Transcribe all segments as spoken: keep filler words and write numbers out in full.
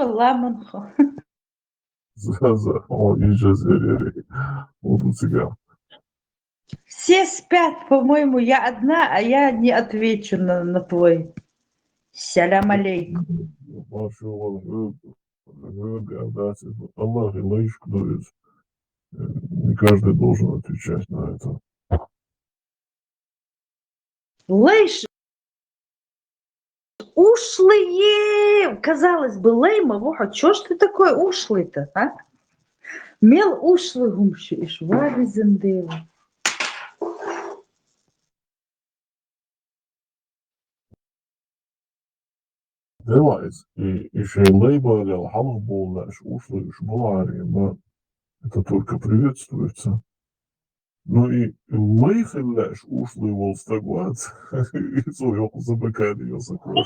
ламанхо. За, за, о, иже зверери. Буду цыган. Все спят, по-моему, я одна, а я не отвечу на, на твой. Салам алейкум. Маршо вал, э, э, да, да, Аллах и лайшку дает. Э, не каждый должен отвечать на это. Лайш, ушлые, казалось бы, лайма, во, чё ж ты такой ушлый-то, а? Мел ушлый гумши, иш ваги зендева. Делаец, и, и шей лайбалел хьалхболаш ушлыш балари, ма это только приветствуется. Ну и лайхиллаш ушлый вол стаг вац. И цо йокъ забакади йосаков.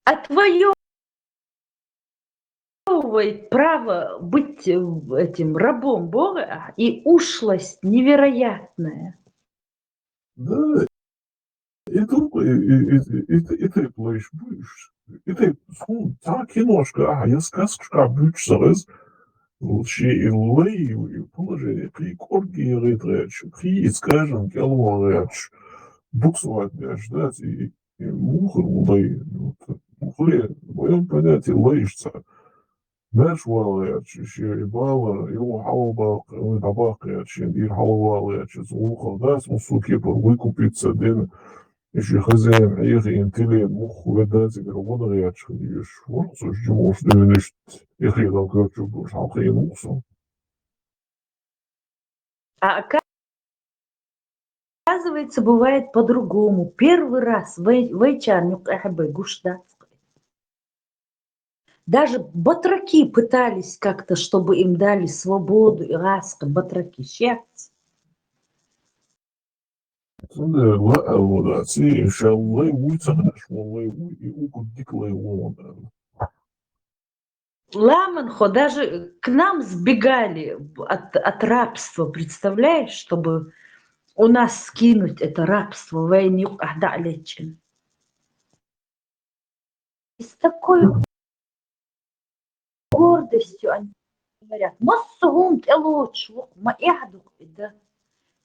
Отвоёвывает право быть, э, этим рабом Бога и ушлость невероятная. Да, и только, и, и, и, и, и ты плачешь, будешь. И ты, ну, так и ножка, а я сказка, будешь сразу. Вообще и лей, и положение, при корке и ретрэч, при, скажем, километраж, буксовать, да, ждать, и, и мухор удой, вот, мухоре, в моём понятии лейшца. Меш валаяча, ши и бала, и у хьалбак, и дабакаяча, и хьалвалаяча, ухал дас, мусу кепар выкупиться, ден, и ши хозяин, и хи интеллект, мух, ведац, и грабонаяча, и шворцу, жмуш, дюништ, и хи дал кёрчу, буш, хал хи мусу. А оказывается, бывает по-другому. Первый раз вай-, вайчарню кьехьбай гуш дац. Даже батраки пытались как-то, чтобы им дали свободу и ласка, батраки щец. Цунда ла алводаци, иншаллах, уй цагаш, валлай, уй, и укур дик лай вон. Ламанхо, даже к нам сбегали от, от рабства, представляешь, чтобы у нас скинуть это рабство, войну, а, да, лечим. И с такой гордостью они говорят: «Массагьун тӀелоч вукъ, ма эхь дукъ ида.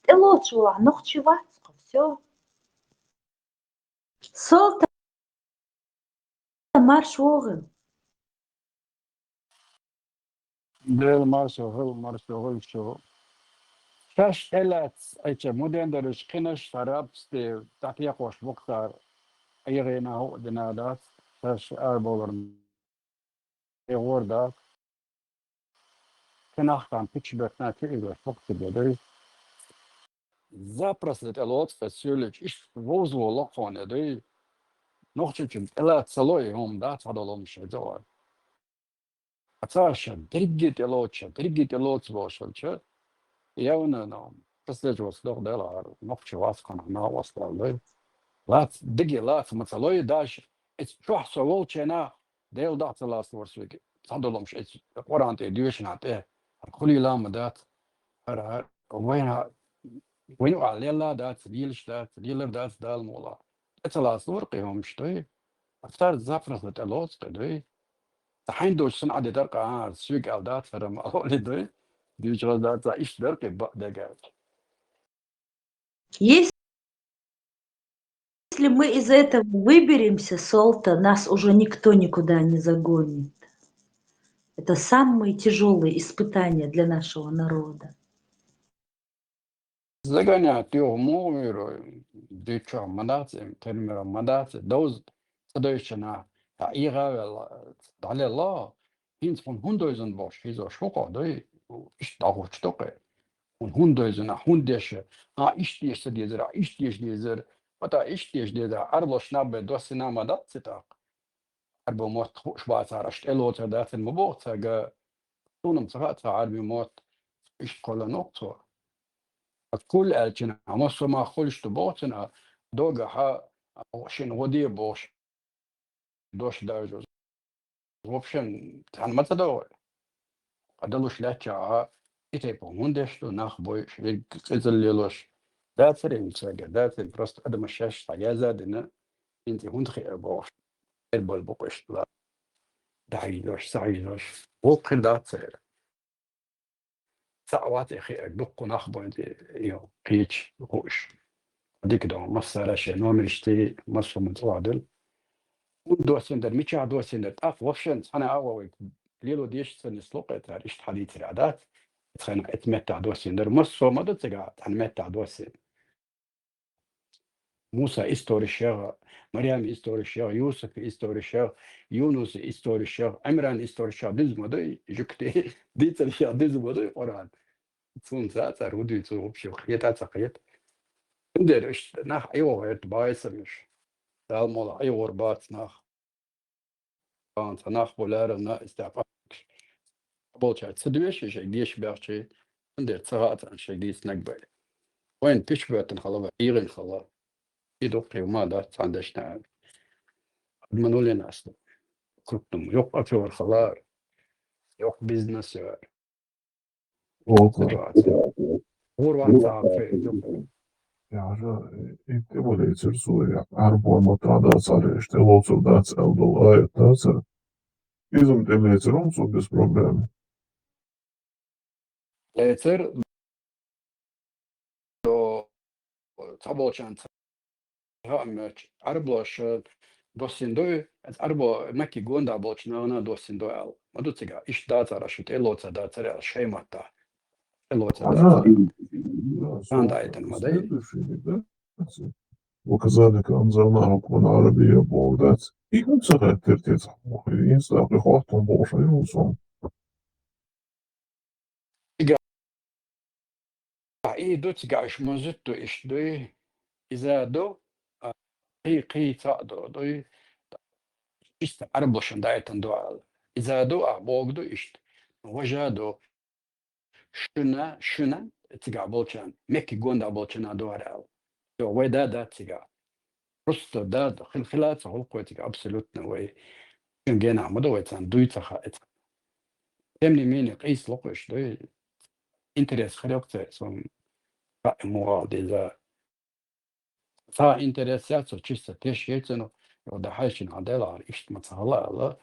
ТӀелоч вукъ, нохчи вацкъ, всё». Солта марш вогъил. Дел марш вогъил, марш вогъил шу. Шаш элац, айча мудендарыш кхинаш сарабсте, так якъош вукътар. Айгъена ху дина дац, шаш ар болар. Эгъор дац. Кхинах кан пич бекна ки игъош вукъти бедай. Запросто тӀелоц, фасилич, иш вовз волокъоне дой. Нохчичим тӀела цалой гьум да, цадолом шедзавар. Ацаша дирги тӀелоча, дирги тӀелоц бошалча. Явна но, фасилич вос дох дела, нохчи вас кана на вас дал дой. Лац, диги лац, мацалой даш, эц шух со волчена, дел да цалас ворсвеги. Цадолом шед, Къуран тӀе, дуешна тӀе, хули лама дат. Ара, вайна, вайна ва лела дац, лилш дац, лилар дац дал мола. Эцалас лур къигьум штой. Ацар запросто тӀелоц къидой. Тахин дош сан аде дар къа, а, суик ал дац, харам ало лидой. Дичгъаз дац, а иш дар къи ба дагар. Если мы из этого выберемся, Солта, нас уже никто никуда не загонит. Это самые тяжёлые испытания для нашего народа. Заганя тио мугъиро, дича мадац, термира мадац, доз цадойчана, та игъавел далела, хинц хун хун дойзун бош, хизо шуко дой, иш дагъуч токъе. Хун хун дойзуна, хун деше, а иш деш са дезер, а иш деш дезер, пата иш деш дезер, арлош набе досина мадац цитак. Арба мот хуш бацар, аш тӀелоцар дацин ма бохцага, тунам цаха ца арби мот иш кола нокцо. Акул элчин, ама сома хулш ту бохцина, дога ха, шин гъоди бохш, дош даже. В общем, тан ма цадо. Адалуш ляча, а, итепо мундеш ту нах бой, швед цицал лелош. Дацарин цага, дацарин просто адама шаш таяза дина, инти хунт хи бохш. Эрбал бу къуштла. ДӀахьийзош, сахьийзош. Вокхир дац церан. Цхьа вац и хиъаг, дуккха нах бу тӀе, йо, кхечи хууш. Дика ду, массара шен номераш тӀе, массо ма цӀа дил. ХӀунда доссийна дар, мичахь доссийна дар, тӀаккха вовшен цхьана агӀо вай лело дезаш ца нисло кхетар, иштта хьадийцар а дац. Цхьана эцу меттахь доссийна дар, массо ма ду цигахь, цхьана меттахь доссийна. Муса историш ягӀа, Марьяма историш ягӀа, Юсупа историш ягӀа, Юнуса историш ягӀа, Ӏимрана историш ягӀа, дуьза ма дуй, жугтий дийцарш ягӀа, дуьза ма дуй Къуръан. Цунца а цара хӀун дуьйцу, вообще, кхета а ца кхета. Цундела иштта нах ӀийгӀо гӀерта баьсамаш. Дала мола ӀийгӀор бац нах. Цхьа нах бу леррина, истя пӀа-, болчаьрца ца доьший, шайга деша баьхчий, цундела ца хаьа царна шайга дийцинарг бен. Вайна пич боьттина хала, вай ӀийгӀина хала. И дуккха ма дац цхьана дешна. Обманули нас. Крупному. Йоккха афера хала, йоккха бизнес яр. Ситуация. ГӀур вац цхьа афера. Яра, и тӀе ма лецира цо, я Ӏарбой ма тӀа дацара, иштта лоцур дац аьлла долу аят дацара. Иза-м тӀе лецира хӀума цо без проблем. Лецира до цхьаболчарна ца хаьа моьттуш, Ӏарбоша доссийна дуй, Ӏарбо Макке гондахь болчу нахана доссийна дуй аьлла. Ма ду цигахь, иштта дацара, шу тӀе лоцур дацара аьлла, шайн маттахь. ТӀе лоцур дацара. Сан даийтина ма дай. وكذلك أنزلنا حكما عربيا боху дац. И хӀунда ца хаьттира те цхьа? ХӀинца тӀаккха хӀоттам бохуш ю хӀума. Цигахь и ду, цигахь уьш музут ду, иштта дуй. Иза ду, а, кхий, кхий цхьаъ ду, дуй. Чисто Ӏарбошна даийтина ду аьлла. Иза ду, а, богу ду иштта. Важа ду. Шуна, шуна, цигахь болчарна, Мекки гонда болчарна дуьхьал аьлла. Йо, вай да дац цигахь. Просто да, хил-, хила ца гӀуллакх вай цигахь абсолютно вай. Шун генахь ма ду вай царна дуй ца хаьа. Тем не менее, къийса локхуш дуй. Интерес хир йоккху церан, сон хаьа муха деза. Цхьа интерес яц, со чисто теш яйцина, йо, да хьайшина Ӏаделахьара, иштта ма ца хала аьлла,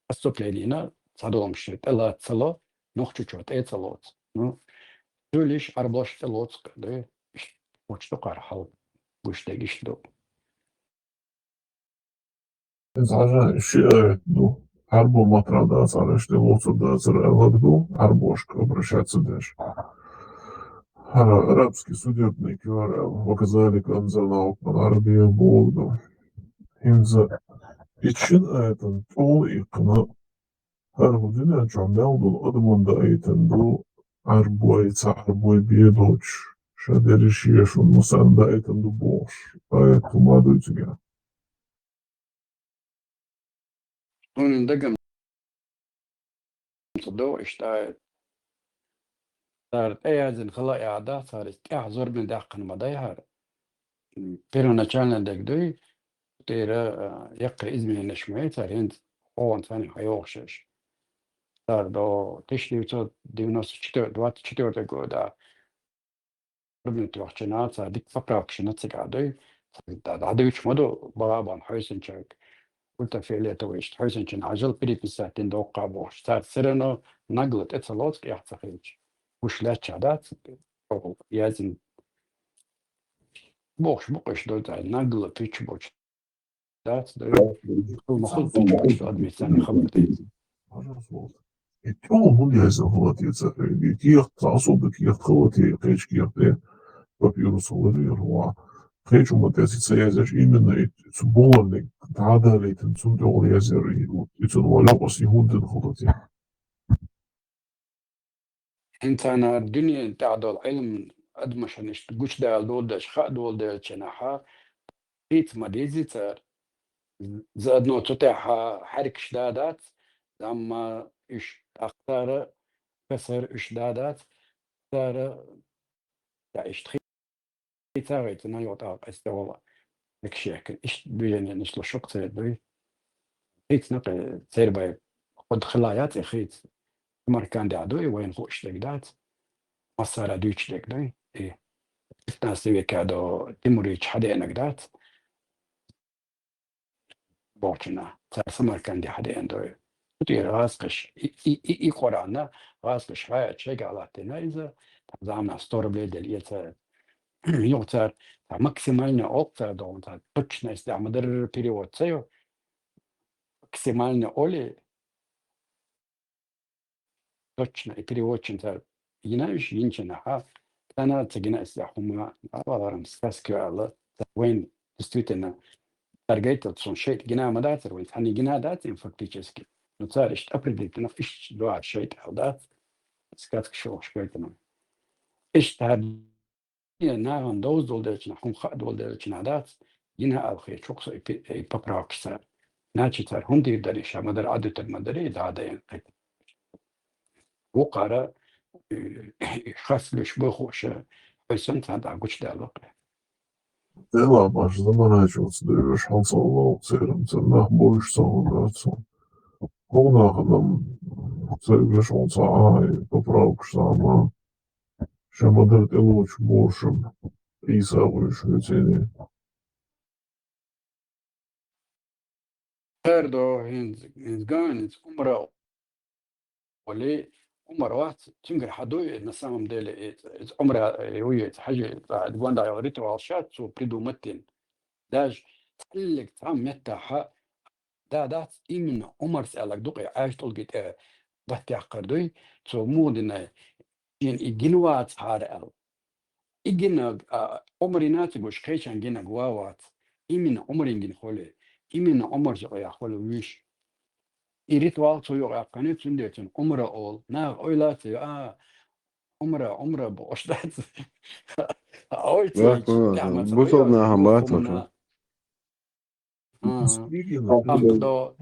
отступлениена цхьа долу шен тӀе лаца ца ло, нохчочо тӀе а ца лоцу. Ну, цуьлиш Ӏарбош тӀе лоцу, да, иштта, кхочу дукхара хьал гуш дерг иштта ду. Иза хьажа ши аят ду. Ӏарбо матра дацара, иштта лоцур дацара аьлларг ду, Ӏарбошка обращаться деш. ХӀара арабский судебный кёр аьлла, وكذلك أنزلنا حكما عربيا боху ду. ХӀинца и шина аятан тӀехула иккхина, хӀара хӀун дуьнен чохь мел долу адаман даийтина ду, Ӏарбой, ца Ӏарбой бен доцуш, ша дерриш ешан мусарна даийтина ду бохуш. Аят хӀума дуьйцуьга. Суна дагам ца до иштта аят. Цара тӀеяздина хала а яхьа дац, цара иза тӀаьхьа зорбина даьккхина ма дай хӀара. Первоначально дерг дуй, тӀера, а, яккхий измененеш ма яй цара, хӀинца хьогӀан царна хьайогӀуш еш. Цара до тысяча девятьсот девяносто четвёртый, двадцать четвёртый года. Пурнут вахчана, цара дика поправкашна цигахь дуй. Цара дӀадуьйцуш ма ду, бала бан хьоьсинчаьрга. Ультрафиолетовый иштта хьоьсинчун хьажал переписать дина доккха бохуш. Цара все равно нагло тӀе ца лоцу, кӀех ца хилча. Гуш лаьттача дац, яздина. Бохуш бу къуьш ду цара, нагло пичча бучу. Дац, да, хӀума хӀума хӀума адамийн санна хабар дийца. И тӀехула хӀунда яздина хӀаллак те ца хьоьгу? И кехат, цхьа особо кехат хӀаллак те, кхечу кехат тӀе, папирус хӀаллак яра ван. Кхечу хӀуманна тӀе ца яздеш, именно и цу боланиг дӀадалийтина, цунна тӀехула язъяра и, и цунна ван локъус и хӀунда дина хӀаллак те. ХӀинца дуьнен тӀехь долу Ӏилма адамашна иштта гучудала долу деш, хаа долу делча нахьа, хийца ма дезий цара. Заодно цу тӀехь хьаьркаш да дац, амма уьш тӀаккха цара, касар уьш да дац, цара, я иштта хийца гӀайца, на йо тӀаккха эс тӀе вала. Экшехка, иштта движениенаш ло шук церан дуй. Хийца накъе церан бай, хӀуд хила яц и хийца. Самаркандехь дуй, вайна хууш дерг дац. Массара дуьйцуш дерг дуй. И пятнадцатый века до Тимурийча хьадеанарг дац. бохучунна, цар Самарканде хьадеана дой. Цу тӀера гӀазкхаша, и, и, и, и Къуръан гӀазкхаша хьаяьча шайга латтийна иза, цхьа заманахь сто рублей делла эца, юха цар, цхьа максимально олу цар догӀун, цхьа точно, если ахьа ма-дарра перевод ца йо, максимально олий, точно, и переводчица гина уьш, гинчунна хьа, царна ца гина аса хӀума, а, валарам сказка аьлла, ца вайн, действительно, цара гайтал цунна шайтӀа гина ма дацара вайн, цхьанна гина дац им фактически. Ну, цара иштта определительно, иштта дуьхьа шайтӀа аьлла дац, сказка шо уьш гайтина. Иштта хӀара Э, нахана довза долу делчунахь, хӀума хаа долу делчунахь дац, гина аьлла хеташ ву-кх со и пи-, и поправкаш цара. Иначе цара хӀунда дийр дара, ша ма-дарра Ӏадуьтур ма дарий, дӀа а дайна кхетта. Вукхара, э, хас луьйш бу хууш, хьуьсан цхьа дӀа гучудаьлла-кх. Делахь баш заманачуьнца девлаш хьал ца лову церан, ца нах бовш ца хӀунда цо. Хьо нахана ца уьгаш хьуна ца Ӏа, и поправкаш ца Ӏа. Ша ма-дарра тӀелоцуш бохурш Ӏийса вуьйш веций. Цара до хӀинца, хӀинца ган, хӀинца Ӏумра олий, Ӏумар вац, цуьнгара хьан дуй, на самом деле, и, и Ӏумра, и, уй, и хьажи, цхьа гонда йолу ритуал ша цо придумать дина. Даже цхьаллиг цхьа меттахь да дац, именно Ӏумарс аьлларг ду-кх и, Ӏаьржа тӀулги тӀе баттаяккхар дуй, цо муха дина, шена и гина вацахьара аьлла. И гинарг, а, Ӏумарина ца гуш, кхечан гинарг ва вац. Именно Ӏумарин гина хуьлу. Именно Ӏумарс юкъа яха хуьлу вуьш. И ритуал цо юкъа яьккхина, цундела цунна Ӏумра олу. Наха ойла а ца йо, а, Ӏумра, Ӏумра бохуш дац. Ойла ца йича, тӀаьхьа ма ца бусалба нахана бац хӀума. Ахьа до,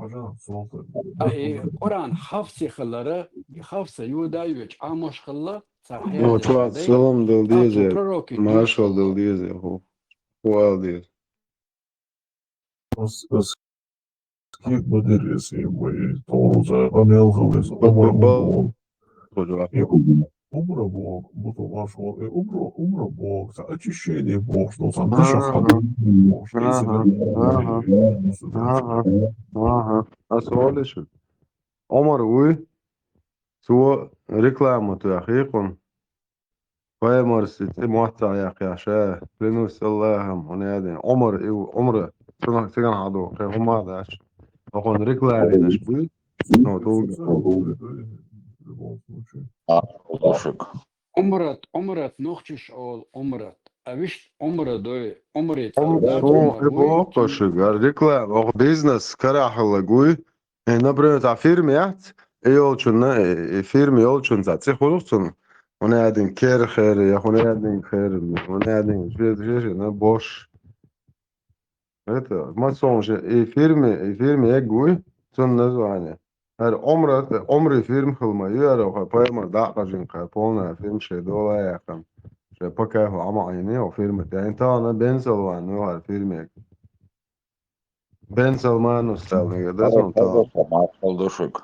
а, и Къуръан хьафсе хилара, и хьафса йода йоьчу Ӏамош хилла, цара хьаьрча чохь салам дала деза, маршалла дала деза, хӀу, хӀу ала деза. Ас, ас кек ма деррес, и вай, тхьовза, къамел хилла иза, Ӏумар боху. Ӏумра боху, буту марш вон, э, Ӏумра, Ӏумра боху, цхьа очищение бохуш, ну, цхьа дашах хьадуьйхуш, Ага. Аса олуш. Ӏумар вуй, цо реклама тоьхна хӀокхунна. Пайхамарс цӀе мотт ца яьккхина ша, клянусь Аллахом, хӀунда аьлла, Ӏумар, и ву, Ӏумра, цунах цигахь хьадо, кхин хӀума а дац. ХӀокхунна рекламаш буй, ну, тулга. Ӏумрат, Ӏумрат, нохчаш олу Ӏумрат. А вуьшта Ӏумра дой, Ӏумре цӀа Ӏумра, дац, ну, Ӏумар и вуй, боху цунна шуьга, реклама, оха бизнес карахь хилла гуй. Э, например, цхьа фирма яц, и йолчунна, и, и фирма йолчунна цхьа цӀе хуьлу цунна. ХӀунда аьлла кер хер, я хӀунда аьлла хер, хӀунда аьлла ши-, ши-, ши-, на Бош. Это, ма сон же, и фирме, и фирме эггуй, цунна название. ХӀара Ӏумра, Ӏумри фирма хила ма ю, хӀара хӀара пайхамар дӀа а къажина, хӀара полная фирма шайн дола а яьккхина. Шайн пакехьа Ӏама Ӏийна, хӀара фирма тӀе. Тахана Бен Салман ю хӀара фирмега. Бен Салманус цӀалнига даза хӀун тахана. Маршалла ду шуьга.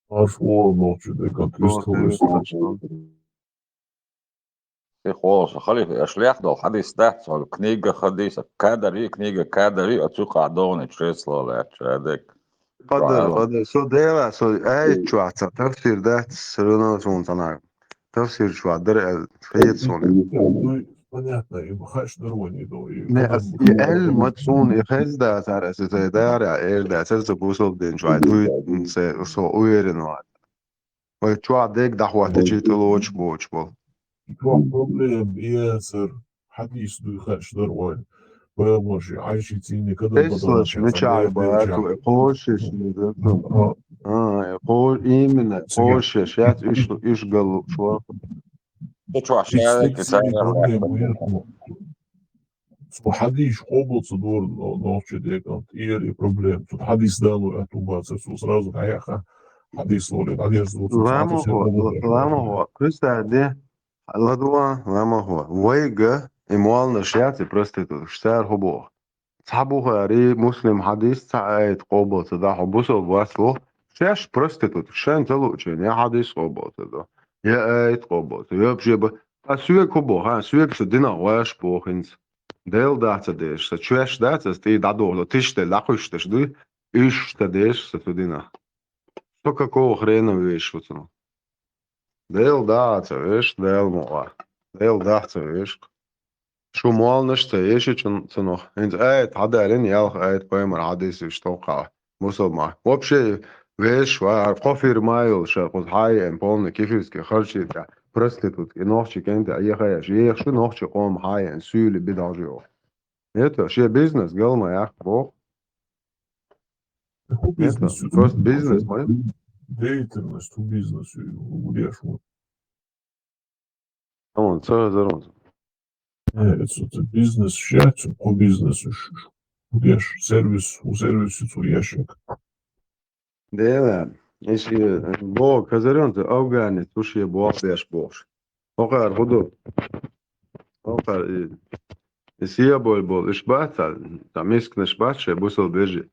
Маршалла ду шуьга. И холо со халифа, аша лех долу хьадис дац, хьо книга хьадис, кадари, книга кадари, а цу къа догӀанчу чресло лаьттачу, а дек. Къадар, къадар. Со дела, со аят чохь цхьа тафсир дац, всё равно суна цхьа нах. Тафсир чохь дара аьлла, хета суна. Понятно, и хаш дарвани до, и Не, ас и аьлла ма цуна, и хезна дацара, аса тӀе дара, эр дацара, со бусалба дин чохь дуй, со, со уверен вац. Вай чохь дег дӀахӀоттича, тӀелоцуш боцуш болу. Чохь проблема, яцара, хьадис дуй хаш дарвани. Пайхамар ши Ӏайши цийни кадан Эслаш, мичахь бац, вай кхошаш, а, а, кхо-, именно, кхошаш, яц уьш, уьш галлуш вац. Цу хьадийш къобал ца дора, но-, нохча декъан, тӀера и проблема. Цу хьадис дало аьтту бацар, цо сразу дӀаяхьа, хьадис лоре, дӀадерзо, цо Ламахо, ламахо, кхуьссаде, ладугӀа, ламахо. Вайга и молланаш яц, и проституткаш, цара хӀун боху? Цхьа Бухари, Муслим хьадис, цхьа аят къобал ца дахь, хьо бусалба вац боху, шаьш проститутка, шайн ца луучийн, я хьадис къобал ца до, я аят къобал ца, я бжеба. Ткъа соьга хӀун боху, ха, соьга сан динах гӀоьш боху хӀинца. Дела дахь ца дезаш, сан чоьш дац, аса тӀе дӀадоху, тиштелла дӀакхуьйсуш дерш дуй. Иштта деш са цу динах. Со какого хрена веш ву цунах? Дел дахьа ца веш, Дел мукъа. Дел дахьа ца веш. Шу молнаш ца еши цун-, цунах. ХӀинца аят хьадалин, ялх аят пайхамар хьадисиш тоххал. Мусулман. Вообще, веш ва, ар кхо фирма йолуш, ар кхуза хьаеан, полный кефирский харчи тӀехь, проститутки, нохчи кӀентий, еха еш, еха шу нохчи къом хьаеан, суьйли бидалжи йоху. Это, шен бизнес, галма яхка боху. Ху Это, бизнес, просто бизнес, понял? Деятельность, ху бизнес, удеш. Тамам, ца хазар ван. Э, это бизнес, шац, ху бизнес, удеш, сервис, у сервис, цу ящик. Дела, если, э, бо, хазар ван, ца афганец, уж е бо, беш бохуш. Хокхар ху ду? Хокхар и, и сия боль бол, иш бац, ца, ца мискнаш бац, шей бусал бежи.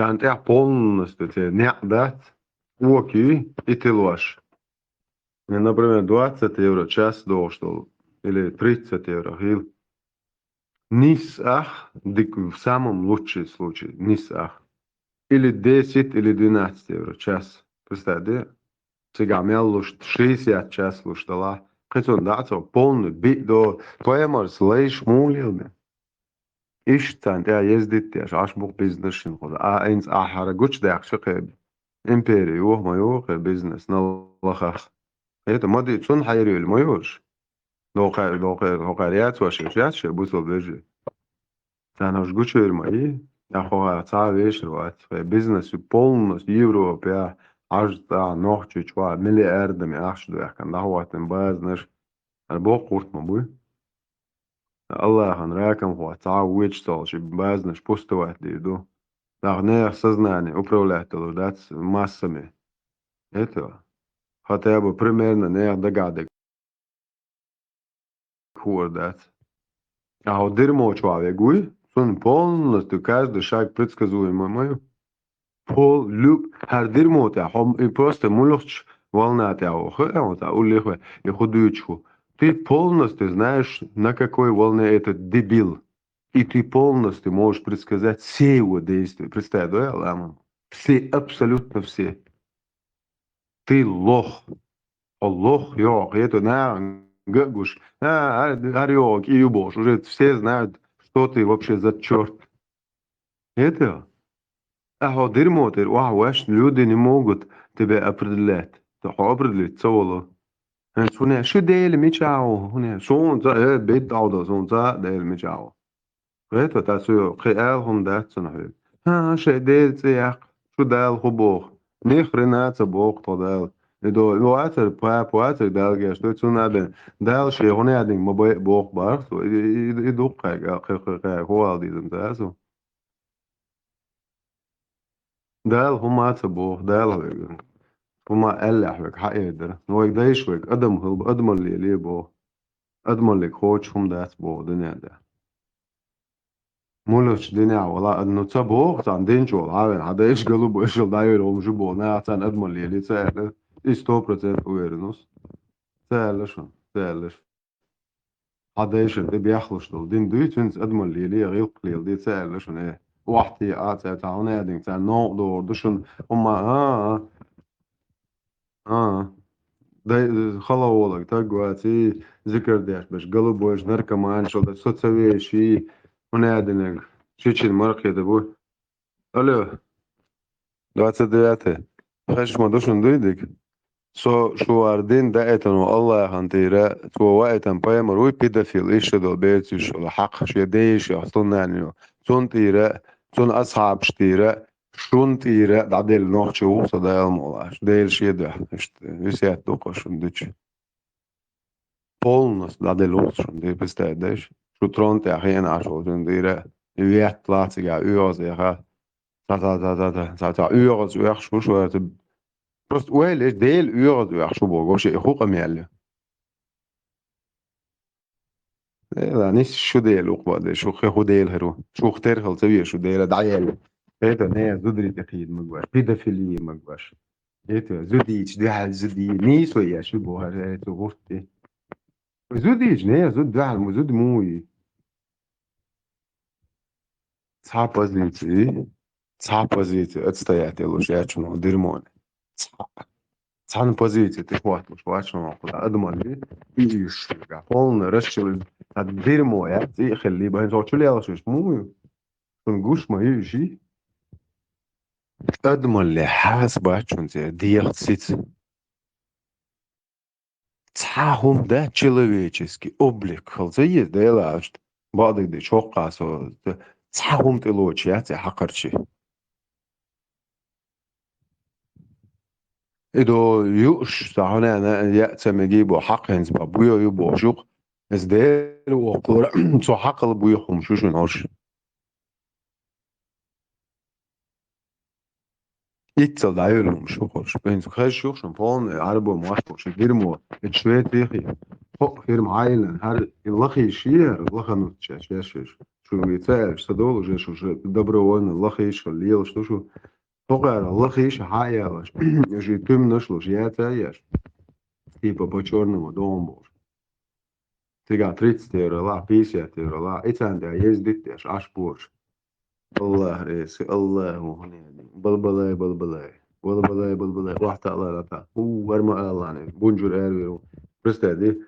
Царна тӀехь полностью те неӀ дац, оки и тилош. Ну, например, двадцать евро час дохуш долу, или тридцать евро хил. Нис ах, дик, в самом лучшем случае, нис ах. Или десять, или двенадцать евро час. Представь, да? Цигахь мел луш, шестьдесят час луш дала. Кхин цунна дӀа а ца полный биъ до, пайхамарс лайш муха леламе? Иштта царна тӀехь ездит деш, Ӏаш бу-кх бизнес шина хуьлу. А, хӀинца ахь хӀара гучудаьккхича кхе импери, юха ма ю кхе бизнес, наллахах. ХӀета ма ди, цунна хьайрийла ма йолуш. Докхар, докхар, хӀокхар яц ваша, яц шайн бусал бежи. Царна уж гучуйр ма и, я хӀокхар цхьа а вешар вац. Кхе бизнес полностью Европе, Ӏаж цӀа, Нохчийчохь, миллиардами ахча ду аьхкан, дӀахӀоттина базанаш, хӀара боккха гӀурт ма буй. Аллахьан ракамхо цхьа а вуьйцуш ца волуш, и базанаш пустовать дийр ду. Нах, нехан сознание управлять долуш дац массами. Это хотя бы примерно нехан дагахь дерг хуур дац. А хьо дерьмо чохь вег вуй, цунна полностью каждый шаг предсказуемый ма ю. Пол, люб, хӀара дерьмо тӀехь, хьо и просто муьлххачу волна тӀехь ву, хӀа, хьо цхьа уллехь ве, и хӀу дуьйцуш ву. Ты полностью знаешь, на какой волне этот дебил. И ты полностью можешь предсказать все его действия. Представь, да, Аллахьа? Все, абсолютно все. Ты лох. Хьо лох, йо, хета нахана ган а гуш. А, ар, ар йо, кӀи ю бохуш. Уже все знают, что ты вообще за чёрт. Это? А хьо дерьмо тӀера охьа ваьшна люди не могут тебя определять. Хьо определить ца волу. ХӀинца хӀуне, шу Дела мичахь ву? ХӀуне, суна ца, э, бед дӀа до, суна ца Дела мичахь ву? ХӀета, та цу кхин ала хӀума дац цунах хьоьга. ХӀан, шайн Дела цӀе яккха, шу Дала хӀу боху? Ни хрена ца боху тхо Дала. И до, и вацар папа, вацар Дала геш, ду цунна а бен. Дала шен хӀуне а динг ма бай боху бахара цо, и, и, и, и дуккха кхайга, кхин, кхин, кхин, хӀу ала дийзам ца асу. Дала хӀума а ца боху, Дала хьоьга. ХӀума аьллехь хьоьга хьан эр дара? Вайга дайша вайга адам хила, адамалле ле боху. Адамаллиг кхочуш хӀума дац боху дуьнен тӀехь. Муьлххачу динехь вала, ну, ца боху цхьана динчу волу, хьан вен, хьан дайша галу бу, эшал дӀайойла хӀума жу боху, наха царна адамалле ле ца аьлла, и сто процентов уверенность. Ца аьлла шуна, ца аьлла шу. Хьан дайшан тӀе бехлуш долу дин дуй, цуьнца адамалле ле, гӀиллакх леладе ца аьлла шуна, э. Охьатеа а ца, цхьа хӀуна а динга, царна новкъа догӀур ду шуна, хӀумма, а, а. А. Дай, хала волаг, таг ваций, зикар деш беш, галу бойш, наркоман, шо дай, со ца веший, хӀуна а динарг, шичина мархеда бу. Алло. Двадцать девятое. Хезаш ма ду шуна дуй дика? Со шу вар дин даийтина ву Аллахьан тӀера, цо ваийтина пайхамар вуй педофил, иштта долу бецаш йолу хьакха шен дайшех, цунна нанна йолу. Цунна тӀера, цунна асхьабаш тӀера, шун тӀера дӀаделла нохчи ву со Дала мукъалаш. Дела шен дуьхьа. Иштта, весет ду-кх шуна дуьту. Полностью дӀаделла ву шуна, дира, представь, дайша. Шу трон тӀехь хиъна Ӏаш волчун дира, и ветта лаца цигахь оьгӀаз яха. Ца, ца, ца, ца, ца, ца, ца, оьгӀаз оьхуш ву шу, ца. Просто ойла еш, Дела оьгӀаз оьхуш ву боху, вообще, и хӀу къамел ю? Дела, нис шу Дела ву-кх боху, шу хе хӀу Дела хир ву. Шух терхал ца ве шу Дела дӀаелла. Это не зударий тӀе кхийда магаш, педофилия магаш. Это зудийчу дуьхьал зудий, нийсо еш ю боху, это гӀурт тӀе. Зудийчу, не, зуд дуьхьал, зуд муй. Цхьа позиций, Цхьа позиция отстоять йолуш яц шуна дерьмоне. Цхьа. Цхьана позиция тӀехӀотталуш вац шуна адамалли, и йиш шуьга. Полный расчеловечивание, цхьа дерьмо яц, и хилли, бахьана цо чу лелаш веш муха ю? Шуна гуш ма ю и ши? Адамалли хьаса бац шуна церан дегӀаца сица. Цхьа хӀума дац человеческий облик хила ца еза, Дела аьлча, бакъдерг де чоккха со, цхьа хӀума тӀелоцуш яц и хьакхарчий. И до юуш, ца хьунана яа ца мегий бо, хьакхенца ба, буйо ю бохуш юкъа. Иза Дела воккхалора, цо хьакхал буй хӀума шу шуна хьуш. Иццал дӀайолу хӀума шу хӀуш. ХӀинца хезаш ю шуна полный Ӏарбо мохь бохуш, и дерьмо, и Швецехь. Хо, фирма Ӏайлан, хӀара и лахийша яра, лаханут чеш, еш, еш. Шу вица аьлча, ца долу уже шу, шу добровольно лахийша лелаш ду шу. Хокхара лахийша хьа а ялаш, уьш и туьманаш луш, яца а еш. Типа по-чёрному догӀун болуш. Цигахь тридцать евро лахь, пятьдесят евро лахь, и царна тӀехь ездить деш, Ӏаш бош. Аллах Реси, Аллаху хьунени. Балбалай, балбалай. Балбалай, балбалай. Вахта алара та. У, варма аллани. Бунжур эрвиру. Просто ди.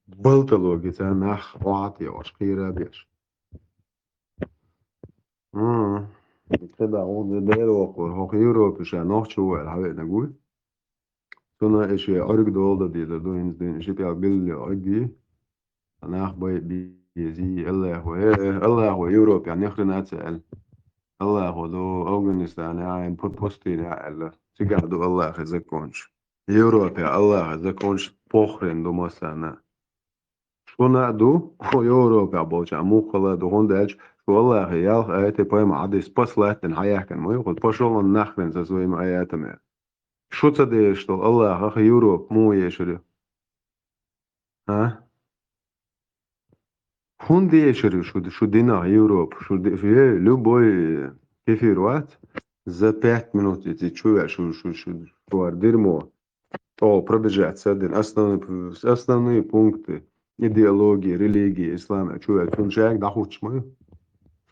Балталоги ца нах, вахта яш, кхира беш. М. КхидӀа гӀур де дера воккхура, хӀокху Европе ша нохчо ваьлла хьавеанарг вуй. Цунна и шен Ӏуьрг долу дан дийзар ду хӀинца дуьйна, ши пӀелг билли Ӏуьрги. Нах бай бези, Аллахо, э, Аллахо Европе ни хрена ца аьлла. Аллахо ду Афганистане а, пу-, пустыне а аьлла. Цигахь ду Аллахе законаш. Европе Аллахе законаш похрен ду массарна. Шуна а ду, хӀо Европехь болчарна муххала а ду, хӀунда аьлча шу Аллахе ялх аят, пайхамар хьадис, послаьттина хьаяьккхина ма ю, кху пошёл он нахрен со своими аятами. Шу ца дезаш долу Аллахах Европа муха ешар ю? А? ХӀунда ешар ю шу, шу динах Европа? Шу ди-, шу, э, любой кефир вац, за пять минут и цига чу веа шу, шу, шу, шу ар дерьмо. ЧӀогӀа пробежаться а дина, основные п-, основные пункты идеологии, религии, ислама, чу а, цунна шаьрга дӀахуттуш ма ю.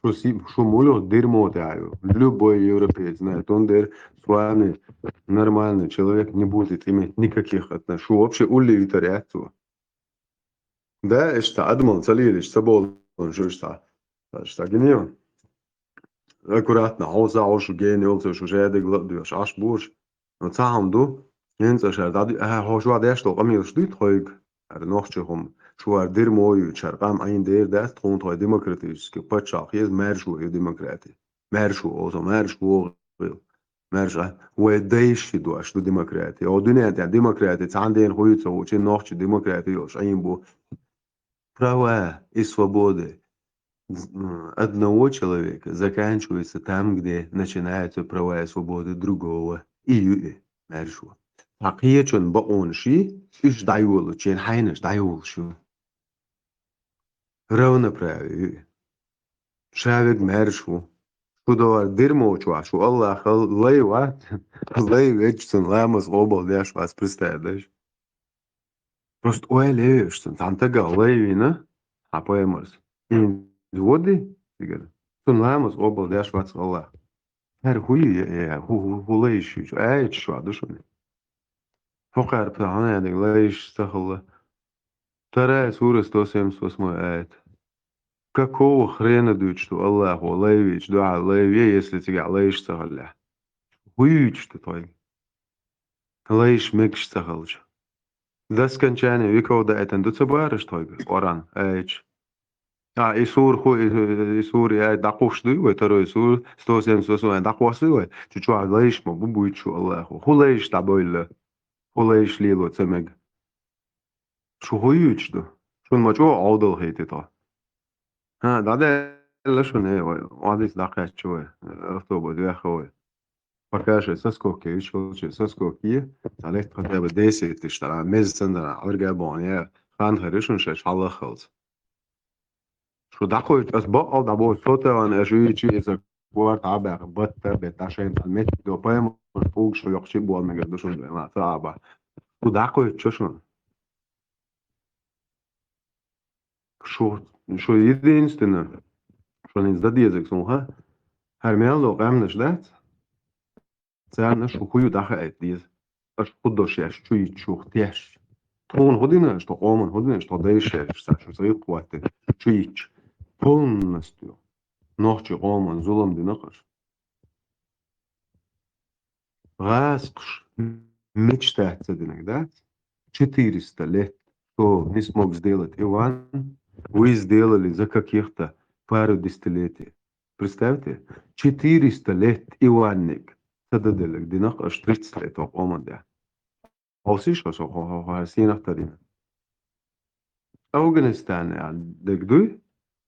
Шу си-, шу муьлха дерьмо тӀехь ю. Любой европеец знает, он дер с вами нормальный человек не будет иметь никаких отношений. Шу вообще улли витар яц цо. Да, иштта адамал ца лелаш, ца болун шу иштта. Иштта гинийон. Аккуратно, хьо схьа хьо шу гена йолу ца шу шадерг ла а доьхуш, Ӏаш буш. Но цхьа хьуна ду, хӀинца ша дӀади-, а, хьо шу деш долу къамелаш дуй тхойга? ХӀара нохча хӀума, шу ар дерьмо юьйцуш, хӀара къам Ӏийна дер дац, тхуна тхой демократический пачхьалкх еза, маьрша ву ю демократи. Маьрша ву, олу, маьрша вогӀийла. Маьрша, вай дайша дош ду демократи. О, дуьнен тӀехь демократи цхьана дена хуьйцу гӀучи нохча демократи йолуш Ӏийна бу. Права и свободы одного человека заканчиваются там, где начинаются права и свободы другого. И ю и, маьрша ву. Ткъа кхечун бакъонаш и, уьш дӀайолучу, шен хьайнаш дӀайолуш ю. Равноправие ю и. Ша верг маьрша ву. Шу догӀар дерьмо чохь, шу Аллахал лай вац, лай вечу цунна ламаз къобал деш вац, представь, даш. Просто ойла е веш цунна, цхьана тагах лай вина, хьан пайхамарс. Ин води, цигара. Цунна ламаз къобал деш вац Аллах. ХӀара хӀу ю, я, я, хӀу, хӀу, хӀу лайш ю, аят чохь ду шуна. ХӀокхара пхьана дерг лайш ца хилла. Вторая сура, сто семьдесят восьмой аят. Какого хрена дуьйцуш ду Аллахо лай вийча дуьхьал лай ве, если цигахь лайш ца хиллехь? ХӀу юьйцуш ду тхойга? Лайш мегаш ца хилча. До скончания веков даийтина ду ца бараш тхойга, Къуръан, аяташ? А, и сура хӀу, и, и сура, и аят дӀакхуссуш дуй вай, второй сура, сто семьдесят восьмой аят дӀакхоссуй вай, цу чохь лайш ма бу буьйцуш шу Аллахо. ХӀу лайш дӀабойла? ХӀу лайш лело ца мега? Шу хӀу юьйцуш ду? Шуна ма чӀогӀа Ӏовдал хийти тхо. ХӀа, дӀадаьлла шуна, э, вай, хьадис дӀакхаьчча вай, автобус вехха вай. Пока шайн соскоки, вичхалче соскоки, цхьа летта хотя бы десять тысяч тара, меза санна, Ӏуьрга а бохуна, я хан хир ю шуна шаьш хьаллаххалц. Шу дӀакхуьйту, ас бакъал дӀабоху, со тагӀана аша юьйчи иза корта Ӏабаьхна, батта бетта шайна цхьана меттиг до пайхамар пӀугаш хьоькхучи а боху мегар ду шуна вайн ца Ӏаба. Шу дӀакхуьйту шуна. Шу, шу единственно, шуна иза дан дезарг суна ха, ХӀара мел долу къаьмнаш дац? Царна шу хӀу ю дӀахаийта деза. Аша хӀу до шаьш чу йиччух теш. Тхуна хӀу дина аша, тхо къоман хӀу дина аша, тхо дайша шаьш, шу цӀе хӀоттина, чу йичча. Полностью нохчи къоман зулам дина аша. ГӀазкхаш мечтать ца динарг дац? Четыреста лет, что не смог сделать Иван, вы сделали за каких-то пару десятилетий. Представьте, четыреста лет Иванник ца даделларг дина аша тридцать лет къоман де. Хьовсийша хьо со, хьо, хьо, хьо сенах тадина? Афганистане дерг дуй?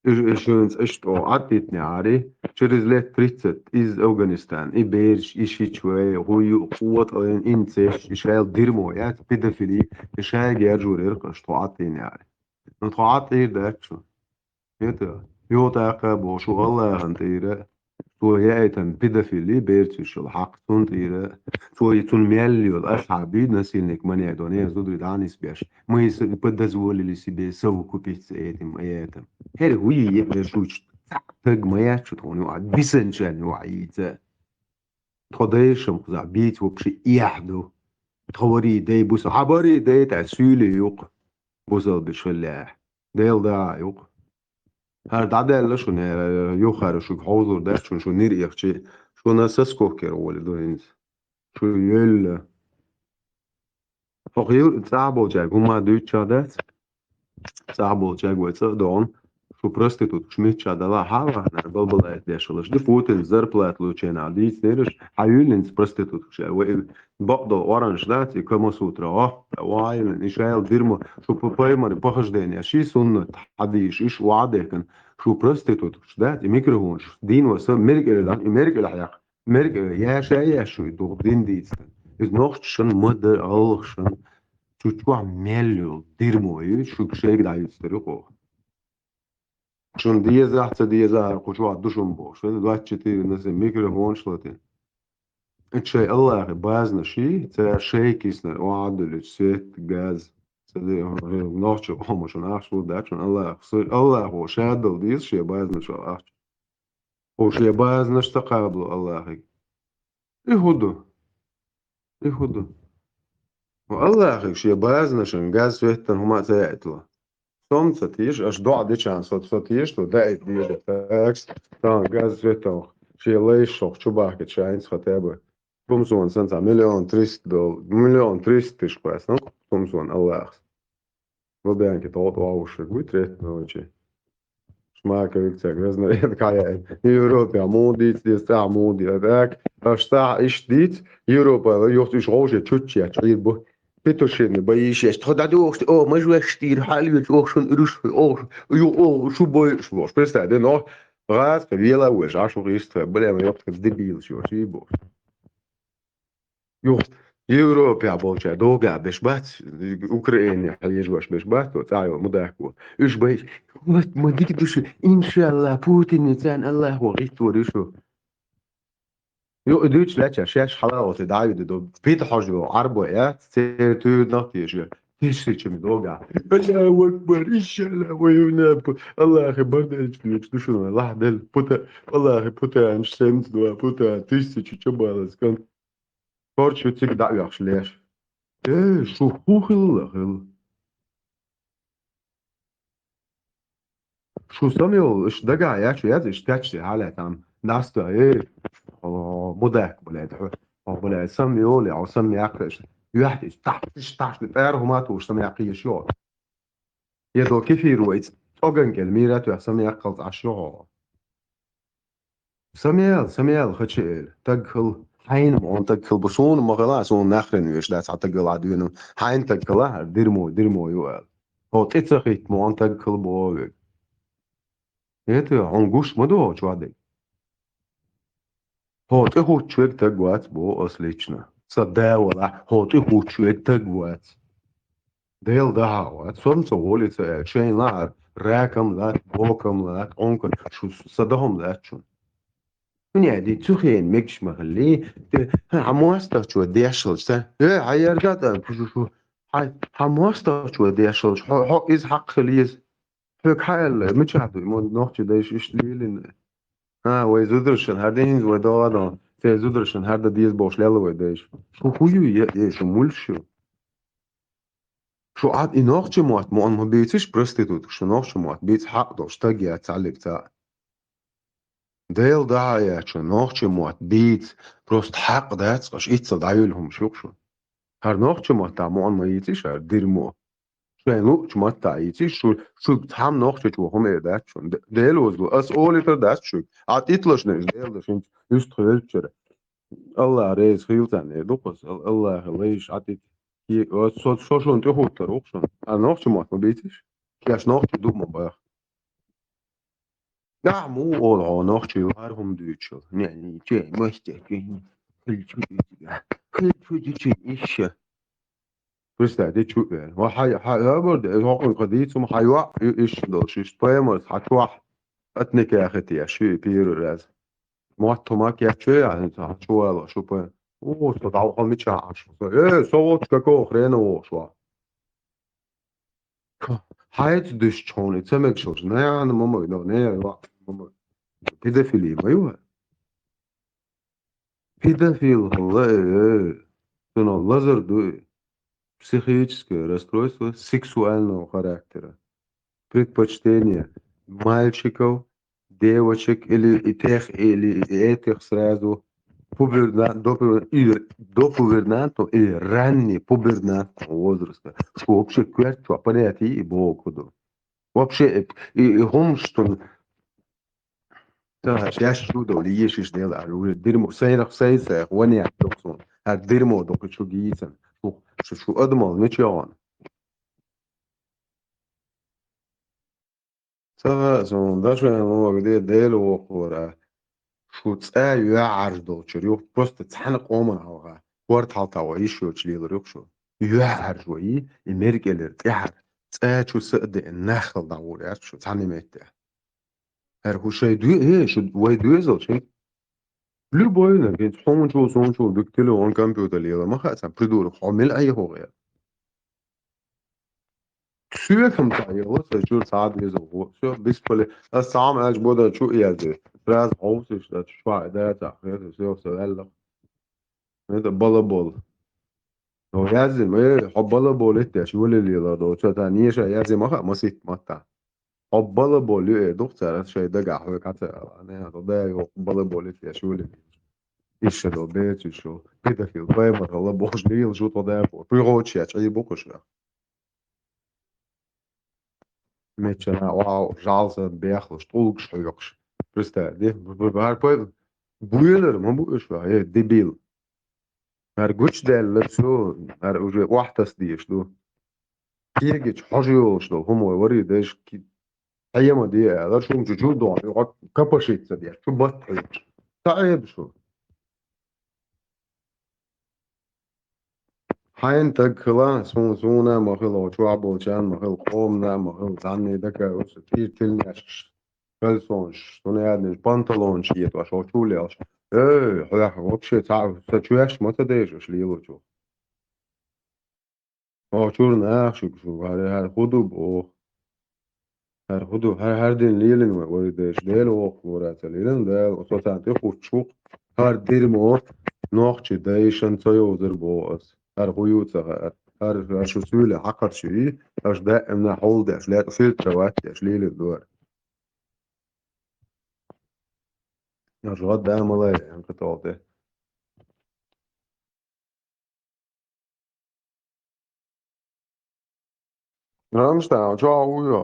Уж, уж шуьнца иштта оха Ӏад дитинехьарий, через лет тридцать из Афганистан, и бераш, и шичвей, хӀу ю, кхотӀалин, инцест, и шайл дерьмо яц, педофили, и шайга яржур яра аша тхо Ӏад динехьарий. Ну, тхо Ӏад дийр дац шу. ХӀета, йо тӀаккха боху шу Аллахьан тӀера, цо яийтан педофили, берцуьшал хьакха цунна тӀера, цо и цунна мел йолу асхьаби, насильник, манедон, я зударий дӀа а нисбеш, мы с-, позволили себе совокупиться с этим и этим. ХӀера, хӀу е, е, шуьйчу цхьаъ таг ма яц шу тхуна юкъахь, дисанчарна юкъахь йийца. Тхо дайшам кхузахь бийца вообще эхь ду. Тхо варий дай бусал, хьан барий дай тӀе суьйлий юкъа бусал беш хиллехь. Дела да юкъа. ХӀара дӀадаьлла шуна, э, юххара шуьга хьовзур дац шуна, шу нир ихчи, шуна соскокера волу ду хӀинца. Шу йоьлла. ХӀокху ю-, цӀахь болчаьрга хӀума дуьйцуча дац? ЦӀахь болчаьрга вай цӀа а догӀун, шу проституткаш мичча дала хьалахьанара балбалайта деш хилаш. Ди Путин зарплата лученахь дийцинераш, хьан юьллинца проституткаш аьлла. Вай бакъдолу оранж дац, и Камасутра, о, вайна, и шайла дирма, шу п-, паймари похождение, ши суннат хьадийш, иш ваӀа дехкан, шу проституткаш дац, и микрофонаш, дийно са, меркӀира дан, и меркӀира хьекха, меркӀира, яша а яш шу, и дух дин дийцина. Иза нохчашан ма дар, гӀалгӀашан, чу чохь мел йолу дирмо ю, шуьга шайга дӀаюьцур ю кху. Шуна дезахь, ца дезахь, кху чохь ду шуна бохуш. Шуна двадцать четыре на семь микрофонаш латина. Ит шайн Аллахе базанаш йий, цара шайн киснара охьадуьллуьйту свет, газ. Ца де, нохча къоман шуна ахча лур дац, шуна Аллах, Аллахо шадал деза шен базанаш ахча. Хьо шен базанаш ца кхабало Аллахе. И хӀу ду? И хӀу ду? Хьо Аллахе шен базанашна газ, светтан хӀума а ца яийтало. Сом ца теша, аша доӀа дечарна со, со теша, со даийта деза. Такс, тахана газ, светтан шен лайш шох чу бахкича шайнца хатаба. Хумсона сан цхьа миллион триста долу, миллион триста тыш кхоьссина Хумсона Аллахас. Лубянки тӀе тӀе вовшург вуй третта ночи. Шмаковик цаьрга разнарядка яьй. Европе муха дийца деза, цӀахь муха дийца. Так, аша цӀахь иштта дийца, Европа, юхцу уьш гӀовше чучча ечу Ӏийр бу. Петушины боишеш, тхо дӀадохуш, о, мажош тӀера хьалвечу, ох, шун уьш, ох, ю, о, шу бойуш, бош. Представь, де, но, гӀазкхи вела веш, а шу гӀист, бля, ма йоккхи дебилаш, йо, ши бош. Юха Европе болча догӀа беш бац, Украине хьежош беш бац, то цӀа йо мудакко. Уьш бай, вот, ма дика душу, иншалла, Путин царна Аллахо гӀиттор ю шу. Ю, и дуьйцуш лаьтташ, шаьш хьалаоте дӀавида до, пита хьожа йо, Ӏарбо яц, церан туьйранах теша, тысячами догӀа. Аллаху акбар, иншалла, вай вина, Аллахе бардачу дуьйцу ду шуна, лахь делла, пута, Аллахе путанаш, семьдесят два пута, тысяча чабалас кан. Корчу цига дӀаоьхуш леш. Э, шу хӀун хилла хила? Шу самайолуш дагахь яц шу яц, иштта кечде хьалаьттам. Наста, э, о, мудак, блядь, хьо, о, блядь, самайоле, о, самаяккха иштта. Юьхь, иштта, тахь, иштта, тахь, тӀара хӀума тухуш самаяккха еш йо. Я до кефир вайца, цӀоган кӀел мира тоьхна самаяккхалц Ӏаш йо хьо. Самел, Самел, хача эла, таг хила, хьайна ма он таг хила бу, суна ма хила, суна нахрен веш дац, хьан таг хила а дуьйна, хьайна таг хила, хӀара дирмо, дирмо ю аьлла. Хьо тӀе ца хитта ма он таг хила бу вега. Это, хьуна гуш ма ду хьо чу а дерг. Хьо тӀе хӀуттуш верг таг вац, бо ас лично. Сан да валахь, хьо тӀе хӀуттуш верг таг вац. Дела дахьа вац, со ца волу и ца аьлла, шайна лахьара, ракам лаьтта, бокам лаьтта, Ӏункар, шу са дахам лаьтта шуна. ХӀуне ди, цу хенан мегаш ма хилли, те, хьан мостагӀчо дешалча, ца, э, хьан ярга тӀа, шу, шу, хьан, хьан мостагӀчо дешалча, хьо, хьо иза хьакха хила еза. Хьоьга хьан аьлла, мичахь ду, мо нохчи дайша иштта лелина. А, вай зударшна хӀара де хӀинца вай догӀа дон. Церан зударшна хӀара дан деза бохуш лелла вай дайша. Шу хӀун ю, е, е, шу муьлш ю? Шу Ӏад и нохчийн мотт ма, ма бийцаш проститутка, шу нохчийн мотт бийца хьакъ долуш стаг яц цхьаллиг цхьаъ. Дела дахьа а яц шу нохчийн мотт бийца, просто хьакъ дац, аша иццал дӀайолу хӀума шу-кх шу. ХӀара нохчийн маттахь ма, ма йийцаш хӀара дирмо. Шайн луъучу маттахь йийцаш, шу, шуьга цхьамма нохчочо хӀума эр дац шуна. Де-, Дела веза ву, ас олуьйтур дац шуьга. Ӏад итлашна иза Дела даша хӀинца уьстагӀ хезачара. Аллах реза хила царна, э, ду-кх аса, Ал-, Аллахьан лайш Ӏад ит. Е-, со, со шуна тӀехӀуттур ву-кх шуна. А нохчийн мотт ма бийцаш? Шаьш нохчий ду ма баха. Ахь муха олу хьо нохчий лар хӀума дуьйцуш? Не, не, чей, мастер, чей, хила чу дуьйцуш. Хила чу дуьйцуш, иша. Представьте, чу вер. Ва хьай, хьай, абар де, хьо кхин кха дийцум, хьай ва, и-, иша долуш, иша паймас, хьа чохь. Атника хетеш, и первый раз. Мотт хӀума кечве, а, хьа чу вала, шу пай. О, со дӀавахал мичахь Ӏаш. Э, со волчу какого хрена вохуш ван? Хьайца дуьсчу хьуна и ца мегаш йолчу нахана ма ма вина, не, ма ма. Педофили ма ю? Педофил хилла, э, э, цунах лазар ду и. Психическое расстройство сексуального характера. Предпочтение мальчиков девочек или и тех, или и этих сразу пуберна-, допу-, или допубернантного, или раннепубернантного возраста. Шу вообще коьрта чохь понятие и боху ду. Вообще, и, и, и хӀумаш цунна ца шаьш чу довлий, ешаш дела, а уже дерьмо, сайнах, сайн, сайх, ван яц доккхун, а дерьмо доккху чу гийцан. Шу, шу, шу адамал мича ван. Ца хаьа суна, дашван лога де Дела вокхура. Шу цӀа юьхьӀаьржа долчуьра юха просто цхьана къоман хьалха. Корта хьалта вай йиш йоцуш лелар юха шу. ЮьхьӀаьржа вай, и Меркелера тӀаьхьара. ЦӀа чу са а деана, нахал дӀагӀур яц шу, цхьана метте. ХӀара хӀу шай дуьй, э, шу вай доьзалча. Любой, нагахь, хьуна чу, суна чу, дика телефон, компьютер лела, ма хаьа цхьана придурок, хьо мила Ӏехо гӀера. Соьгахь ца йолу, сан чуьра цхьа а деза ву. Всё, бисполе. Ас цхьа а аьлча, бода чу а яздеш. Сразу хьовсуш, да, чу а да, цхьа хета, всё, всё, аьлла. Это балабол. Но язди, э, хьо балабол иттеш, юле лела, до, цо та неша язди маха, масит матта. Хьо балабол ю, э, дух цара, шай дагахь хьоьга хьаца ала. Не, хьо да, йо, балабол иттеш, юле. Иша до, бецу шо. Педофил, паймар, ала, бохуш, лела, шу тхо да, бо. Пуьгоча, чӀий букуш, да. Мечана, вау, жалса, бехлуш, тӀулгаш хьоькхуш. Представь, де, б-, б-, б-, хӀара пай-, буьйлар ма бу уьш ваха, э, дебил. ХӀара гучадаьлла цо, хӀара уже охьатасдеш ду. Кегича хьожа йолуш долу хӀума вай вари дайша ки-, хьема де аьлла, шуна чу чу дохьа, капашица деш, чу батта хьоькхуш. Ца Ӏеба шу. Хьайна таг хила, суна, суна а ма хила, чохь болчарна а ма хила, къомана а ма хила, цхьанне дакар уьш, тӀера тилнеш, кальсонаш, шуна яьднаш, панталонаш еташ, хьо чу лелаш. Эй, хьоьх, вообще, цхьа, ца чоьш ма ца деш, уьш лелочух. Хьо чуьра наха шуьга шу, хӀара, хӀара хӀу ду боху. ХӀара хӀу ду, хӀара, хӀара дина лелина вай, вай дайша, Дела воккхалора ца лелина, Дала, со царна тӀе хӀуттуш ву-кх, хӀара дирмо нохчи дайшан ца йовзар боху ас. ХӀара хӀу ю ца хаьара. ХӀара, хӀара шу суьйле хьакхарчий, аша даимна хьулдеш, лаьтта фильтровать деш, лелина ду хӀара. Аша гӀадда а ма лай, хӀинца тӀе. Рамштайн, чохь вуйо?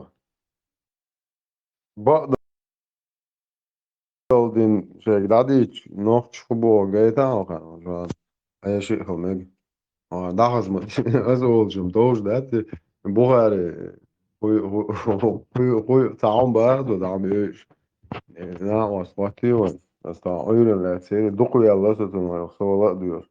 Бакъдолдин шайга дӀадийча, нохча хӀу боху гайта хьалха, Рамштайн. Айши а хила мега. А, дахазма, аса олучум довш дац, Бухари, хуй, хуй, хуй, хуй, цхьа хьун бахазо, дӀа ма йойуш. Э, накъос хӀоттийо вайн. Аса тхьа Ӏуьйран лаьцна, дукха ваьлла со цунах, со ла а доьшу.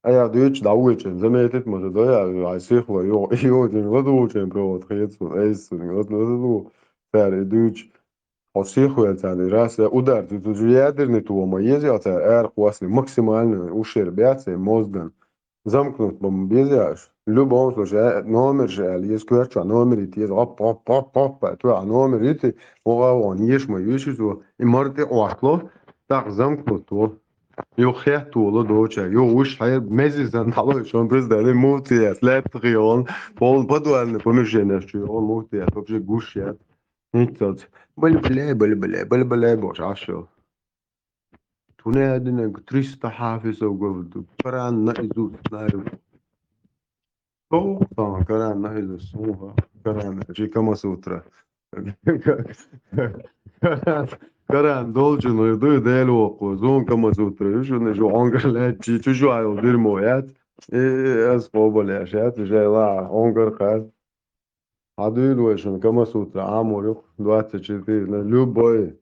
Ая дуьйцу дӀавоьдучун, заметить ма ца до, я, ай сихло, йо, йо, дин, ладугӀучун провод хецун, айсун, вот, вот, вот, цара и дуьйцу. Хьо сихвелла царна, раз, я, удар, ты, ты же ядерный туома, еза, я, цара, эр, хвастли, максимально, ушер, бяцай, мозган, замкнуть, бом, беза, аш. Любом случае, номер же аьлла, еза коьртачу номер йита еза, оп, оп, оп, оп, а ту а номер йита, вогӀа вон, еш ма йиш изо, и мар тӀе Ӏоттало, тӀаккха замкнуто. Юха хеттало доча, юха уж хье, мези сан хьало, шон признали, муфтият, лаьтта хион, пол подвальный помещение, что он муфтият, вообще гуш я. Ничего. Были, были, были, были, были, были, боже, а что? Тунеядинаг триста хьафизов говду. Коран наизусть знаю. Тохтан Коран наизусть. Суха. Коран. Чи Камасутра. Коран. Коран долчун ду Дел вокку. Зун Камасутра. Ю шуна жу онгар лечи. Чу жу айыл дирмо яц. Э, э, эс къобал яшат. Жайла онгар хат. Хьадуьйла вай шуна Камасутра Ӏамор юха, двадцать четыре, на любой.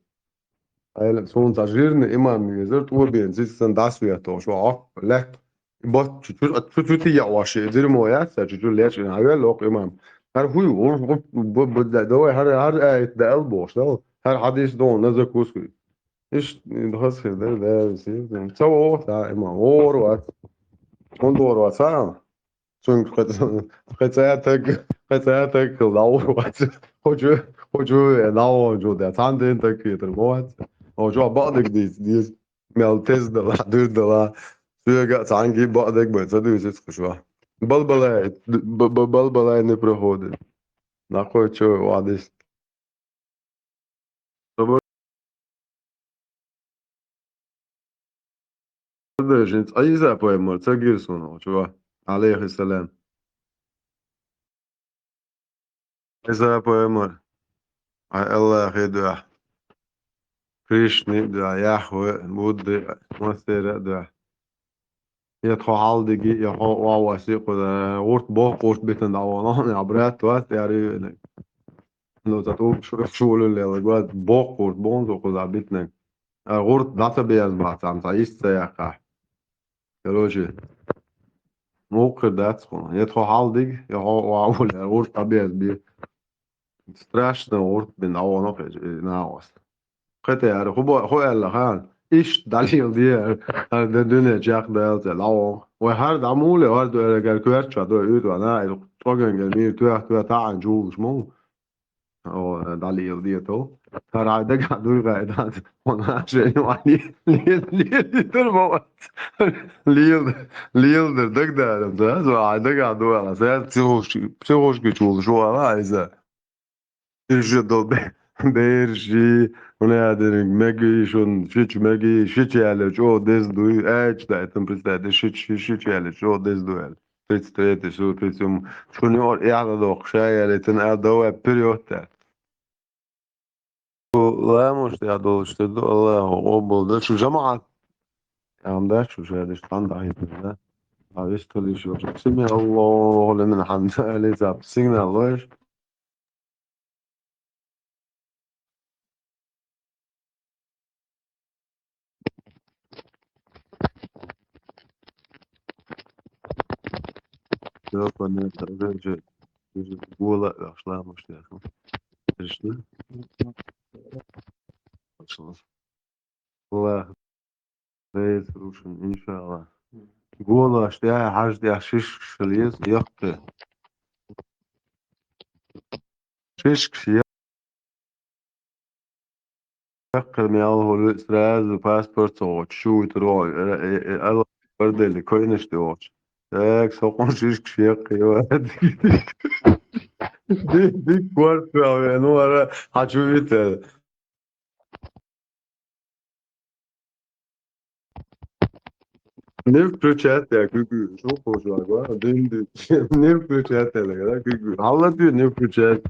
Айла, суна цхьа жирный имам везар, тӀо бен, цицсан дӀасаветта, шо Ӏоккха лаьтта. Бот чу, чу, чу, чу тӀе яӀ ваше, дирмо яц, цхьа чу, чу лечкъина, хьавел оккха имам. ХӀара хӀуй, ур, ур, бу, бу, да, давай, хӀара, хӀара аят да ал бохуш, да? ХӀара хьадис дон, на закуску. Иш, хас хир, да, да, сир, да. Ца воху, да, имам, вор вац. Он вор вац, а? Цуьнга кхе ца, кхе ца таг, кхе ца таг хила дӀавахар вац. Кхо чу, кхо чу ве, дӀавахар чу де. Цхьана ден таг хетар ма вац. О, чу бакъдерг дийца, дийца. Мел теза дала, дуьра дала. Соьга а цхьаьнга бакъдерг бен, ца дуьйцуц кху чу. Балбалай, б-, б-, балбалай не проходит. Нахуй чу вадис. Собар дажинца Ӏийса пайхамар ца гира суна, чува, алейхиссалам. Ӏийса пайхамар, ай Аллахе дуьхьа, Кришне дуьхьа, Яхве, Будде, массера дуьхьа. Я тхо хьалдиги, я хьо ваваси кхуза, гӀурт бохкъурт битан дӀавона, я брат, вас, я ривенаг. Ну, ца ту шу-, шулу лела, гваз бохкъурт бон зо кхуза битнаг. А гӀурт дӀа ца беза бац, амца йист ца яккха. Короче, мукхир дац хьуна. Я тхо хьалдиг, я хьо вавули, гӀурт дӀа беза би. Страшно гӀурт бин дӀавона кхечи, и нагӀос. Кхете яра, хӀу бо-, хӀу аьлла хан, ишт дӀалийла де, хӀара де дуьне чекх даьлла ца, дӀавон. Вай хӀара дӀа муле, хӀара ду эрагар коьртача ду, уьйту ана, ил цӀогангар мийр тоьх, тоьх, таӀан чулуш мул. О, дӀалийла де тов. ХӀара хьай дагахь дуй гӀай дац. Хьуна шен ван ле-, ле-, ле-, ле-, ле-, ма вац. Лийла, лийла дар дагадара, да? Зо хьай дагахь дуй ала. Саьз психушки, психушки чулуш ву ала, айза. Иза дол бе-, бераш, хӀуна яа дерриг мега шун, шича мега, шича яьлла чӀогӀа деза дуй, аьча даийтан представь, шича, ши-, шича яьлла чӀогӀа деза дуй аьлла. Тридцать третий сур, тридцать сьём, шуна юкъара эхь ладоккхуш, ша яьллитан аьлла, давай вперёд аьлла. Ламуш тӀехь долуш тера ду, Аллахо къобал ду, шу жамаӀат. Ам дац шу шадеш, тхан дахьийтина, да? А вистхуьлуш йолчу. Сими Аллаху лиман хьамда, алейза, сигнал лойш. Всё, понятно. Уже же, уже гола, а, шла, может, я. Пришли? Пошла. Аллах. Вейс рушин, иншаллах. Гола, аш, я, хьаж, я, шиш, шалез, якты. Шишкаш яккхар мел хӀули, сразу паспорт ца гӀочу, шу вуьтур вогӀу, э, э, э, ала бардели, койнаш тӀе вогӀучу. Так, со къун шишкаш яккха, йо. Ди-, дик корта вен, ну, ара, хьачу витар. Не включать я, гугу, шу хожу, ага, дин, дин. Не включать я, да, гугу. Алла, ты не включать.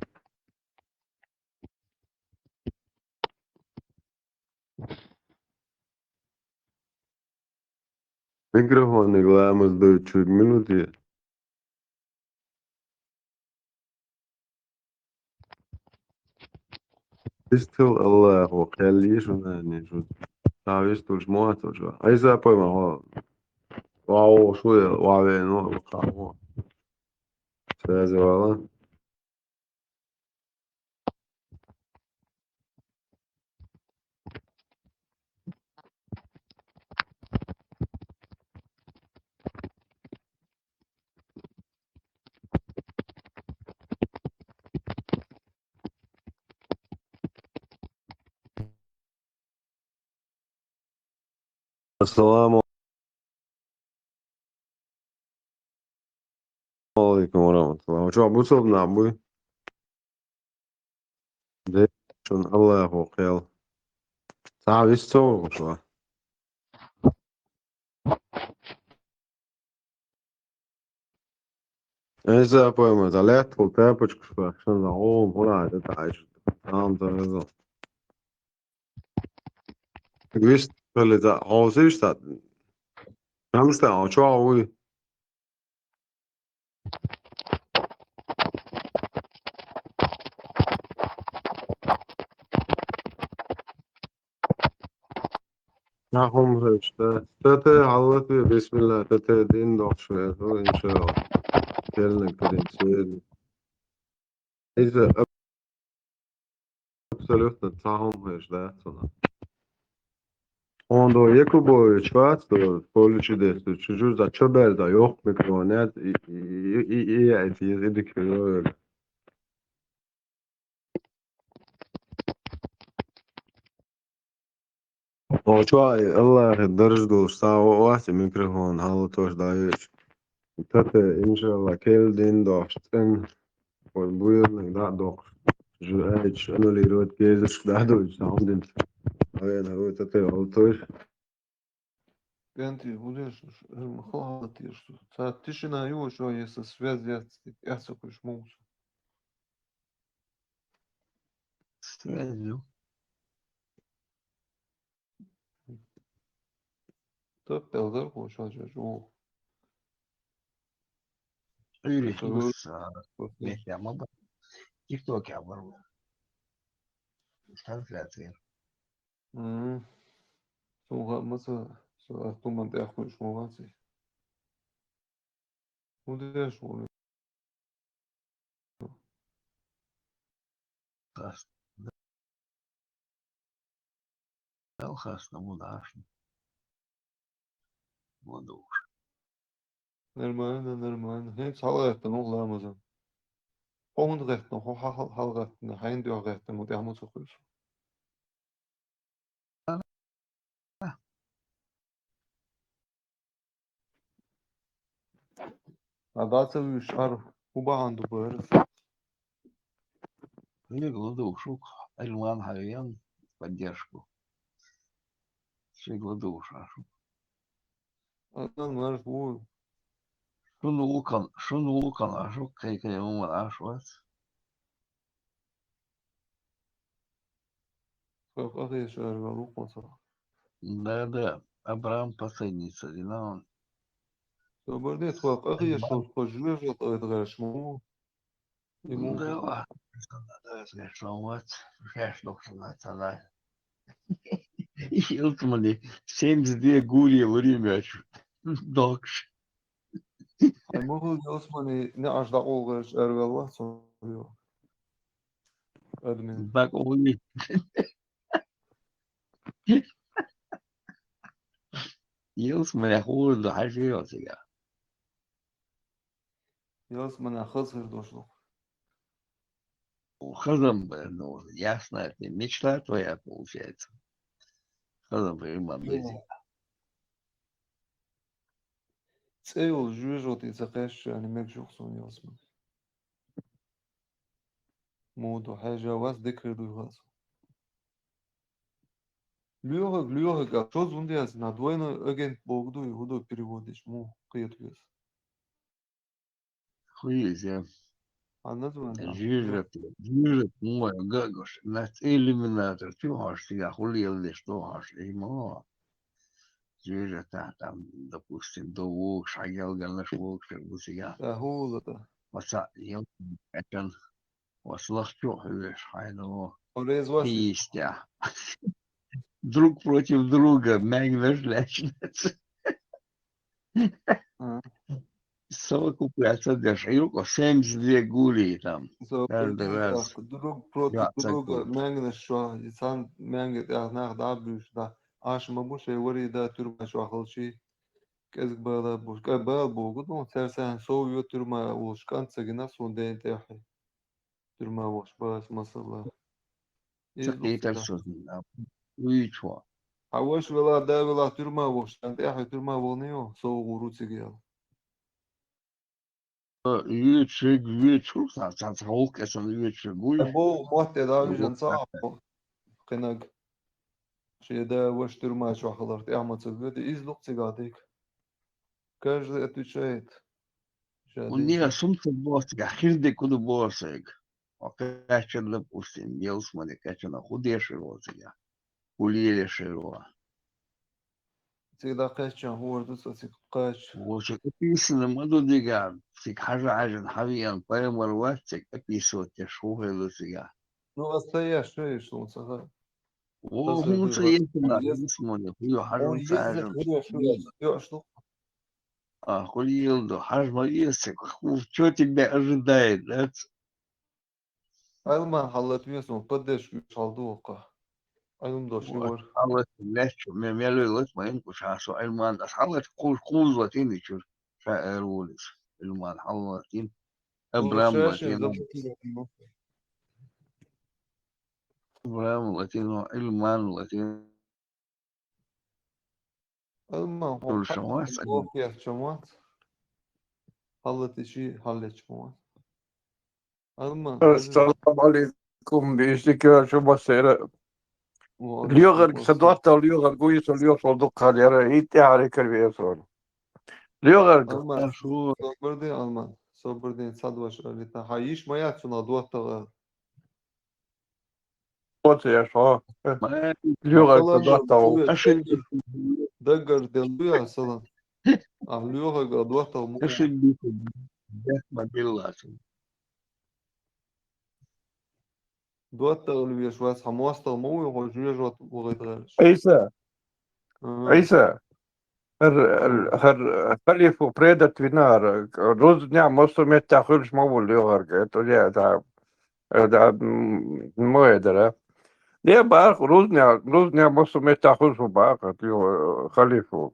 Микрофонный ламаз дойчу минуты. Истил Аллаху, кхел йиш вуна, шу. Ца вистуш мо ацо шу. Айса пойма хо. Вау, шу я, ваве, ну, каво. Связи вала. Ассаламу алейкум ва рахматуллах. Чё, бусалба нах буй? Де, шун Аллаху кхел. Ца вис ца вугуш ва. Иза пойма, за лет хул тапочкаш бахшан, за гӀум хура, это дальше. Там за это. Вист хили за хозиш та. Там что, а чё, а вы? Нахум хешта. Тата халлати, бисмилла, тата дин дохшве, иншалла. Келнек перенцве. Иза абсолютно цагум хешта, цуна. Ондо Якубович вац, то поле чудес, то чужур за чобер, за ёх микронет, и, и, и, и, и, эти, и дикирёр. О, чё, Аллах, дарж дулш, са о, о, ас микрофон, хала тош даеш. Тата, иншалла, кел дин дохш, цен, вот, буйрныг да дохш. Жу, эч, аннулировать, кезеш, да, дойш, сам дин. Авен, хавы, тата, хала тош. Кенти, будеш, эр, ма хала теш, ца тишина ю, шо, если связь яц, тик, яц, куш мугу. Связь ю. Тот пелдер, куш, а чё, чё? Юрий, это вы- химус, а, вот, мехья, ма ба. ТикТок я бар. Трансляция. Мгм. Сунга маса, со артуман тяхуй шмогаци. Удеш муни. Хас. Дал хас, на мудаш. Мудуш. Нормально, нормально. Хен салгаттан, ну, ламазан. Хо хун гаттан, хо хал, хал гаттан, хайн дё гаттан, муди аму цухуш. А даца виш ар хубаан ду бэрс. Или глада ушук, Альман Хавьян поддержку. Ши глада уша шук. Анан марш бу. Шун вулкан, шун вулкан ашук, кай кай умар ашват. Как ахи шар валук маса. Да, да, Абрам последний садина он. Собордет, как ахи шар, кожуе жот, это гашму. Ему. Да, ладно, да, да, что вот, сейчас что-то национально. Илтмани, семьдесят две гули лури мяч. Докш. Ай, могу Илсмани, не аж да олгаш, эрвелла, сорю. Админ. Так, ули. Илсмани, худу, хажи, вот, я. Илсмани, хазыр дошло. Хазан, ну, ясно, это мечта твоя получается. Хазан, понимаю, без. Цейл жужот и цакеш, а не мег жухсон Илсмани. Моду, хажа вас декрыдуй вас. Лёга, Лёга, а что зундиас на двойной агент богду и гудо переводишь, му, кыятуес. Хуизе. А название? Жижет, жижет, мой гагош. Нас иллюминатор, ты можешь, я хулил, что можешь, и мало. Жижет, а там, допустим, до вук, шагел, ганаш вук, шагбусига. Да, хула-то. Васа, ел, это, васлах чё, видишь, хайно. Он из вас. Истя. Друг против друга, мягнеш лячнец. А. Совокупляться деш. И руко семьдесят две гули там. Каждый раз. Друг против друга, мягнеш шо, и сам мягнет, я знах, да, бюш, да. Аш мабуш, и вари, да, тюрьма шо, халчи. Кезг бала буш, ка бал богу, ну, церсен, сов ё тюрьма, уш, канца гина, сон ден техи. Тюрьма вош, бас, масала. Сакъитар созин, а, уйчо. Хьан ваша велахь, да велахь, тюрьма вахча, шен тӀаьхье тюрьма вахана йо, сов гӀур ву цига аьлла. Э, вечерг, вечер, цхьа, цхьа, цхьа гӀуллакх эцна вечерг вуй. Бо, мотт тӀе дӀавижна ца Ӏа кхинаг. Шен да ваша тюрьма чохь хиларх тӀаьхьа ма ца воьду, иза ду-кх цигахь дика. Каждый отвечает. Ша У неа дийца. Сум ца боху цигахь, хир дерг хӀун ду боху сайга. Хьо кхаьчча, допустим, ялсамане кхаьчча, хӀун деш хир ву цигахь? ХӀун лелаш хир ву? Цига дӀакхаьчча, хӀора ду цо цига кхача. Вочу описано ма ду дигахь, цига хьажа хьаьжна хьан веана пайхамар вац, цига описывать деш хӀун хир ду цигахь? Ну, аса ца еш, шу еш, хьуна ца хаьа. Во, Аса хӀун ду, ца ва-, еза, хӀун еза, хӀун ю, хьажа хӀун ца еза, хьажа. ХӀун ю, шу еш, шу еш ду? А, хӀун ел ду, хьажа ма еза цига, хӀун, чё тебя ожидает, да? Ӏилман хьаллата веза, поддержка уьш хьал ду ваккха. Ӏилма дош Вот, вара. Хьаллата лаьтташ, ме-, мел вай лаьтта ма ин кху ша со Ӏилман, ас хьаллата кхуз-, кхуза латийна чуьра, ша эр волу иза. Ӏилман хьаллатийна. Абрам латийна. Абрам латийна, Ӏилман латийна. Ӏилман хьо Дулшан вац, хьо кхетча вац. Хьаллатичи хьаллеча вац. Ӏилман, Ассаламу алейкум, бийшика шу басера. Ва алейкум ЛоьгӀарг сан ассалам. ДоттагӀа лоьгӀарг вуй, со лоьхуш волу дуккха яра, хӀинца тӀаьхьарий кара веза вара. ЛоьгӀарг. Ӏилман, Ашу. Собар де, Ӏилман. Собар де, цхьа дош али та. Хьан йиш ма яц цунах доттагӀа. Оцу еш хьо. Ма, ЛоьгӀарг сан Салам доттагӀа ву. Алейкум. Ашу. Даггара, даггара де луя, салам. А лоьгӀарг а доттагӀа ма ву. Ашу биху. Бехма биллаху. ДоттагӀа луьйш вац, хьан мостагӀа ма вуй, хьо жоьжахати вахийта гӀерташ. Ӏийса! Ага. Ӏийса! ХӀара, хӀара, хӀара халифа предать вина хӀара, рузбанехь массо а меттехь хуьлуш ма ву лоьгӀарг, это я, да, э, да, м, ма вай дара. Не, бахьа, рузбанехь, рузбанехь массо а меттехь хуьлуш ву бахьа, хӀара лоьгӀа-, халифа.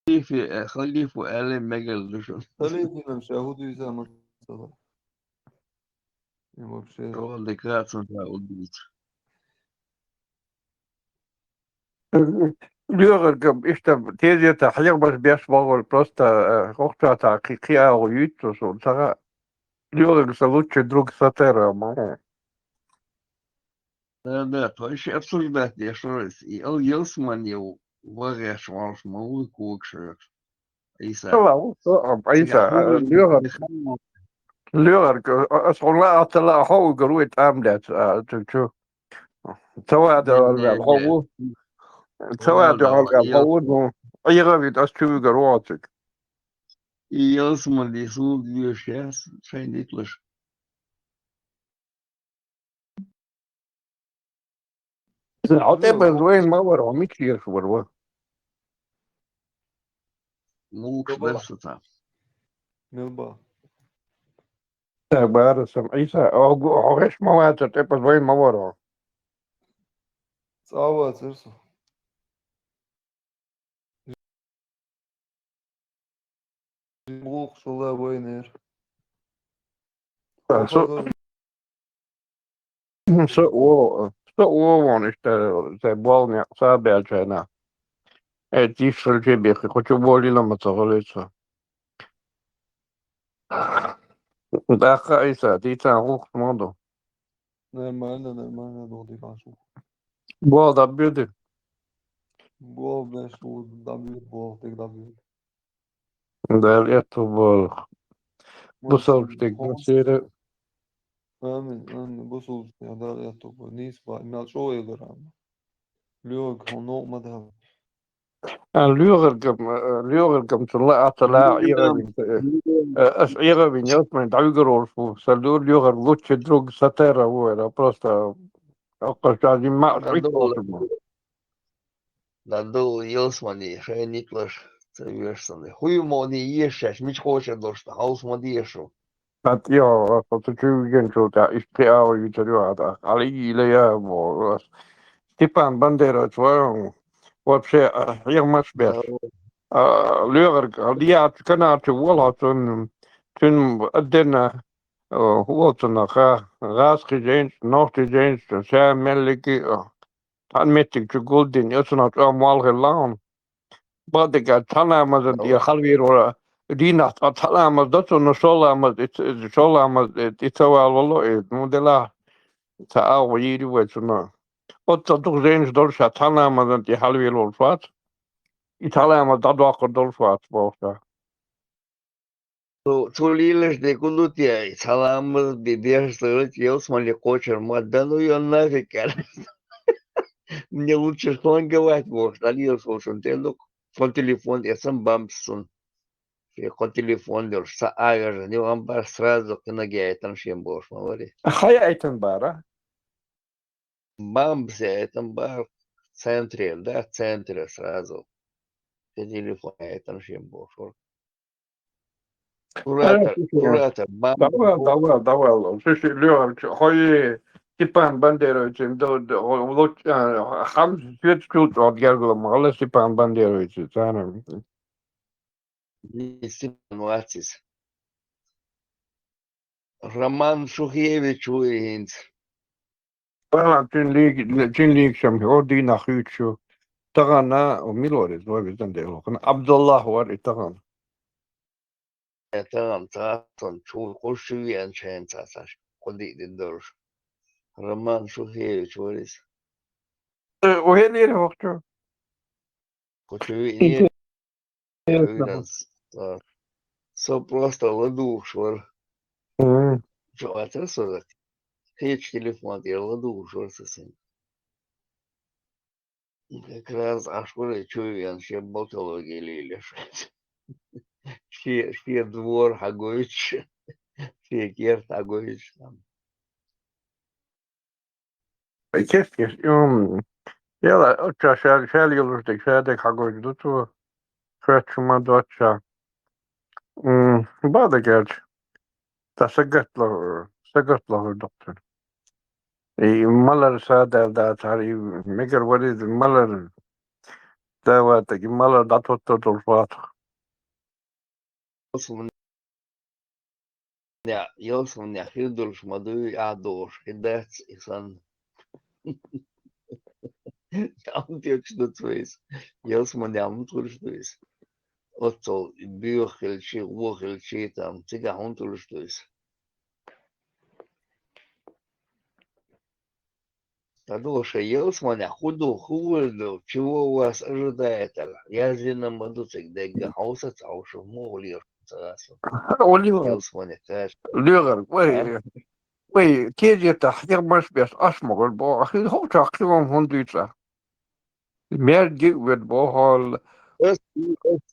Халифа, э, халифа аьлла мегар ду шуна. Халифа ша хӀун дуьйцу ма ца хаа. И вообще. Чохь дика цунна ша хӀун дуьйцу. ЛоьгӀарг, иштта, тезета хьехамаш беш бохург, просто, э, хӀокху чохь кхи-, кхин агӀо юьйцу суна, ца хаьа. ЛоьгӀарг сан лучший друг Сатера ма ву. Да, да, то есть обсуждать деш вара иза. И ал ялсамане ван гӀерташ волуш ма вуй когаш веш. Ӏийса. Ала, ву, со, а, Ӏийса, Цигахь а, хӀун лоьгӀар-, ву? ЛоьгӀарг, а, ас хьуна лаахь а ца лаахь, хьо угар вуй тӀам дац, а, цу чу. Ца вада Не, не, ваьлла хьо не. ву. Ца вада Вада, ваьлла хьо я- ву, ну, Ӏеха вид ас чу вигар ву хьо цига. И ялсамане суна веш яц, шайн дитлаш. Хьо тӀе Ну, база вайна ма вара, хьо мича еш вара ва? Муха Мел бара. Сан цхьа? Мел бара. Так, бара сан, Ӏийса, хьо гу-, хьо гӀеш ма вацара, тӀе база вайна ма вара хьо. ЦӀа вацара со. ГӀуллакх шу ла вайнера. Со, со, о, со о вон иштта, цай болх некъ са баьлча хьайна. Э, тиша хилча бехи, кху чу болийла ма ца гӀалайца. ДӀаккха Ӏийса, дийцан гӀуллакх ма ду. Нормально, нормально, догӀу дика шу. Болх дӀабоьду? Болх беш ву, дӀабоьду, болх дика дӀабоьду. Дала этто болх. Бусалба стаг хьо- бусера. Амин, амин. Бусалба стаг Дала этто болх. Нийса бан, мел чӀогӀа эгара амма. ЛоьгӀарг хьо новкъа ма дахьа. А, лоьгӀаргам, э, лоьгӀаргам цунна лаахь а ца лаахь, Ӏеха вин, э, э, ас Ӏеха вин, ялсамане дӀавигар волуш ву. Сан лоьгӀарг лучший друг Сатера ву, вера, просто, оккха ша жимма а Дан ду, Ӏитта волуш ву. Дан ду, ялсамане шайн дитлаш ца веш санна. ХӀуй мо ни ешаш, мича кхочур долуш дан хьовса ма деша. ХӀаъ, йо, оцу чу вигинчул тӀаьхьа иштта кхин агӀо юьйцур ю хьан тӀаккха. Хьала йийла я, бо, ас. Степан Бандерович ван, вообще, а, хьехамаш беш. А, лоьгӀарг, а, лиячу канарчу волахь цунна, цуьнан отдельно хӀу волчунах, гӀазкхий жайнаш, нохчий жайнаш, ша меллиги, цхьана меттиг чу гулдина, оцунах чӀоагӀа молла хилла хьуна. Бакъдерг аьлча, цхьа ламаза тӀера хьалвийр вара, дийнахь цкъа цхьа ламаз до цунна, шоллагӀа ламаз, шоллагӀа ламаз тӀе ца вала вало, э, ну, делахь, цхьа агӀо йийр ю вай цунна. Оццул дукха жайнаш долуш, ша цхьа ламаза тӀе хьалвийр волуш вац, и цхьа ламаз дӀадоккхур долуш вац, боху ша. Цу, цу лелаш дерг хӀун ду те, цхьа ламаз бе-, беш ца хилча, ялсамане кхочур ма дан, ну, йо, нафиг, аьлла. Мне лучше шланговать, бохуш, дӀалелаш волчун тӀе ду, сон телефон эцна бампс цунна. Шен кхо телефон йолуш, цхьаъ а йоьжна, юкъам бара сразу кхин а яйтина шен бохуш ма варий. Хьан яйтина бара? Бампс яйтина бара центре, да, центре сразу. Шен телефон яйтина шен бохуш вара. Куратор, куратор, бампс. Давай, давай, давай. Слушай, Лёха, хьо и Степан Бандерович, до, до, луч-, а, хам, свет чул чӀогӀа гергала ма хилла Степан Бандерович, царна. Не Степан вац иза. Роман Шухевич ву и хӀинца. Валла, цуьнан лига-, цуьнан лигашам хӀора дийнахь хуьйцуш ю. Тахана, о, мила вара иза, вай везан Дела, хӀокхуьнан Абдуллах вара и тахана. Э, тахана цхьацца чу кхуш чу веанчу хенца цхьацца кху диъ дина долуш. Роман Шухевич вара иза. Э, о, хӀелира хӀокху чу? Кху чу веанера. Интересно. Со просто ладугӀуш вара. Мгм. Чу вацара со дак? Кхечу телефон тӀера ладугӀуш вара со сен. Как раз Ӏаш вара чу веана, шен болтологи лелаш. Шен, шен двор хьагойтуш, шен керт хьагойтуш там. Кест-кест, м, яла, оццо ша, ша лелош дерг, ша дерг хьагойтуш ду цо, хоьттуш ма доццу ша. М, бакъдерг аьлча, цхьа сагатла-, сагатла хир ду-кх цуьнан. И малар са даьлла дацахьара, и мегар вара иза малар, да ватаг, и малар дӀатоттур долуш вацахь. Ялсамане, ялсамане хир долуш ма дуй, ахь дохуш хир дац и санна. Амма теташ ду цо иза. Ялсамане хӀунда хуьлуш ду иза? Оццул боьха хилчий, вон хилчий там, цигахь хӀунда хуьлуш ду иза? Ткъа ду шайн ялсаманехь хӀун ду, хӀун хир ду, чего вас ожидает аьлла? Яздина ма ду цига дегга, хьовсац хьовсуш, муха лелаш ца гӀасу. Ялсамане кхача. ЛоьгӀар, вай, а? Вай, кезетахь хьехамаш беш Ӏаш ма гӀур боху, хӀокху чохь кхин хӀума хӀунда дуьйцу ахь? Мерг а вед боху хьол. Ас, ас,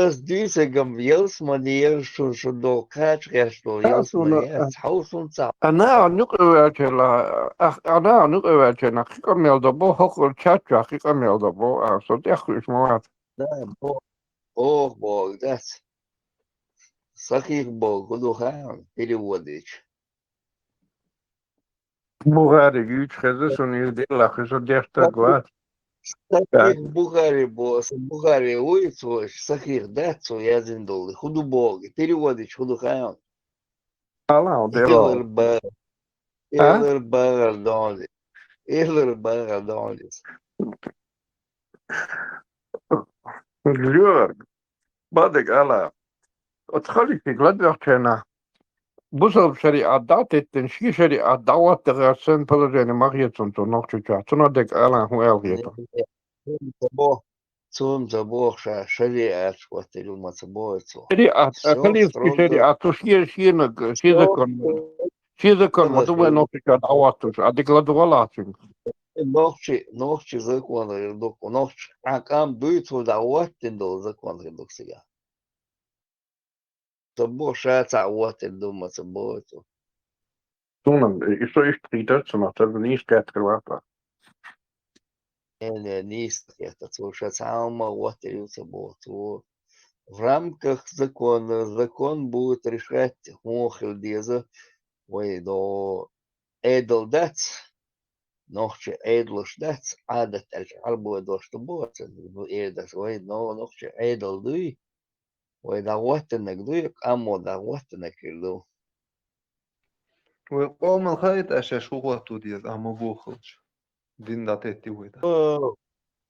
ас дуьйцург-м ялсамане яра шу, шу догӀу кхача гӀерташ долу ялсамане яц, хьовсун ца. Ана а нуькъа ваьлча, ах, ана а нуькъа ваьлча, кхин къамел до боху, хӀокхуьнан чат чохь кхин къамел до боху, а, со тӀех хуьйш ма вац. Да, бо-, боху, боху, дац. Сахих боху, хӀун ду хаьа, переводича? Бухари юьйцу хеза шуна иза, делахь, иза деш стаг вац. Сахих Бухари бо-, Бухари вуй цо, сахих дац цо яздина долу. ХӀун ду боху, переводича хӀун ду хаьа? Алан, дело. Элар ба-, а? Элар багӀар дон. Элар багӀар дон. ЛоьгӀар. Бадиг ала. Оцу халифиг ладоьгӀча хенахь, бусалба шариӀат дӀа а теттина, шен шариӀат дӀахӀоттагӀа санна положение ма хета цунна цу Нохчийчохь. Цунах дерг алан хӀун аьлла хета? Цунна ца боху, цунна ца боху ша шариӀаташ хӀоттийла ма ца боху цо. ШариӀат, а, всё халифский строго. ШариӀат, цу шен, шена, шен закон. Шен закон ма ду вай Нохчийчохь дӀахӀоттуш, а дика ладогӀа лаьцна. Нохчи, нохчи закон хир ду, нохчи къам дуй цо дӀахӀоттийна долу закон хир ду цигахь. Ца боху ша цхьаъ хӀоттийна ду ма ца боху цо. Суна, и со иштта хийтар цунах, тара нийса кхетар вац. Не, не, нийса кхетар цо, ша цхьа а хӀума хӀоттийна ю ца боху цо. В рамках закона, закон будет решать, хӀун хила деза, вай до Ӏедал дац, нохчи Ӏедалш дац, Ӏадат аьлча Ӏарбой дош ду боху, эр дац, вай но-, нохчи Ӏедал дуй, вай дӀахӀоттинарг дуй, къамо дӀахӀоттинарг хир ду. Вай къомал хаита шаьш хӀун хӀотто деза, а ма бохалча. Дин дӀатеттий вай тӀаккха? Э,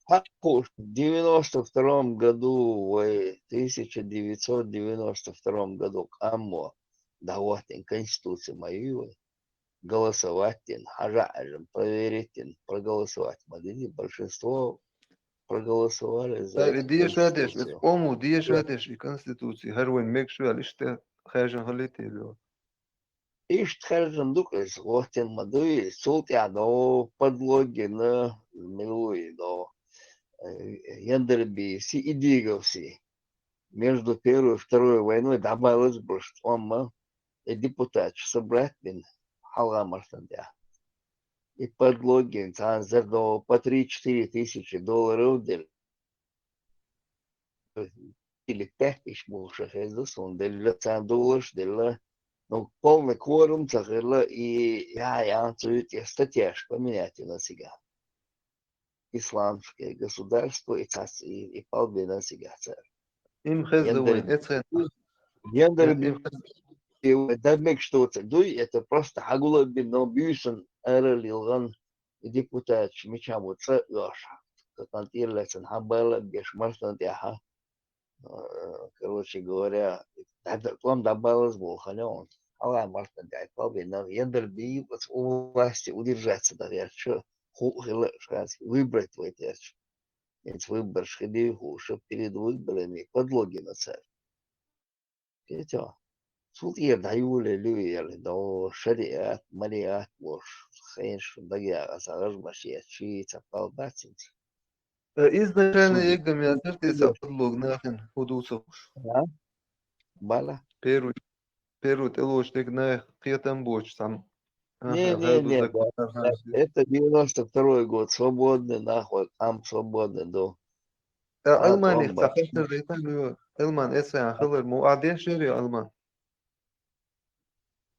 хьакхуш, девяносто втором году, вай, тысяча девятьсот девяносто втором году къамо дӀахӀоттийна Конституци ма йий вай. Голосовать дина, хьажа Ӏаьржа, проверить дина, проголосовать ма динний, большинство проголосовали за Цар и эту деша деш, из Конституцию. къомо деша деш, и Конституци, хӀара вайн мегаш ваьлла, иштта хаьржина хилийтий ло? Иштта хаьржина ду-кх из, хӀоттийна ма дуй из, цул тӀаьхьа до подлоги на, мила ву и до, э, Яндарбиевси, Идиговси. Между Первой и Второй войной дӀабаллалца болаш тӀом ма, и депутаташ собрать бина хьалха мартан тӀехь. И подлоги царна зар до по три-четыре тысячи долларов делла. Или пять тысяч бохуш хезна суна делла, царна доллараш делла. Ну, полный кворум ца хилла, и я, я, цу тӀе статьяш поменять йина цига. Исламское государство, и цац, и, и палбина цига цар. Им хезна вайн, Яндарбиев. эцхен. Яндарбиев, да мегаш доцург дуй, это просто хьагулбина, но буьйсанна ара лилгӀан депутаташ мичахь бу цӀа а оьшу. Катан тӀера лаьцна хьабалла а беш мартан тӀехьа. Э, короче говоря, дӀа-, тӀом дӀабаллалца болу хана он. Хьалха мартан тӀехь палбина, Яндарбиев оцу у власти удержаться дан гӀерташ, хӀуъа хилла а шаьш выбрать вайтарча. Эца выбораш хилий хӀуша перед выборами подлоги на цара. Кхетий хьо? Цул тӀера дӀайолаелла ю и, до шариат, мариат бохуш, хенаш дагаяха аса гӀажмаш еччи, ца пал бац хӀинца. Э, изначально Судьи. эггам яцара те цхьа подлог нахана хӀун ду ца хууш. А? Бала? Первый, первый тӀелоцу дерг нах кхетам боцуш цхьамма. Аха, Не, не, хьаду не, закон да, хьаьжча. Это девяносто второй год, свободный нахуй, къам свободный ду. Э, А, Ӏилманех тӀом цхьа бац. хаттар дайтан ю, Ӏилман, эцхьа хилар мо, а деш яр ю, Ӏилман?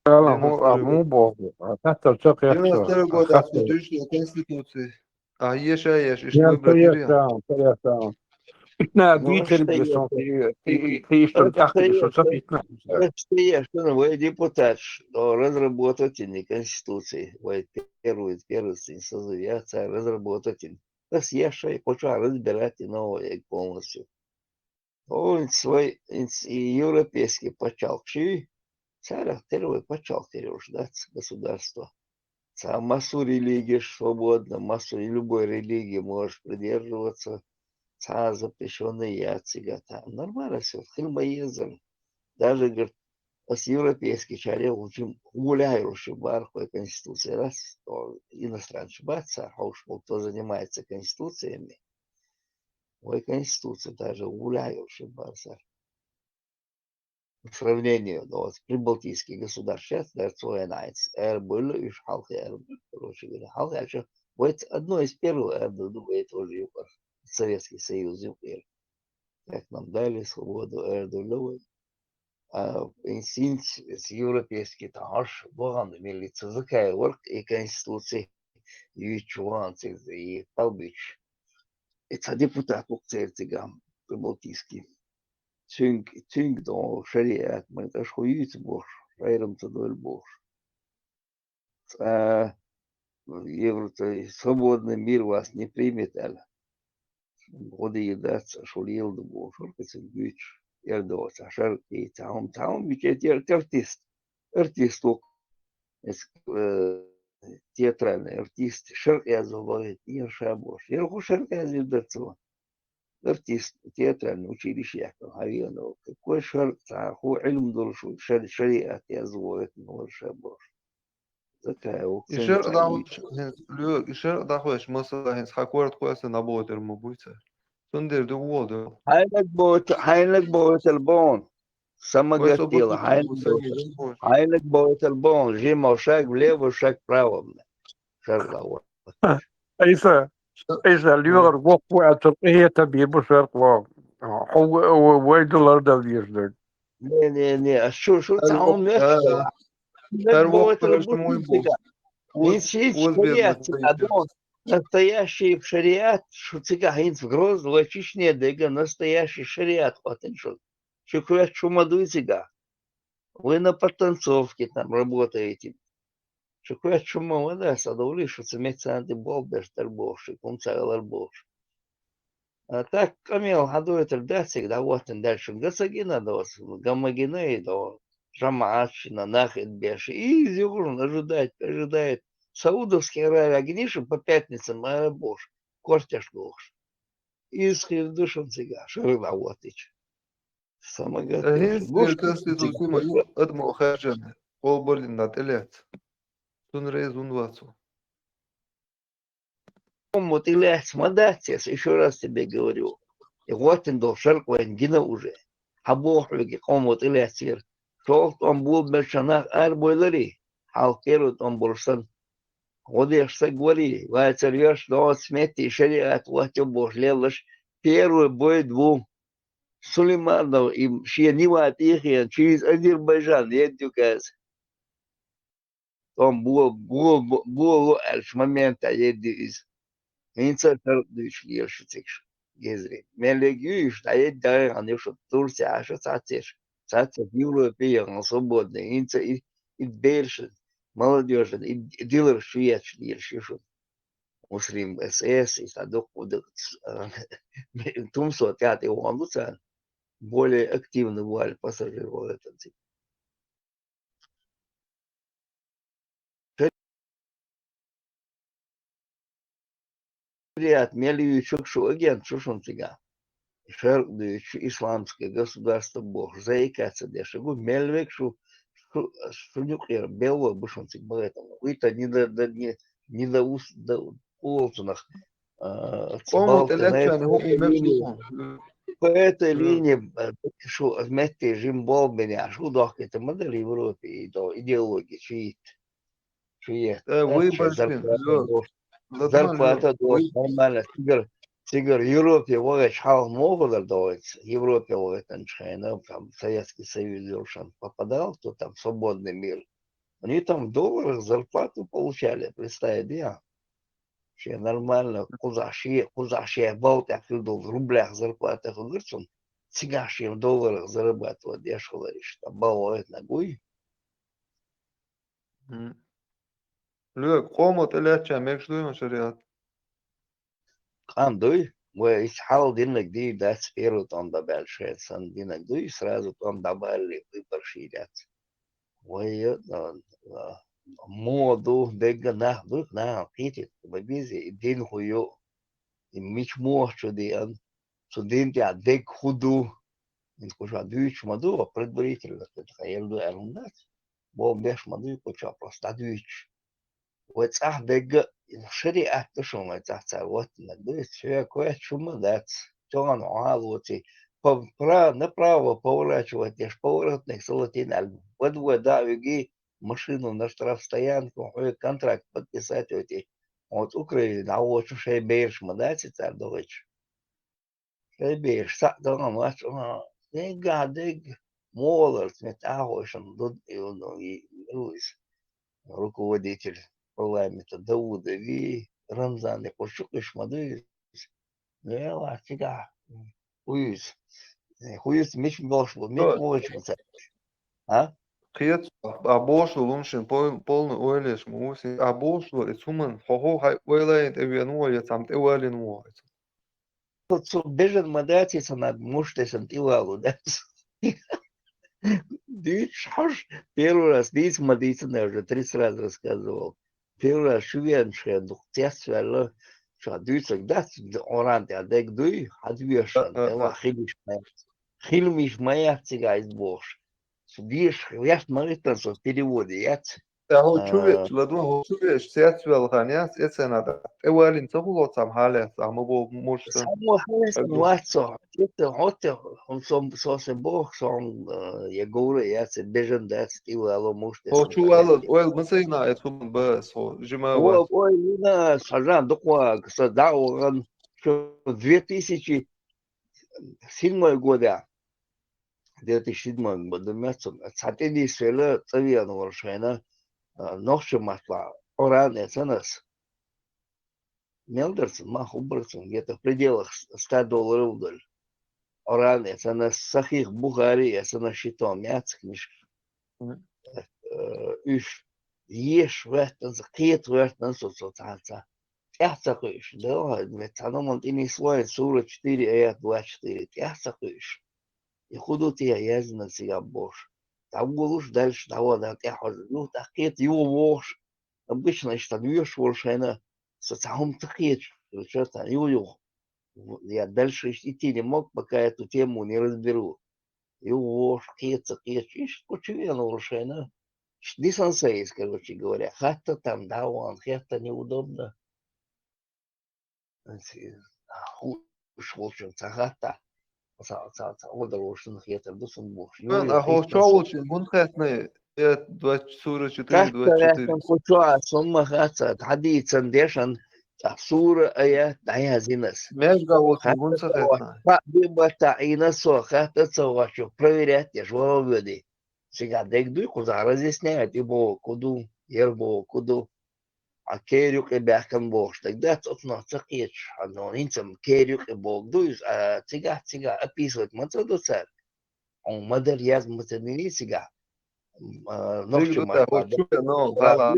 Ала, Девяносто хӀун, а, второй хӀун боху? А, хаттар ца кхетта. Девяносто второй год, Хаттар. Конституци. А, еша, еш, иш Я, выбрать конечно, ир. да, конечно. Итна Ну, дийцар что бе я сон, так? и, и, и, и, что, Просто ахти, я что, что, так. итна. Просто я что, ну, вы депутат, что разработать не Конституции, вы первый, первый созыв, я ца разработать. Просто я что, я хочу разбирать и новое полностью. Он свой инс-, и европейский пачалкхаш, царах первый пачалкх хир уж дац государство. Цхьа массо а религеш свободно, массо а любой религии можешь придерживаться, цхьа запрещённый яц цига там. Нормально всё, хила ма езара. Даже, говорит, ас европейский чаре лучше гуляй лучше бар, кой конституция раз, то иностранцы бац, а хьуш, кто занимается конституциями. Вай конституция даже гуляй лучше бар сар. По сравнению, ну, вот, с прибалтийских государств сейчас, да, цо я найц, эр было, иш халхи эр было, короче говоря, халхи, а чё, вот одно из первых эр было, это тоже юкар, Советский Союз юкар. Как нам дали свободу, эр было, а, инсинц, с европейский тахаш, ваган милица, закай ворк и конституции, юич ваган цигз, и палбич. И ца депутат вук церцигам, прибалтийский. Цуьнг, цуьнг дон шариат, ман таш ху юйца бош, шайрам ца доль бош. А, Евро, свободный мир вас не примет, аьлла. Гъо дийр дац, шу лела ду бохуш, хӀоркацин буьйцуш, эр доцу, шаркъи, цхьа хӀума, цхьа хӀума биче те-, артист. Артист ву. Эс, э, театральный артист, шаркъ язо вагӀе, тӀера ша бохуш. Яра хӀу шаркъ язйир дара цо? Артист, театральный училище яьккхина, хьавеана ву. Какой шаркъ, цхьа хӀу Ӏилма долуш ву, шари-, шариат язо вагӀе, тӀера ша бохуш. Закай ву, И цуьнан шаркъ цхьа дахуш, хӀинца лоьгу, и шаркъ дахош, масала, хӀинца хьан корта кхоьссина дӀабохуьйтур ма буй цара. Цундела ду вон ду. Хьайнаг бохуьйту-, хьайнаг бохуьйтал бон. Самагат дела, хьайнаг бохуьйтал. Хьайнаг бохуьйтал бон. Жимал шаг влево, шаг вправо. Шаркъ дахош. Айса, Айса, лоьгӀар воккху аьлла, къахета бийр бу шаркъ вогӀу. Хьо в-, в-, вай далар дал веза даг. Не, не, не, а шу, шу цхьа хӀума мегаш ду. Хьайнаг бохуьйтал бу цига. Вин шийтта шариат цига дон. Настоящий шариат, шу цига хӀинца Грозный вай Чечне дега настоящий шариат хӀоттина шу. Шу кхоьссуш хӀума дуй цига? Вы на подтанцовке там работаете. Шу коьрта шу ма ван дац, ца довлий, шу цу меттица тӀе болх беш дар бохуш, шуьга хӀума ца хилар бохуш. А так къамел хьадойтур дац цига, дӀахӀоттина даьлча, шуна ган ца гина доцу, ган ма гина и до, жамаӀат шина, нах и беш, и иза юхурна ожидать, ожидать. Саудовский Аравия гиний шу по пятницам ара бохуш, кортеш бохуш. Иза хир ду шуна цигахь, шарал дӀахӀоттича. Самагат Э, долуш. ХӀинца Гуш тера тасдийцалц цига. Ма ю адамо хаьржина, къобалдина тӀелаьцна. Цунна реза ван вац ву. Къомо тӀелаьцна ма дац аса, ещё раз тебе говорю. И гӀоттина долу шаркъ вайна гина уже. Хьабоху хьоьга къомо тӀелаьцнера. ШолгӀа тӀом болабелча нах арабойларий, хьалха первый тӀом болуш санна. ГӀо деш стаг варий, вайцара йош доцу метте шариат ваттайо бохуш леллаш, первый бойд ву. Сулейманов и шен Нива тӀехеана, чуьйза Азербайджан едда ю кӀеза. ТӀом бо-, бо-, бо-, боло аьллачу моментехь едда ю иза. ХӀинца а шаркъ дуьйцуш лелаш ю цига шу, гезри. Мел лег ю уьш, дӀаедда дагӀана ю шу, Турция Ӏаш а цхьацца еш, цхьацца Европе яхана свободный. ХӀинца и, и бераш, молодёжь, и, и диларш чу етташ лелаш ю шуна. Муслим СС, и цхьа дукха, дукха, а, Тумсо тӀаьхьа тӀе вахана ду царна. Более активно ву аьлла пассажир вахийтина цига. Шариат мел юьйцург шу агент шу шуна цигахь. Шаркъ дуьйцуш, исламское государство бохуш, заикаться деш, гу, мел вег шу, шу, шуна юкъера белла бу шуна цига бахийтина. Вуьйта не до, до, не, не до ус-, до, олу цунах, а, Къоман тӀе лаьттачарна хӀума мегаш ду хьуна. По этой линии, э, шу метте жима болх бина, шу дохкийта ма дара Европе, и до идеология чуйитта. Чуйитта. Э, вай башкин, зарплата йо. Зарплата до, нормально. Цигара, цигара Европе вахийташ хьалха муха дар довайца? Европе вахийтанчу хенахь, там, Советский Союз йолушан попадал, то там свободный мир. Они там в долларах зарплату получали, представь, да? Шен нормально, кхузахь шен, кхузахь шен балла тӀехь хир долу рублях зарплата хилира цунна. Цигахь шен долларах зарабатывать деш хилар иштта. Балла вайтинарг вуй. М. Лоьга, къомо тӀе лаьттачарна мегаш дуй хьуна шариат? Къан дуй, вай иштта хьал диннарг дийр дац, первый тӀом дӀабаьлла шайн санна диннарг дуй, сразу тӀом дӀабаллале выбор ший яц. Вай, а, а, муха ду, дегга нах ду, нахана кхетийта ма беза, и дин хӀун ю, и мича мохь чу деана, цу дин тӀехь дегга хӀун ду, хӀинца кху чохь дуьйцуш ма ду, предварительно, тхан елла ду аьлла хӀума дац, боху беш ма дуй, кху чохь просто дӀадуьйцуш. Вай цӀахь дегга, шариат ду шуна вай цӀахь цара ваттинарг ду, иза хьоьга коьрта шу ма дац, тахана хьо хьалоций, по-, пра-, направо поворачивать деш, поворотник салатийна аьлла, вада вай дӀа а виги, машину на штрафстоянку, хьоьга контракт подписать йойтий, хьо цу Украине дӀавочу шайн бераш ма дац и цара дохуьйтуш. Шайн бераш схьа а догӀун вац, а, деггахь дегга, могӀаларца метта ахойшан ду, и, и, и, и, руководитель парламента Даудови, Рамзани кху чу кхуьш ма ду иза. Вела, цигахь, хӀун иза? ХӀун иза, мича болуш бу, мича вогӀуш бу цара? А? Кхета, а болуш долу хӀума шен пол-, полный ойла еш ма ву, а болуш долу и цу хӀуманна хьо хӀун хьайн ойла йина тӀевеана ву, я цхьамма тӀевалийна ву хьо? Цо бежан ма дац, и сан наб муш тесна тӀе валу дац. Дуьйцуш хьожуш, первый раз дийца ма дийцина, я уже тридцать раз рассказывал. Первый раз шу веанчу хенахь дукха цецваьлла, ша дуьйцург дац, Ӏоран тӀехь дерг дуй, хьан доьшуш, А, а, тӀе а. Хилмиш ма яц. Хилмиш ма яц цигахь иза бохуш. Со дешаш, ваьш ма витан со переводе яц. Ткъа хьо чу веача, ладо, хьо чу веача, цецвелла хан яц, эццена тӀе валийна ца хуьлу цхьамма хьалаьцна, ахьа ма боху муш сан. Цхьамма хьалаьцна вац со. Эццена хьо тӀе, хьо со, со сан боху, со, э, я говра яц, я бежан дац, тӀе вало муш тесна. Хьо чу вало, ойла ма ца йина, эцу хӀуманна бан ас хьо, жима вац. Ойла йина ас, хьажан дукха вагӀа, сан дӀа а вахана, шу две тысячи седьмой годехь. Две тысячи седьмой году меттан цхьа тӀе дисвелла цӀа веана волу шайна, а, нохчийн маттахь Ӏоран эцна ас. Мел дара цун, ма хӀун бара цун, где-то в пределах ста долларов долу. Ӏоран эцна ас, Сахих Бухари эцна ас, ши том яц книжка. Мгм. Э, уьш. еш гӀоьртина, кхета гӀоьртина со, со цхьацца. ТӀехь ца кхуьуш, да, вай, цхьа номан тӀе нислой, сура четыре, аят двадцать четыре, тӀехь ца кхуьуш. И хӀун ду те яздина цигахь бохуш. ДӀаволуш дальше, дӀавала тӀехь хьожа. Юха тӀаккха кхета юха вогӀуш. Обычно иштта вуьйш волу шайна, со цхьа хӀума ца кхеташ, хилча цхьа юха-юха. Я дальше иштта идти не мог, пока эту тему не разберу. Юха вогӀуш, кхета ца кхеташ, иштта кху чу вена волу шайна. Иштта дисан сай иза, короче говоря. Хатта там, да, ван, хетта неудобно. Хууш волчун ца хатта. Ца, ца, ца, одалошна хетар ду сан бохуш. Ан, а хо чо волчун гун хатна, э, двадцать, сура четыре, двадцать четыре. Хатта ху чо а сумма хатса, хьадийцан дешан, цӀа сура ая, дӀаязинас. Межга волчун гун ца хатна. Хатта ца вачу, проверять деш, вала веди. Цигахь дерг дуй, кхузахь разъясняет, и боху, ку ду, ер боху, ку ду. А кер юкъе баьхкан бохуш дерг дац, оцунах ца кхеташ, хьан хӀинца кер юкъе боху ду иза, а цигахь, цигахь описывать ма ца до цара. Хьуна ма-дарра яз ма ца дини цигахь. М, а, нохча маттахь, ну, ладва,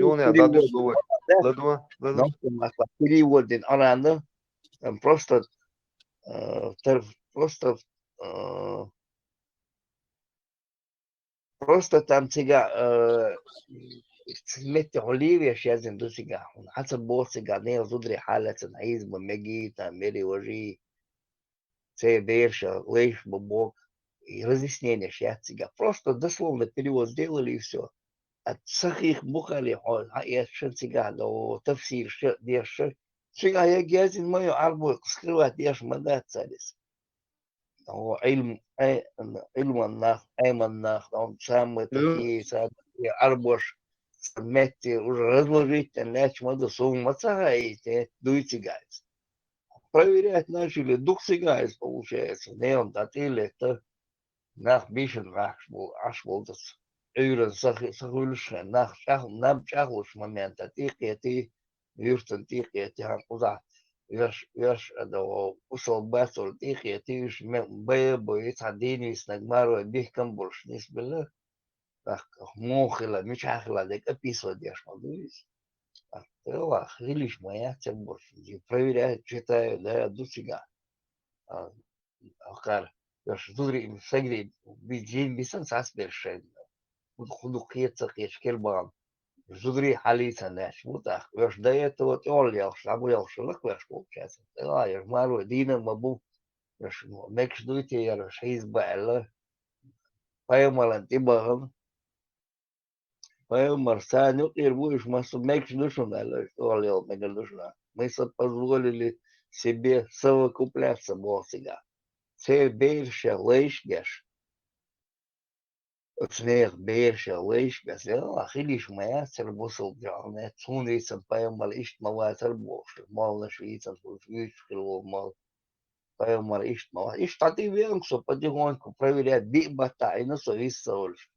ладва. Нохча маттахь перевод дина арана, там просто, э, тер-, просто, э, Просто там цигахь, э, метте хьо лийвеш яздина ду цигахь. Хьуна хьан ца боху цигахь, нел зударий хьалацан хьийза бан мегий, там, мери важий, церан бераша лайш бан боху. И разъясненеш яц цигахь. Просто дословно перевод сделали и всё. А сахих Бухари хьо хьан эцча цигахь, до тафсир ша деш ша. Цигахь яг яздина ма ю, Ӏарбой скрывать деш ма дац цаьрца. О, Ӏилм-, Ӏе-, Ӏилман нах, Ӏеман нах, он самые такие, самые Ӏарбош, метте уже разложить тен лаьтташ ма ду, суна ма ца хаийта, дуй цигахь иза. Проверять начали, дукха цигахь иза, получается, нелан дӀатӀелетта, нах бийшина ваьхкаш болу, Ӏаш болу дац. Ӏуьйранна са хи-, са хуьлуш хен, нах чӀах-, наб чӀагӀлуш момента тӀекхетий, юьртан тӀекхетий, хьан кхузахь оьш, оьш а догӀу, усал бацалла тӀекхетий, уьш ме-, бай а бой, цхьа дийна виснаг марой бихкам болуш нисбелла. ТӀаккха муха хила, мичахь хила дерг описывать деш ма ду иза. ТӀаккха хила йиш ма яц церан болуш. Проверяю, читаю, да, ду цигахь. А, Ахкара, оьш зударий, сагрий, би-, жин бисана сацберш шайна. ХӀун, хӀун ду кхета ца кхеташ кел бахана. Зударий хьалийцан лаьтташ бу тӀаккха. Оьш до этого тӀехула ялхаш, дӀабу ялхаш лакхвеш получается. ТӀаккха оьш марой дийна а ма бу. Оьш мегаш дуй те яра, оьш хьийза бан аьлла. Пайхамаран тӀе бахана. Пайхамар царна юкъера ву уьш, массо мегаш ду шуна аьлла, уьш тӀехула йолу мегар ду шуна. Мы со-, позволили себе совокупляться боху цигахь. Церан бераша лайш а беш. Оцу нехан бераша лайш а беш. Делахь хила йиш ма яц церан бусалба жахьанет. Суна вийцан пайхамар иштта ма вацара бохуш. Молланаш вийцан хуьлуш, вуьйцуш хила волу молла. Пайхамар иштта ма вац. Иштта дӀатӀевеана со потихоньку проверять, биъ баттахь Ӏийна со вист ца хуьлуш.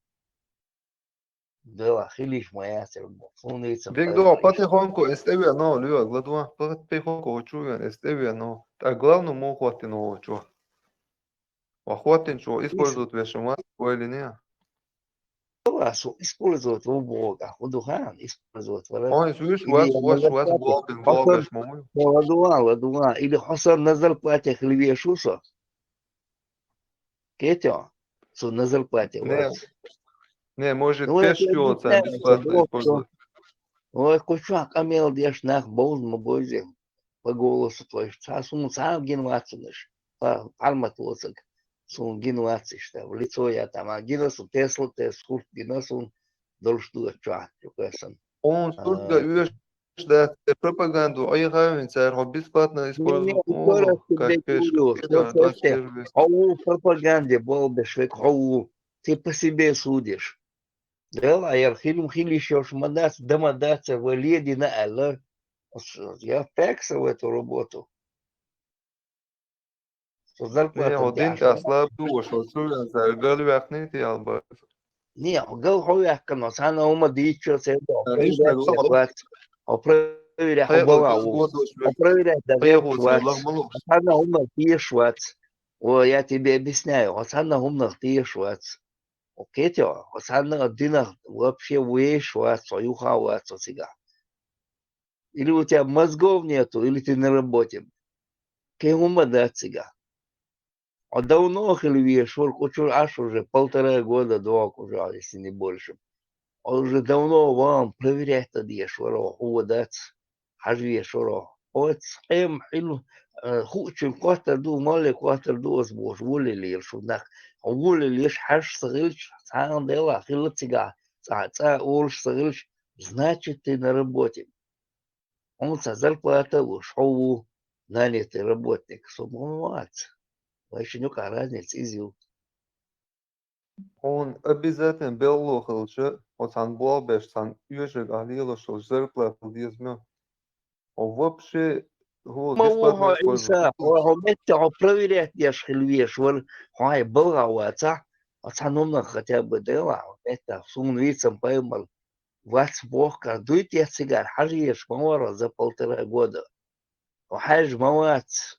Делахь хила йиш ма яцара боху. Суна вийцан дегдо, пайхамар иштта. Потихоньку эс тӀевеана, Лёга, ладва, потихоньку чу веана, эс тӀевеана. ТӀаккха главное муха хӀоттина вочо. Ва хӀоттинчо использовать вешан вац, ойла йина. Ва, со использовать ву боху, а хӀун ду хаьа, использовать вара. Ой, вуьш, вац, вац, вац, болбин, болбеш ма вуй. Ладва, ладва, или хьо сан на зарплате хила веш ву со. Кетя, со на зарплате вац. Не, может, ну, пеш чуо ца бесплатно использовать. Ой, кху чохь къамел деш нах бовза ма бойзе. По голосу твоих. Цхьа суна цхьа а гина вац уьш. Па-, пармат лоцаг. Суна гина вац иштта. В лицо я там. А гина суна Тесла, Тесла сурт гина суна долуш ду чохь, чу кхоьссина. Он сурт ган оьшуш дац, те пропаганду айхавин цара, хьо бесплатно использовать. Хьо ву пропаганде болбеш век, хьо ву. Ты по себе судишь. Делахь яра хила ма хила йиш йолуш ма дац, дан ма дац, вай ледина аьлла. Я впрягся в эту работу. Со зарплата деш вац. Слаб ду, ва шо цуьнан цара гал ваьккхинийта ялба. Не, хьо гал хьо ваьккхина, цхьанна хӀума дийцчо ца до. Хьо проверяй, хьо бала ву. Хьо проверяй, дан вац. Цхьанна хӀуманах тешаш вац. О, я тебе объясняю, хьо цхьанна хӀуманах тешаш вац. Окей, тё, хьо цхьанна а динах вообще вуеш вац, хьо юха вац хьо цигахь. Или у тебя мозгов нету, или ты на работе. Кхин хӀума дац цигахь. Хьо давно хила везаш вара, кху чура Ӏаш уже полтора года догӀу уже, если не больше. Хьо уже давно ван проверять дан дезаш вара, хьо дац, хьажа везаш вара. Оцу хьем хьил, э, хуучун коттар ду, молле коттар ду ас бохуш, волале лела шу нах. Хьо волале леш хьажа ца хилча, цхьана делахь хилла цигахь, цхьа цӀа олуш ца хилча, значит, ты на работе. Хьуна цхьа зарплата а луш, хьо ву нанятый работник, со ма вац. Вайшинна юкъахь разница иза ю. Хьуна обязательно белло хилча, хьо цхьана болх беш, цхьана оьшург ахь лелош хилча, зарплата хила деза ма. Хьо вообще, хьо Ма ву бесплатно хьо, использовать Ӏийса, хьо, хьо метта хьо проверять деш хила везаш вара, хьо хьайн балгӀа вацахь, хьо цхьана хӀуманах хотя бы делахь, хьо метта, суна вийцам пайхамар, вац бохкар, дуй те цигара хьажа езаш ма вара за полтора года. Хьо хьаьжжа ма вац.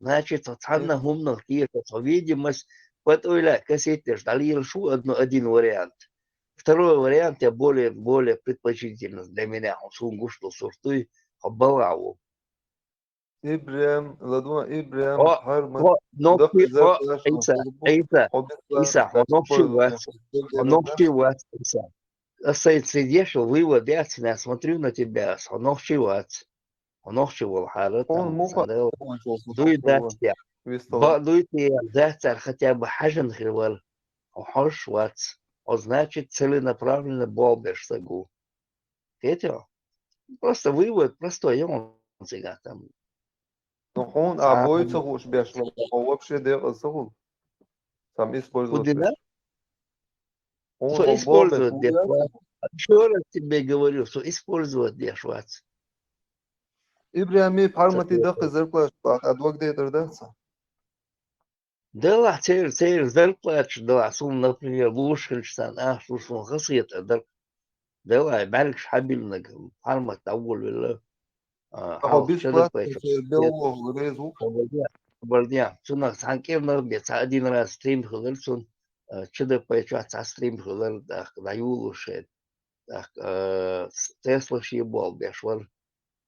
Значит, хьо цхьанна хӀуманах теша, хьо видимость, патӀойла косить деш дӀалелаш ву одно, один вариант. Второй вариант, я более, более предпочтительно для меня, хьо суна гуш ду сурт дуй, хьо балгӀа ву. Ибрем, ладван Ибрем, Хьо, хьарма, хьо, нохчи, даккхий хьо, зарплата Ӏийса, хьо бу, Ӏийса, хьо бисла Ӏийса, хьо нохчи использовать вац, хьо нохчи вац, Ӏийса. Ас сайн ца деш, вывод яц, я смотрю на тебя, хьо нохчи вац. Хьо нохчи волу хьара, Хьуна там, муха сан дела. Хьуна чу Дуй хьуна дац те. Вистала. Бакъ дуй те, дац цара хотя бы хьажан хир вара. Хьо хьожуш вац. Хьо, значит, целенаправленно болх беш стаг ву. Кхетий хьо? Просто вывод простой, я вам цигахь там. Ну, хьуна а Цхьа бой ца хууш беш вара, хьо вообще декъаза ца хуьлу. Там использовать Кудина? Беш. Хьуна Со хьо использовать болх беш деш вац. Ещё раз тебе говорю, со использовать деш вац. Ибрахим, пхьарматий даккхий зарплата баха, а дог дайтар дац? Делахь церан, церан зарплаташ делахь, суна, например, луш хилча царна ахча луш, суна хасхетар дара. Делахь, бӀаьргаш хьабиллинарг, пхьармат дӀаволавелла. А, Ахьа хьалха бисплатно ЧДП чу. Церан белло реза ву? Хабар де, хабар де. Цунах цхьана кӀирнах бен цхьа один раз стрим хилира цун, а, ЧДП чохь цхьа стрим хилира, тӀаккха дӀайолалуш хета. ТӀаккха, э, с-, Тесла шен болх беш вара.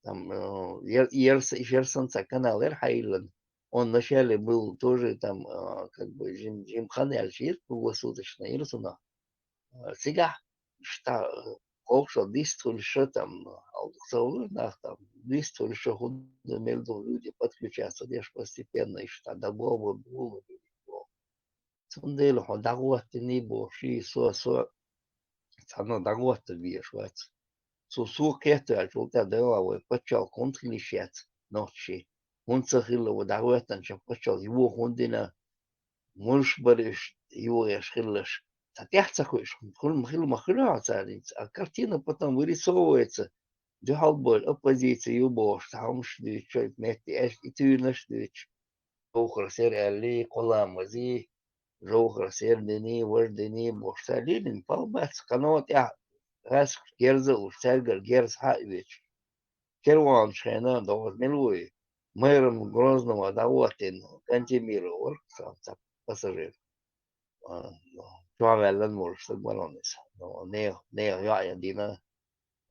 Там, э, ер-, ерс-, ерсан цхьа канал яра хьайиллина. Он вначале был тоже там, э, как бы, жим-, жим хан яьлча йира, круглосуточно йира цунах. Э, цигахь, иштта, э, кхошал дистхуьлуш ша там, э, хьалха ца хуьлура нах там, дистхуьлуш ша хӀунда мел ду люди подключаться деш постепенно, иштта дагома була. Цундела хьо дӀахӀоттийний бохуш, со, со цхьанна дӀахӀотта везаш вац. Со, со кхетта ваьлча, вала тӀе дела вай паччалкх хӀунда хила йиш яц нохчий? ХӀунда ца хилла вай дӀахӀоьттинчу паччалкх йоху хӀунда дина? Муьлш бара уьш йохош хилалаш? Цхьа тӀаьхьа ца хуьуш, хуьлу ма хила, ма хуьлу хьо царнца. А картина потом вырисовывается. Дуьхьал бой, оппозиция ю бохуш, цхьа хӀумаш дуьйцуш, метте аьлча, и туьйранаш дуьйцуш. Жовхарс яра аьллий, кхо ламаз йий, Жовхарс яра диний, важа диний бохуш, цара лелийна пал бац, кхано тӀехь гӀаьскаш герза а луш, цаьргара герз хьа а оьцуш. Керванаш хенахь догӀуш мила вуй? Мэром Грозного дӀахӀоттийна Кантемиров вара, цхьа, цхьа пассажир. А, чохь ваьллан волуш стаг вара иза. Нехан, нехан йоӀ ян дина,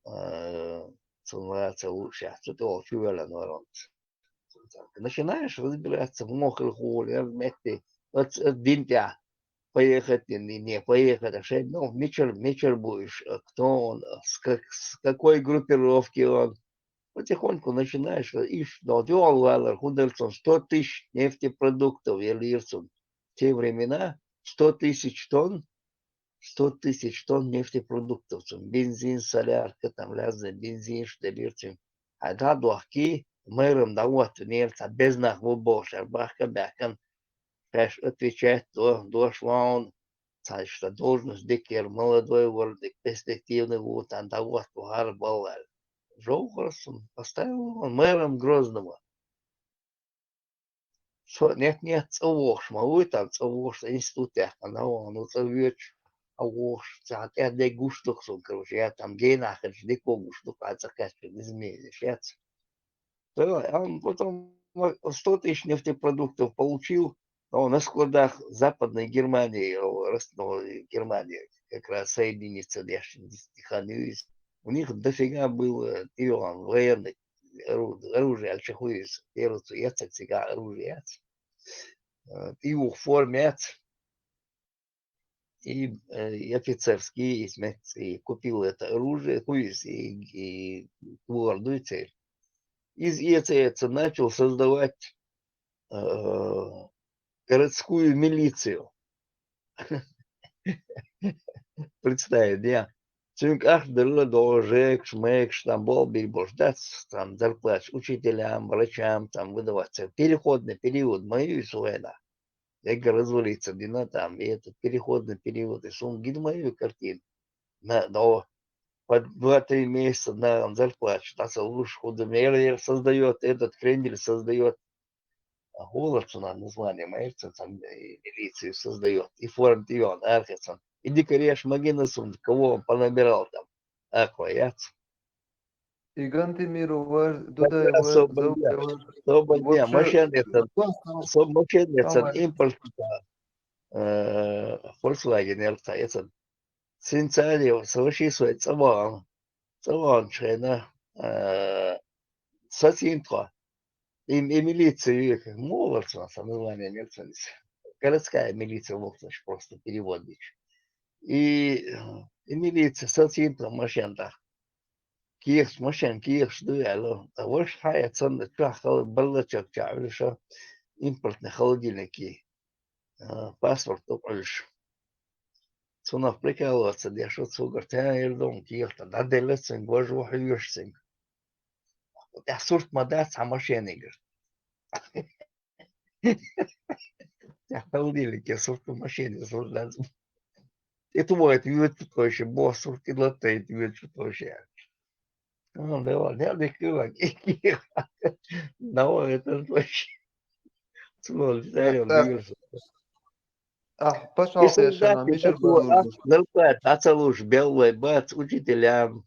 а, цунна ца лууш яц, цу тӀехула чу ваьллан вара иза. Начинаешь разбираться, муха хила хуур яра метте, оц, оц дин тӀехь поехать, не, не поехать, а шайн, ну, мичара, мичара бу уьш, а, кто он, а, с как-, с какой группировки он. Потихоньку начинаешь, а, иш, но дуьхьал валар, хӀун дара цунна сто тысяч нефтепродуктов, я лира цунна. В те времена сто тысяч тонн, сто тысяч тонн нефтепродуктов, цунна бензин, солярка, там разные бензин, что ли, цунна. Хьайн дӀа а дохкий, мэром дӀахӀоттавинера, цхьа беза нах бу бохуш, аьлла, бахка а баьхкина, шаьш отвечать до, дош ван, цхьа иштта должность дика яра, молодой вара, дика перспективный ву, царна дӀахӀоттавахьара балла аьлла. Жовхарс цунна поставил ван мэром Грозного. Со нет-нет, цӀа вогӀуш ма вуй, там цӀа вогӀуш, цӀа институт яьккхина, вон, ну, цӀа воьдуш, а вогӀуш, цхьа тӀе де гуш ду-кх суна, короче, я там генахь хилча, дика вогӀуш ду-кх, а цӀа кхаьчча, измениш яц. Да, а он потом сто тысяч нефтепродуктов получил, Но на складах Западной Германии, о, рас-, ну, Германия как раз соединится, я ж не, не ханюсь. У них дофига было, э, пион, военных ору-, оружия, альчахуис, первый яцек цига оружия. Э, и ух формят. И, э, и офицерский, и смет-, и купил это оружие, хуис, и, и гордую цель. Из, и это, это начал создавать, э, городскую милицию. Представь, я. Цунг ах дырла должекш, мекш, там бол бил бождац, там зарплатш учителям, врачам, там выдаваться. Переходный период мою и суэна. Эгга развалиться, дина там, и этот переходный период, и сум гид мою картин. На, но по два-три месяца на зарплатш, на лучше худо. Мэр создаёт, этот Крендель создаёт. А голод цена название мэрца, там, э, милицию создаёт. И форм тион, архицан. И дикареш магинасун, кого он понабирал там. Акваяц. И Гантимиру вар, Дуда особо вар, нет. Особо нет. Вообще, машин это, просто особо машин это, там импорт, э, Volkswagen, это, это. Синцари, соверши свой цаван. Цаван чена, э, сацинтва. И, и милицию, молодца, самозвание милиция. Городская милиция, вот, значит, просто переводишь. И, и милиция, сацинтва, машин-то. Киехш, машин, киехш, дуяло. А вот хая цен, чахал, баллачок, чавлюша, импортный холодильники. А, паспорт, то, конечно. Цунах прикалываться, я шо цугар, тя ирдон киехта, да делецин, гвожу хьюшсин. Я сурт ма дац, а машин игр. Я холодильник, я сурт машин, я сурт дац. И тумоет, юет чутоше, бо сурт и латта, и юет чутоше. Ну, да ладно, я дык кыва, киеха. Да, вот это вообще. Цунах, да, я Так, так. Двигался. А, И пожалуйста, я солдат шана, и Мишель такой, а, Бадурдуш. Зарплата, а целуш, белый бац, учителям,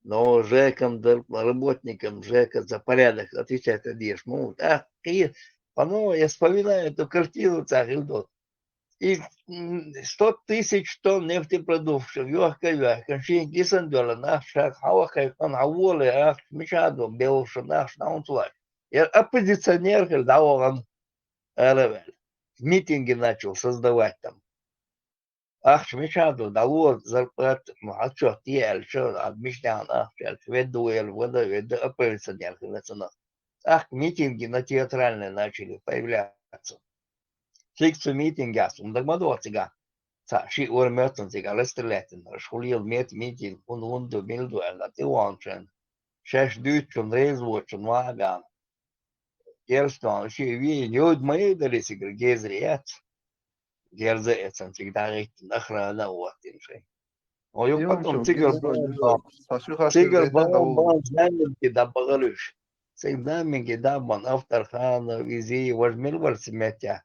но жекам, дар-, работникам жека за порядок отвечать одеж. Ну, а, и, по-моему, я вспоминаю эту картину, так, и вот. И, м, сто тысяч тонн нефтепродуктов, ёхка, ёхка, шин кисан дёла, нах, шаг, хава, кай, хан, хаволы, ах, мешадо, белша, нах, шнаунцулай. Я оппозиционер, когда он, э, митинги начал создавать там. Ахча мичадо, дало зарплат, ну, отчёт, я, чё, а, мишнян, ахча, веду, эл, вода, веду, оппозиционер, хилецана. Ах, митинги на театральной начали появляться. Цигцу митинги ас, ум дагмадо цига. Ца, ши ур мётан цига, лестрелятин, шхулил мет митинг, ун, унду, милду, эл, а ты ванчен. Шеш дючун, резвочун, ваган. Герстон, ши ви, нюд май дали сигр, гезри яц. Герза эцан цигдагит, охрана уаттин шей. О, ю Ю, потом шу, цигр герза, бан, ю, бан. Сашу хашир Цигр бетен бан, давул. Бан, знаменки да багалюш. Цигр знаменки да бан, Авторханов, Изи, вож мил вар сметя.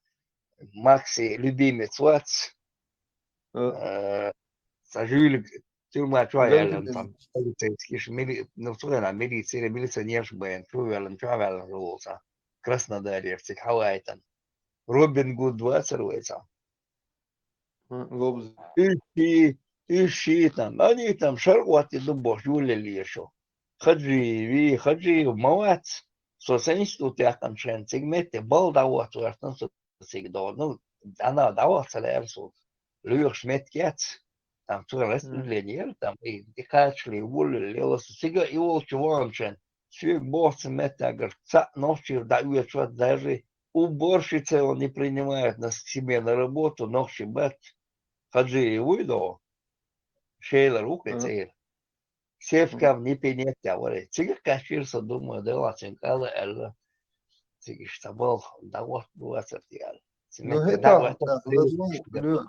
Макси, любимец вац. Э. Э, сажули, тюрьма чуа Гантимир. Ялан там, полицейский, ш-, мили-, ну, что она, милиция, милиционер, бен, чуа Ялан, чуа Ялан, Краснодаре, в цик Хавайтан. Робин Гуд вац, Руэца. М, лобз. Ищи, ищи там. Они там шарвати дубо, Юля Лешо. Хаджи, ви, Хаджи, мавац. Со сенс тут я кончен, цигмете, бал да вот, вартан со цигдо. Ну, она да вот, салерсу. Люх шметкец. Там цур распределение, там и дикачли, вулли, лелос, цига и волчу ванчен. Сюк бохцы меттагар, ца ночи да уечват даже уборщица он не принимает на с-, себе на работу, ночи бат. Хаджи и уйдо. Шейла рука Ага. цейр. Севкам не пенетя, варе. Цига кашир со думаю, да ла цинкала, элла. Цигиш табал, да вот, бывает, тиал. Ну, Цимет, это, да вот, да, да, ну, ну,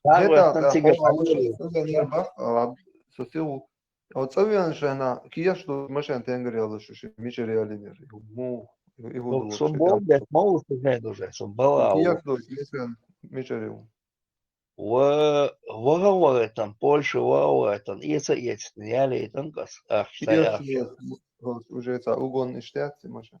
Хагва это, тан да, цигар хо, а, хагва. Что за нервах, а, сосил. А вот цавиан шена, кияш до машин тенгри алыш, ши, мичери алимер. Му, и Ну, буду сум вот бал, ши, бет, мал уже, сум бал, а, кияш до, если мичери. Ва, вага вага там, Польша вага вага там, иеца иеца, яли там кас, ах, Кияш сая. До, вот, уже это угон и штат, машин.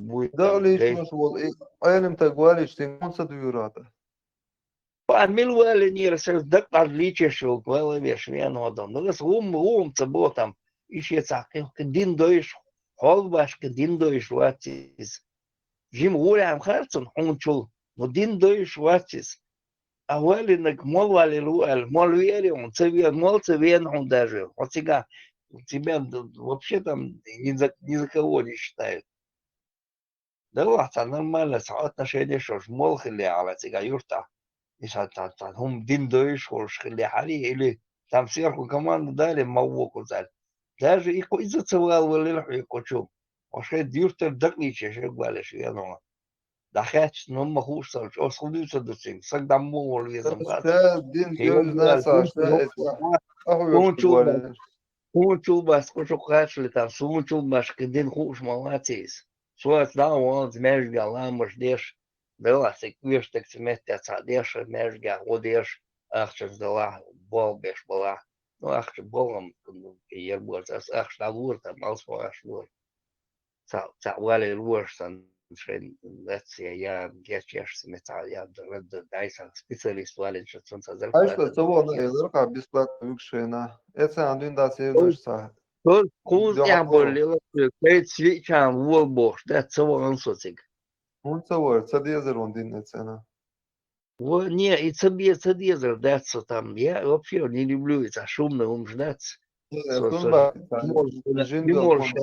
Буй там, дагӀ лийчош волу и Ӏелам стаг валийча, цуьнан хӀунда ца дуьйр тӀаккха? Ва мила валийнера, сан дакъа лийчеш йолу вала веш веана хӀотам. Аса вума, вума ца боху там, и шен цхьа кхин дин дойуш, хьол башка дин дойуш вац иза. Жима гӀолехь хӀара цунна хьуначул, но дин дойуш вац иза. А валийнарг мол валийла ву аьлла, мол веара хьуна, ца веана, мол ца веана хьуна даже. Хьо цигахь, тебя вообще там ни за, ни за кого не считают. Делахь цхьа нормально, цхьа отношение шош, мол хиллехьара цигахь юьртахь. И сан цхьа, цхьа хӀума дин дойуш волуш хиллехьара, или там сверху команда дали, ма вокху цаьрга. Даже и кху иза ца вала валлера хьо и кху чу. Хьо шайн юьртара дакъа лийчеш валеш веана хьо. ДӀахаьчча, ну, ма хууш сан, чӀогӀа хӀун дуьйцур ду цуьнга, саг дӀа муха волу везам бац. Ша дин Кхин дезна вала сан, дин ша эцна. Ахуьйчу Хьуначул валийна. Хьуначул бац кху чу кхачале там, хьуначул башка дин хууш ма вац иза. Цо аца дӀа а вахана, маьждигехь ламаз деш, делахь цига оьшург ца метта цхьаъ деш, маьждигехь гӀо деш, ахчанца делахь, болх беш балахь. Ну, ахча болх-м, ну, яр бу аса ахча дӀалора, там, алсам ахча лора. Цхьаъ, цхьаъ валийла ву аша сан шайн лекция ян гечеш, сан цхьа ян д-, д-, дай сан специалист валийла ша, цунца зарплата. Аша ца вахана, элира кху бесплатно вуьгу шайна. Эцна дуьйна дац, элира ша. Кхуза тӀехь боллийла, кхайца виъчарна вола бохуш, дац, ца вахана со цига. ХӀунда ца вахара, ца дезара ван дин эцна? Во, не, и ца бе-, ца дезар дац со там. Я вообще не люблю и цхьа шумный хӀумаш дац. Э, Со, со, шумба, не можешь, не можешь,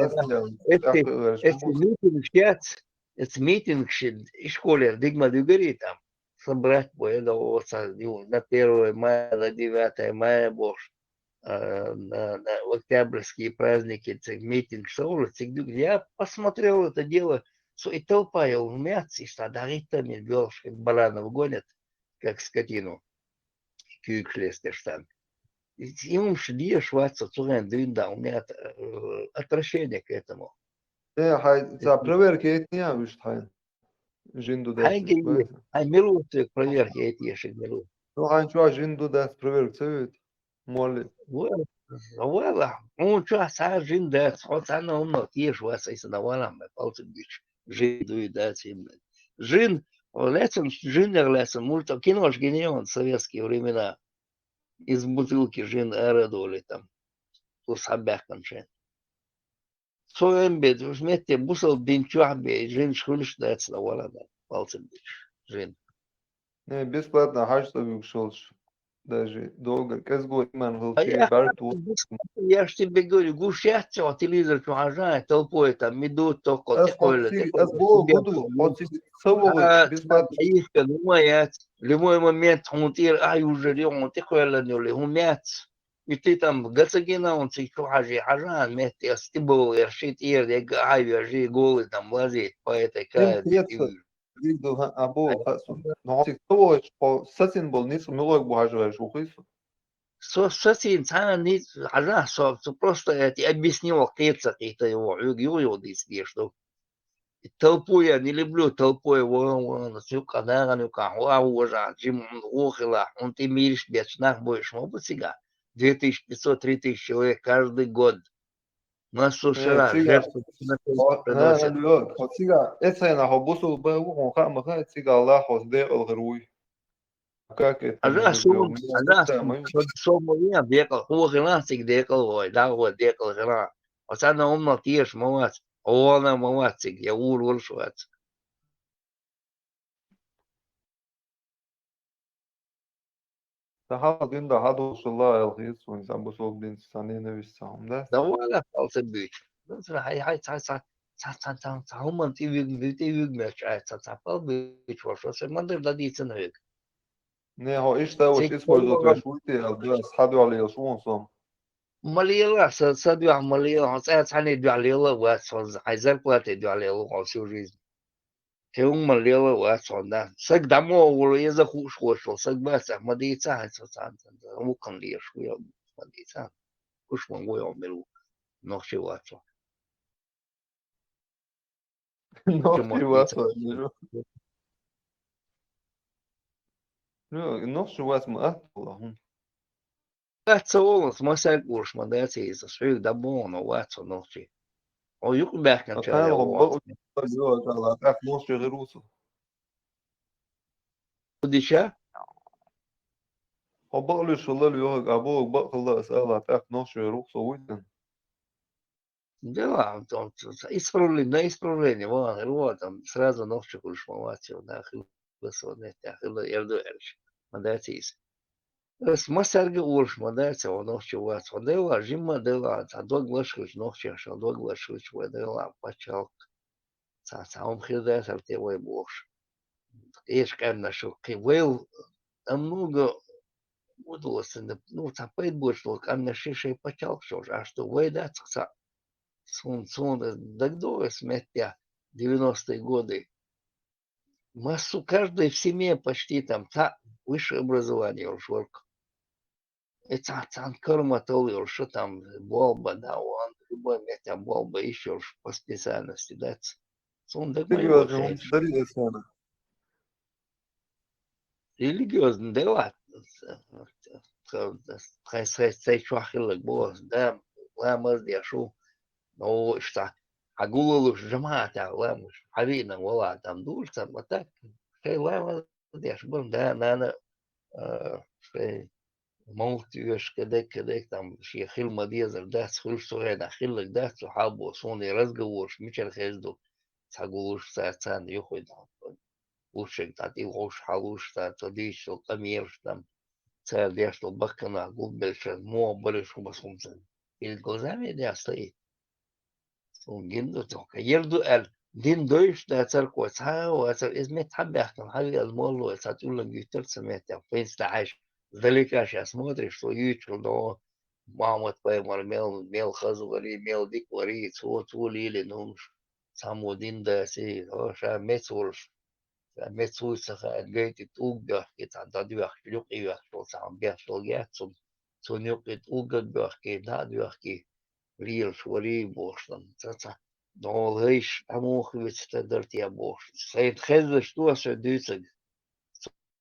это, это митинг сейчас, это митинг щи-, и школе дигма дугари там. Собрать бой, это вот, а, ну, на первое мая, на девятое мая, бохуш. А, на, на октябрьские праздники, цига митинг, что ли, цига ду-, я посмотрел это дело, со и толпа йолу меца, и ста дагӀиттан мин белхаш, как баранов гонят, как скотину. Куьйгаш лестеш сан. И, и хӀумаш дезаш вац со, цу хенахь дуьйна дан, у меня от-, э, отвращение к этому. Э, хьайн, ца проверка яйтина уьш тхьайн? Жин ду дац. Хьайга, хьайн мила ву цуьнга проверка яйта ешиг мила ву? Ну, хьайн чохь жин ду дац, проверка ца вуьйту? Молли. Вала, вала, хьуна чохь цхьа а жин дац, хьо цхьанна хӀуманах теша вац, айса дан валахь, ма палцаг буьйцу. Жин дуй дац хӀуманах. Жин, о, лаьцна, жиннех лаьцна, мультик, кинош гине ван советские времена. Из бутылки жин ара долий там. Цо схьабаьккхина шайн. Со вен бе, уж метте бусалба дин чохь бе, жинаш хуьлуш дац дан вала дан, палцаг буьйцу, жин. Не, бесплатно хьажа ца вуьгуш волуш. Даже долго, кӀезго иман хилчи, барт ву. Я ж тебе говорю, гуш яц цо телевизор чу хьажа, толпой там идут, только ас тӀекхойла, хьо цига, ас бо гуду, хьо цига ца вогӀуш, бесплатно. Аишка, ну, ма яц. Любой момент хьуна тӀера а южари, хьуна тӀекхоьллан йолу, хӀун яц. И ты там гаца гина, он цига чу хьажи, хьажа, метте ас тӀебовла, я ши тӀера, я га а вяжи, голый там лазить по этой кае. Диг ду, хӀа, а бо, хӀа, со. Но хьо цига ца вогӀуш, хьо сацина болу ницкъ муьлхарг бу хьажа ваьш ву хи со? Со сацийна цхьа а ницкъ хьажахь со, со просто это объяснил, кхета ца кхета йо, хьоьга юха-юха дийца дезаш ду. И толпу я не люблю, толпой вон, вон, цу юккъа нахана юккъа, хьо а вожахь, жима хьуна гӀо хилахь, хьуна тӀе мийраш бечу нах бойуш ма бу цигахь. Две тысячи пятьсот, три тысячи человек каждый год. Массо шарахь жертва приносит. Хьо цигахь, эцхьайна хьо бусулба ву, хьуна хаа ма хаьа, цигахь лахьос декъал хир вуй. Как это? Хьажа суна, хьажа суна, со ма вен декъал, хьо хилахь цига декъал вой, дагӀо декъал хилахь. Оцанна хӀуманал теша ма вац, хьо вона ма вац цига, я вур волуш вац. Сан хьал дин да хьадолуш ла аьлла хеза суна, сан бусулба динца сан ненависть сан хӀума дац? Да вала, палца буьйцу. Хьай, хьай, ца, ца, ца, ца, ца, ца хӀуманна тӀе вуьгу, тӀе вуьгу моьттуш, ай, ца, ца, пал буьйцу ваша, сан ма-дарра дадийцина хьоьга. Не, хьо иштта а вац, использовать веш вуй те аьлла, да, ас хьан дуьхьа лелаш ву хьуна со? Ма лела, са, са дуьхьа ма лела, хьо цӀа цхьаьний дуьхьа лела а вац, хьо хьайн зарплате дуьхьа лела ву хьо всю жизнь. Кхин хӀумма лела а вац хьо, да. Саг дӀа ма волу, еза хууш воцуш волу саг бац, ма дийца хьайн со цхьаьна, вукхана лелаш ву йо, ма дийца. Куш ма ву йо, мила ву. Нохчи вац хьо. Нохчи вац хьо, мила ву. Ну, нохчи вац ма атта вала хӀума. Дац ца волу, ас масал кураш ма дац иза, ас хьоьга дӀабоху, но вац хьо нохчи. Хьо юкъ баьхкинчара Хьан хьо бакъ луьйш хилла йоьгӀаг ала, тӀаккха нохчо хир ву со. Дича? Хьо бакъ луьйш хилла йоьгӀаг, а боху бакъ хилла ас ала, тӀаккха нохчо хир ву со, вуй цӀена. Дела, там, там, там, исправление, на исправление, вон, хир вон, там, сразу нохчо хуьлуш ма вац, да, хилла со, нет, да, хилла, эрду аьлча. Ма дац иза. Ас массаьрга а олуш ма дац, хьо нохчо вац, хьо дела, жимма а дела, цхьа дог лаш хилча нохчех, шан дог лаш хилча вай дела, пачхьалкх. Цхьа, цхьа хӀума хир дацара те вай бохуш. Эша къаьмнаш ву, кхин вайл, амма нуга, ву доцу, ну, цхьа пайда боцуш долу къаьмнаш шайн пачхьалкхаш йолуш, аш ду вай дац цхьа. Суна, суна дагадогӀу аса меттехь, девяностые годы. Массо, каждый в семье почти там цхьаъ высшее образование йолуш вара-кх. И цхьа, цхьана караматалла йолуш, шу там болба, да, ван, любой меттехь болба йиш йолуш по специальности, дац. Суна дага ма йоцу хӀума дарий аса. Религиозный, да ладно. Тхайн, тхайн, тхайн чохь хилларг боху, да, ламаз деш ву. Ну, иштта, хьан гулалуш жамаӀатехь ламаз, хьан виъна вала там дуьйцу, а так, шайн ламаз деш бу, да, нана, а, шайн мовлид оьшу, кадек, кадек, там, шен хила ма-дезар дац, хуьлуш цу хенахь хилларг дац, цу хьал бо, суна и разговораш мичара хеза ду, цхьа гулуш, цхьа царна юхуй, там, лучшерг, цхьа тӀе вовшах хьалуш, цхьа ца дийцачул къамелаш, там, цара деш долу баккханах гулбеллачара муха бараш хӀуманца перед глазами деш стоит. Суна гина ду, тохка ер ду аьлла, дин дойуш дацара кхо, цхьа а вацара, иза метта хьан баьхкина, хьан веана молло, цхьа тӀулланг юьттара ца меттехь, фейнца тӀехьаьжча, сдалека ша смотришь, цо юьйцуш долу Мухьаммад-пайхамар мел, мел хаза варий, мел дика варий, цо, цо лелийна хӀумнаш, цхьаммо дин даций, о, ша меца волуш, ша меца вуй ца хаьа, гайтӀе тӀулг доьхкий, цхьа дӀадоьхкича, юкъе йоьхкича, цхьа беш долу яц цунна, цунна юкъе тӀулг а доьхкий, дӀа а доьхкий, лелаш варий бохуш дан. Ца, ца, нолайш, а муха вица тан дара те бохуш. Сайна хезаш ду ас шайн дуьйцург.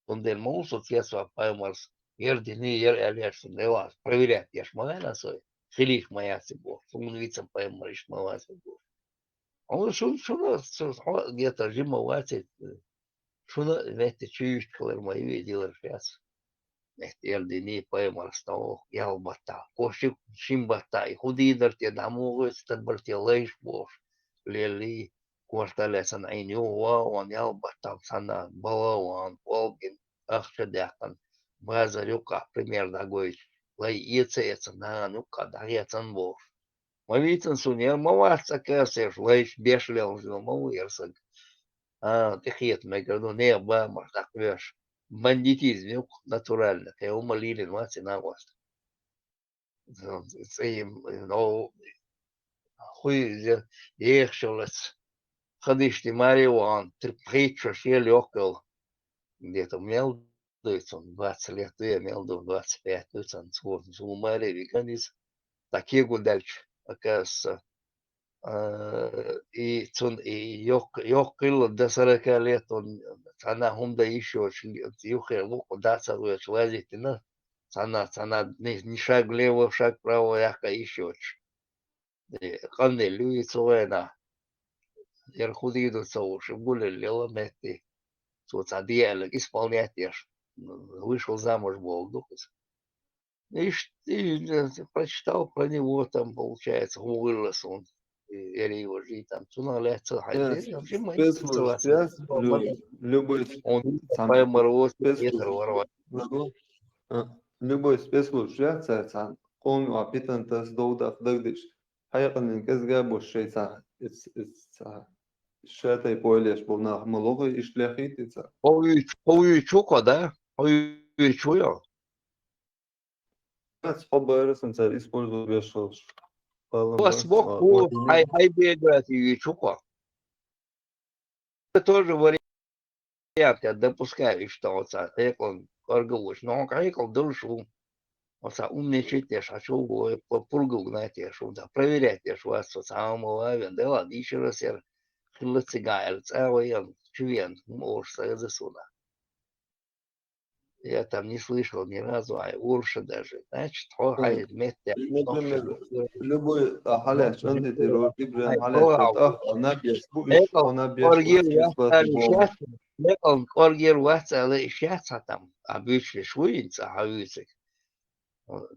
Цундела ма ву со цецван пайхамарс, яра динний, яра аьлла еш, цундела ас проверять еш ма ваьлла со, хилийш ма яц и боху. Суна вийцина пайхамар иштта ма вац и боху. Хьуна шун, шуна, шу, хьо, где-то жима вацит, шуна метта чуьйчу хилар ма ю и дилар шац. Метта яра динний пайхамарс тӀе воху, ял баттахь. Кошик шин баттахь, и хӀун дийдар те, дӀа муха вуьйцу, тан бар те лайш бохуш. Леллий, Кошта лаьцна Ӏийна юха ван, ван ял баттахь санна, бала ван, болгин, ахча даьккхина, базар юккъахь пример дӀагойтуш, лай эца-эца, нана юккъахь дӀахецна бохуш. Ма вийцина суна, яра ма вац цӀа касеш, лайш беш лелхаш ма ву яра саг. А, тӀекхета мегар ду, нехан бамаш дӀакхоьш. Бандитизм юккъа натурально, кхин хӀума лелийна вац и накъост. ЦӀийм, ну, хуй, ехаш йолац. Хадишти маре ван, тр-, пхийтта шо шел йоккхал. Где-то мел дуй цун, двадцать лет дуй, мел ду, двадцать пять дуй цун, цу, цу маре виган иза. Так кегу дальше, оказывается. А, и цун, и йоккха-, йоккхилла до сорока лет он, цхьана хӀума дан йиш йоцуш, юххе вукху дацар вуьйцуш лазийтина, цхьана, цхьана ни, ни шаг влево, шаг вправо яккха йиш йоцуш. И къанделла ю и цу вайна. Яра хӀун дийр ду ца хууш, гулелла лела метте. Цо цхьа де аьлларг исполнять деш, вышел замуж бохург ду иза. Ишта, и, э, прочитал про него, там, получается, хӀун хилла суна. И, эри важи там, цунах лаьцна хьайн Э, дерриг, вообще, ма спецслужб, ма ца лаьцна. Спец-, лю-, любой Он спецслужб, паймар ву, спецслужб, петар вара. Любой, а, любой спецслужб яц цара цхьана къоман питана таса дов даккха дагдеш. Хьекъалин кӀезга а бу шайца, эц-, эц-, ца, шатай пойлеш бу нах ма лохуй, иштта лехийта цара. Хьо вуьйчу, хьо вуьйчу хьо, да? Хьо вуьйчу йо? Ас хьо бара сан цара использовать веш хилча. Ас боху, хьай, хьай биографию чу кхо. Тоже вариант, я допускаю, что оцу хьекъалан кӀорга вуьйчу. Но хьо хьекъал долуш ву. Оцу умничать деш, хьан чу ву, по-, пургу гнать деш ву, да, проверять деш вац со, цхьа хӀума ван вен, да ладно, иши раз яра хилла цигахь аьлла, цӀа ваен, чу вен, хӀума олуш ца хеза суна. я там не слышал ни разу, ай, урша даже. Значит, хьо хьай метте Например, любой, а, хьалаьцча, антитеррор, тигран, хьалаьцча, тӀаккха наб еш бу иш, хьо наб еш бу иш, иш бац бомба. Мекъал кӀоргера вац ала иш яц хьа там, а буьйцуш вуй инца хьа вуьйциг.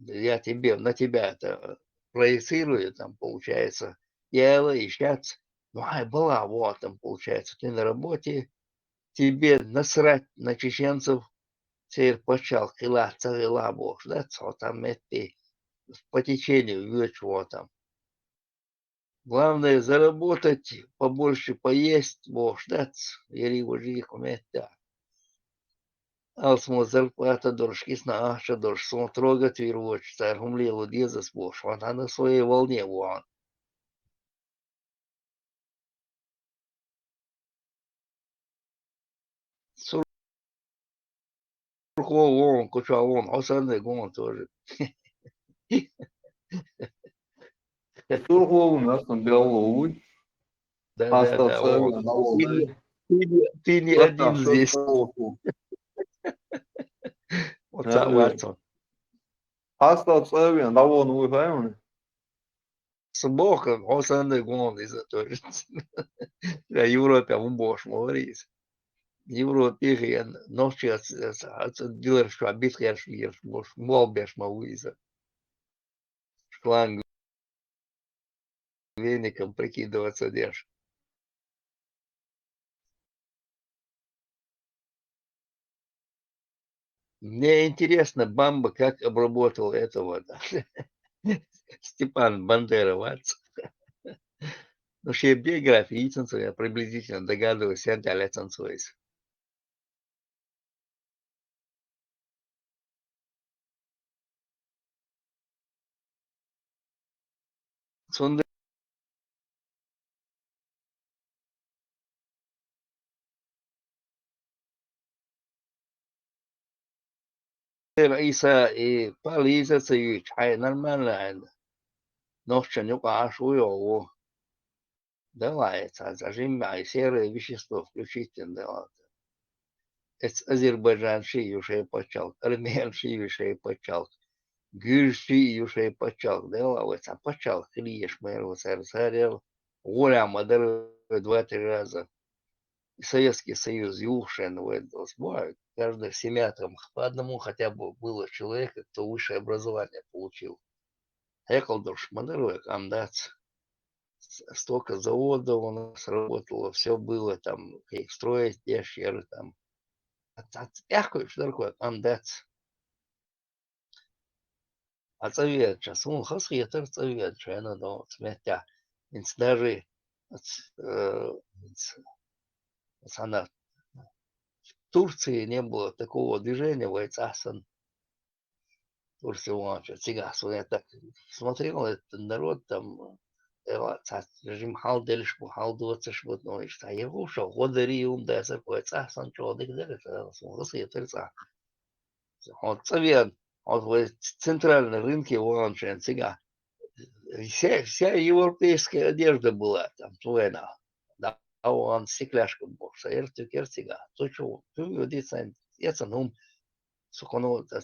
Я тебе, на тебя это проецирую, там, получается. Я ала иш яц, ну, хьай бала вот там, получается, ты на работе, тебе насрать на чеченцев, церан паччалкх хила, ца хила бохуш дац, хьо там метте по течению воьдуш вон там. Главное, заработать, побольше поесть бохуш дац, ери важи кху метте. Алсамо зарплата долуш, кисана ахча долуш, суна трогать вийр воцуш, цара хӀума лело дезац бохуш, хьо на своей волне вон. Сурхо вон, куча вон, хьо санна гон тоже. Сурхо вон, ас сан белло вуй. Да, да, да, вон. Ты не, ты не один здесь. Вот так вот он. Хьастал цӀа вен, дӀавон вуй хьайвана? Со боху, хьо санна гон иза тоже. Я Европе хӀун бохуш ма вара иза. Европе хен, нохчи аца диларш чохь битхерш лераш, мол беш ма ву иза. Шланг веником прикидываться деш. Мне интересно, Бамба как обработал этого, да. Степан Бандера вац. Ну, шен биография йийцинца, я приблизительно догадываюсь, сен тӀе лецанца вайса. Цундела Ӏийса и пал йийца ца юьйцу, хьайн нормально хьайн нохчан юкъа Ӏаш ву йо ву. Дала эца, цхьа жимма хьайн серое вещество включить дина дала. Эца азербайджанций ю шайн паччалкх, армянций ю шайн паччалкх, гуьржций ю шайн паччалкх, дала вай цхьа паччалкх хила еш мера ву цара, царел гӀолехь ма дара вай два-три раза. И Советский Союз юхшен вай дос бой, каждая семья там по одному хотя бы было человека, кто высшее образование получил. Хьекъал долуш ма дара вай, къам дац. С-, столько заводов у нас работало, всё было там, их строить деш яра там. Ца-, ца-, тӀехкуьйш дара вай, къам дац. А цӀа веача, суна хазахетар цӀа веача, хӀена до оцу меттехь. ХӀинца даже оц-, э, хӀинца, цхьана Турции не было такого движения, вай цӀахь санна. Турция вахча, цигахь суна я так смотрел, этот народ там, эла, цхьа жима хьал делаш бу, хьал доцаш бу, но иштта, я вовшах, гӀо дарий, хӀума дацар, вай цӀахь санна чӀогӀа дика дара, суна хазахетар цӀахь. Хьо цӀа веана, хьо вай центральный рынке вахана шен цигахь. Вся, вся европейская одежда была там, цу вайнахь. Да, вахана стекляшка бохуш, сан яра туькер цигахь. Цу чу, цу вуьди сайн эцан хӀума, цу кхуно, аца,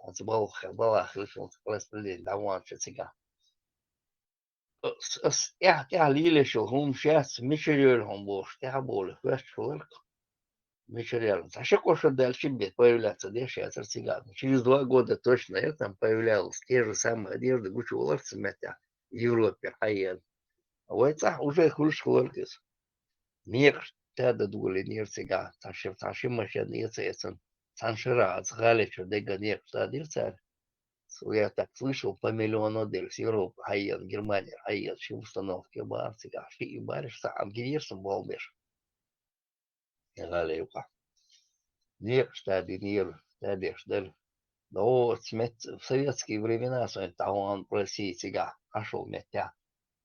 аца балха, балахь хилчун распределение, да, вахана шен цигахь. Ас, ас тӀаьхьа-тӀаьхьа лелаш йолу хӀума шаьц, мичара йолу хӀума бохуш, тӀаьхьа болу, хоьттуш хиларх. Мичара яьлла. Цхьа ши-кхо шо даьлча бен появляться деш яцара цигахь. Через два года точно я там появлялась. Те же самые одежды гучуваларх цу меттехь, Европе хьаена. А вай цӀахь уже хуьлуш хиларх иза. Некъаш тада долийнера цигахь. Цхьа ши, цхьа ши машен эца эцна. Цхьана шарахь аца гӀали чу дегга некъаш тадира цара. Я так слышал, по миллиону деллас Европа хьаена, Германия хьаена, ши установка бара цигахь, шиъ бара, ша цхьаъ гинера сан болх беш. Я гӀали юкъахь. Некъаш тадийнера, тадеш дара. Но оцу мет-, в советские времена сан тӀаьхьа вахана Россия цигахь, Ӏаш волу меттехь.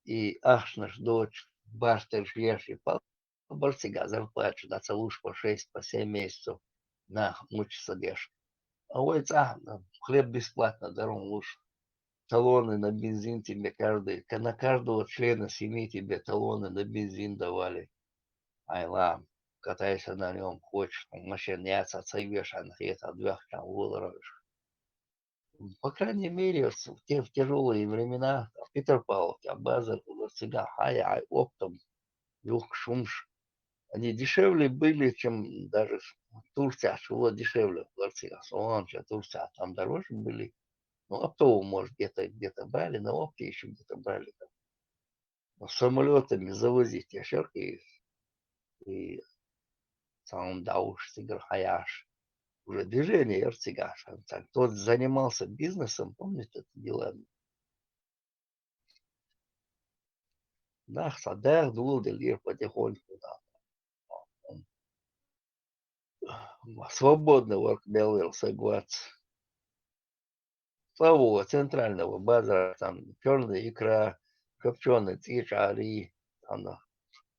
И ахчанаш доцуш, бартерш еш, и пал- Бара цигахь зарплата дӀа ца луш по шесть, по семь месяцев нах мучиться деш. А вай цӀахь хлеб бесплатно дара хӀума луш. Талоны на бензин тебе каждый, ка-, на каждого члена семьи тебе талоны на бензин давали. Ай, ладно. катайся на нём, хочешь, там, машина яц, а цей вешай на хета, двух там, лоларовишь. По крайней мере, вот в те, в тяжёлые времена, в Петропавловке, а базар, вот всегда, ай, ай, оптом, юг, шумш. Они дешевле были, чем даже в Турции, а чего дешевле в Турции, а Соланча, Турция, а там дороже были. Ну, оптово, может, где-то, где-то брали, на опте ещё где-то брали. Там. Но самолётами завозить ящерки и, и сам дауш сигар хаяш. Уже движение ярцигаш. Так, кто занимался бизнесом, помните, это делами. Да, садах дул делир потихоньку, да. Свободный work мел вел сагвац. Слава центрального базара, там чёрная икра, копчёный цичари, там, да.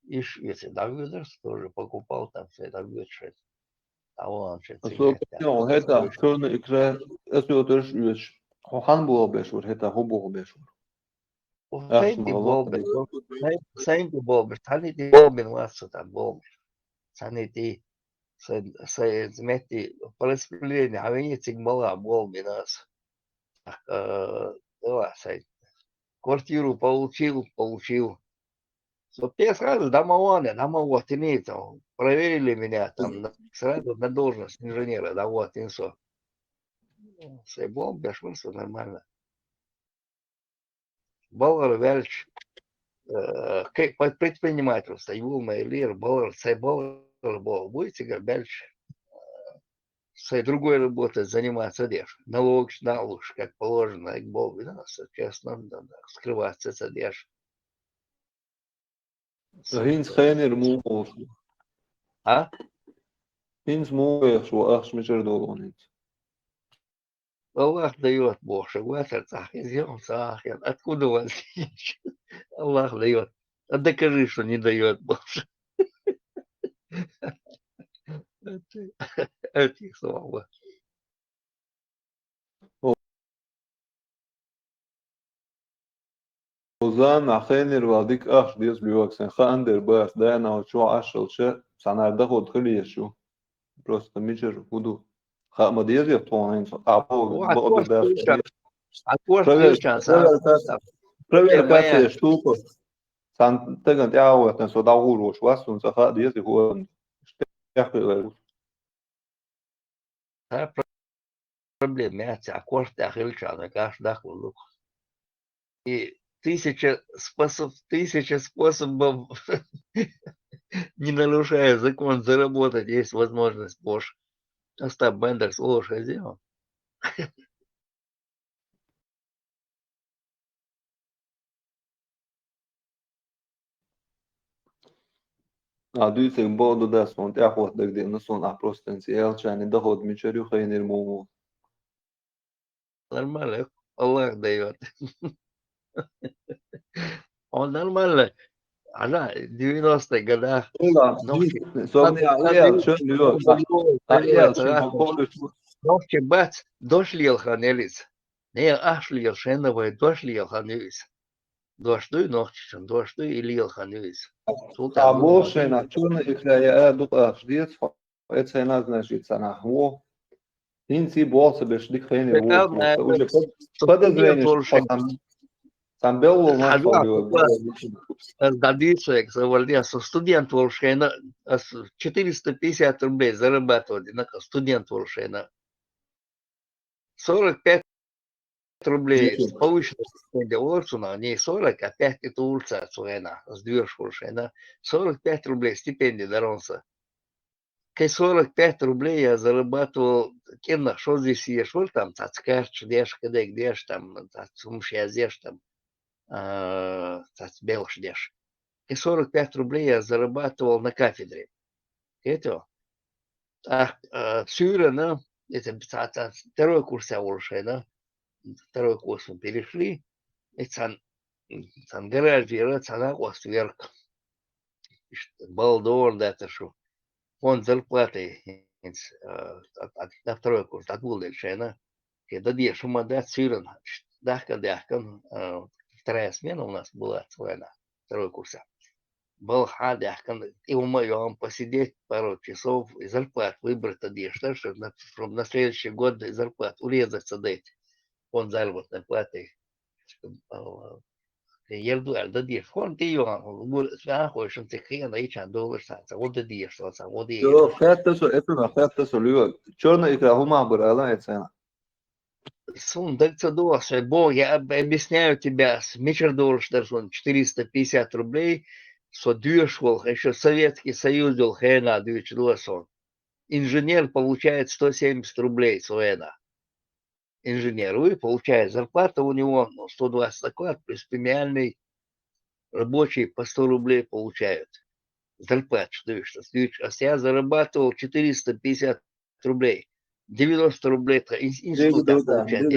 Иш, если Дагвидерс, тоже покупал там все Дагвидерс. А вон же А цигар, сколько там, он, это, короче. Чёрная икра, это вот тоже есть. Хан был бешур, это хубу бешур. Ах, Сайнти мало. Болбин, Сайнти Болбин, Сайнти Болбин, Васу там Болбин. Сайнти, Сайнти, Метти, по распределению, а вы не цик мала Болбин нас. Э, давай, Сайнти. Квартиру получил, получил. Вот я сразу домование, домовод имеется. Проверили меня там на- сразу на должность инженера, да вот, и всё. Сай Болбин, всё нормально. Балар вяльч, э, ке-, под предпринимательство, юлмай лир, балар, сай балар бол, будете, говорит, вяльч, э, сай другой работой заниматься деш. Налог, налог, как положено, как бол, да, честно, да, да, скрываться это деш. Гинц хенер мумулш. А? Гинц мумулш, ва ахш мичер долонит. Аллах даёт, Боже, в этот ах, идём, ах, откуда у вас? Аллах даёт. А докажи, что не даёт, Боже. Это, это их слова. Озан, ахенер вал дик ахш дес биоксен, ха андер бас, да, на очо ашел че, санар да ход хли ешу. Просто мичер худу. Ха ма дес я тон, а по, Вот, бо, вот, да. Слушай, а то, Проверь, слушай, проверь, сам, как, сам, проверь, как моя эта штука. Сан теган тя вот, на со да урош, вас он саха дес и хуан. Штях проверь. Та про-, проблема, я тебя, а кошт я хильча, на каш да хулук. И тысяча способ-, тысяча способов, не нарушая закон, заработать есть возможность, Бош. Остап Бендерс лучше сделал. А дюйцег боду да сон тя хот даг де, ну сон а просто эн си эл чани да хот мичер ю хайнер муму. Нормально, Аллах даёт. Он нормально. Она в девяностых годах. Ну да, ногти. Со мня, а я, чё, ну, а, а я, чё, по поводу, ногти бац, дошли елхан элиц. Не, ашли елшена вай, дошли елхан элиц. Дошли ногти чё, дошли или елхан элиц. Султан, а ну, больше на чё на их я, я, дух, аш, дец, это она, значит, она, во. Инси болса беш дик хенер. Уже под-, подозрение, что там, там белый у нас. Дадисек, завалдя, со студент волшена, а с четыреста пятьдесят рублей зарабатывать, на студент волшена. Сорок пять рублей повышенная стипендия, Олсуна, не сорок, а пять это улица Цуэна, с двух волшена. Сорок пять рублей стипендия даронса. Кай сорок пять рублей я зарабатывал, кирнах, что здесь ешь, вот там, цацкарч деш, кадек деш, там, цацумш я деш, там, а, цацбелш деш. Кай сорок пять рублей я зарабатывал на кафедре. Это, а, а, сюрена, это, ца-, ца-, второй курс я уже, да? Второй курс мы перешли. И цан, цан гараж вера, цана кос верк. Балдор, да, это шо. Фонд зарплаты, э, от, от, на второй курс, от Булдельшена. Когда дешума, да, сюрен, дахка, дахка, э, вторая смена у нас была, целая, второй курса. балха а даьхкина, тӀе хӀума а йоагӀна, посидеть пару часов, и зарплату выбрать дадеш, да, чтобы на, чтобы на следующий год зарплату урезать ца дайта, фонд заработной платы. Ерду аьлла дадеш, фонд тӀе йоагӀна, гур, смеха хойшан цига хиъна, ичан долаш ца, ца, гӀо дадеш, ца, ца, гӀо деш. Йо, хетта со, это на, хетта со, Лёва. Чёрная икра хӀума бара, ала, это. Сун даг ца доагӀа, шай бо, я об-, объясняю тебя, с-, мичара долаш дар сун четыреста пятьдесят рублей, со доьш волх, ещё Советский Союз йол хенахь дуьйцуш ду ас хьуна. Инженер получает сто семьдесят рублей со хенахь. Инженер, уй, получает, зарплата у него, ну, сто двадцать оклад плюс премиальный, рабочие по сто рублей получают. Зарплата, что ты, что ты, а я зарабатывал четыреста пятьдесят рублей. Девяносто рублей это ин-, институт получает.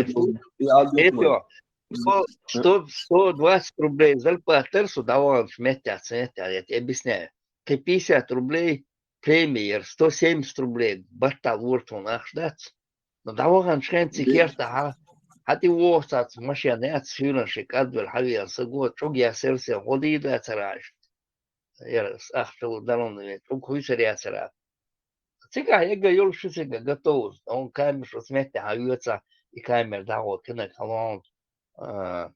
Это сто, сто, сто двадцать рублей зарплата, су даван, шметя, центя, я тебе объясняю. Ты пятьдесят рублей премия, сто семьдесят рублей, баттал вортун ахш дац. Но даван шхен цикерта, ха? Хати вохсац машина яц, сюран ши кадвер, хавиан сагот, чуг я серсен, ходи да цараш. Яр ахча дарон ве, чуг хуй сар яцара. Цигахь яга йолуш ю цига готов. Он камера шо сметта хьан йоьца, и камера дагӀо кинаг хьалон, а,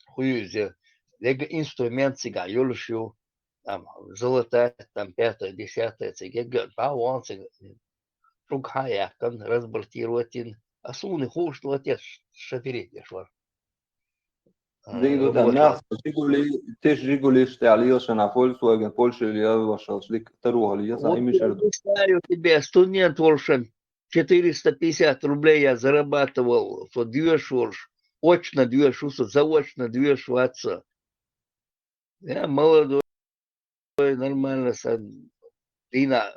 хуй иза. Яга инструмент цигахь йолуш ю. Там золотая, там пятое, десятое цига. Яга дагӀо цига. Шуга хьан яьккхина, разбортировать йина. А суна хууш до те шоферить деш вара. Дигу ду там нах, Жигули, теш Жигули штали, йо шана Volkswagen, Польша или я вашал шлик, таруха ли, я са имишер. Знаю тебе, студент волшен, четыреста пятьдесят рублей я зарабатывал, со дюш волш, очно дюш, усо заочно дюш ватса. Я молодой, нормально, са, дина,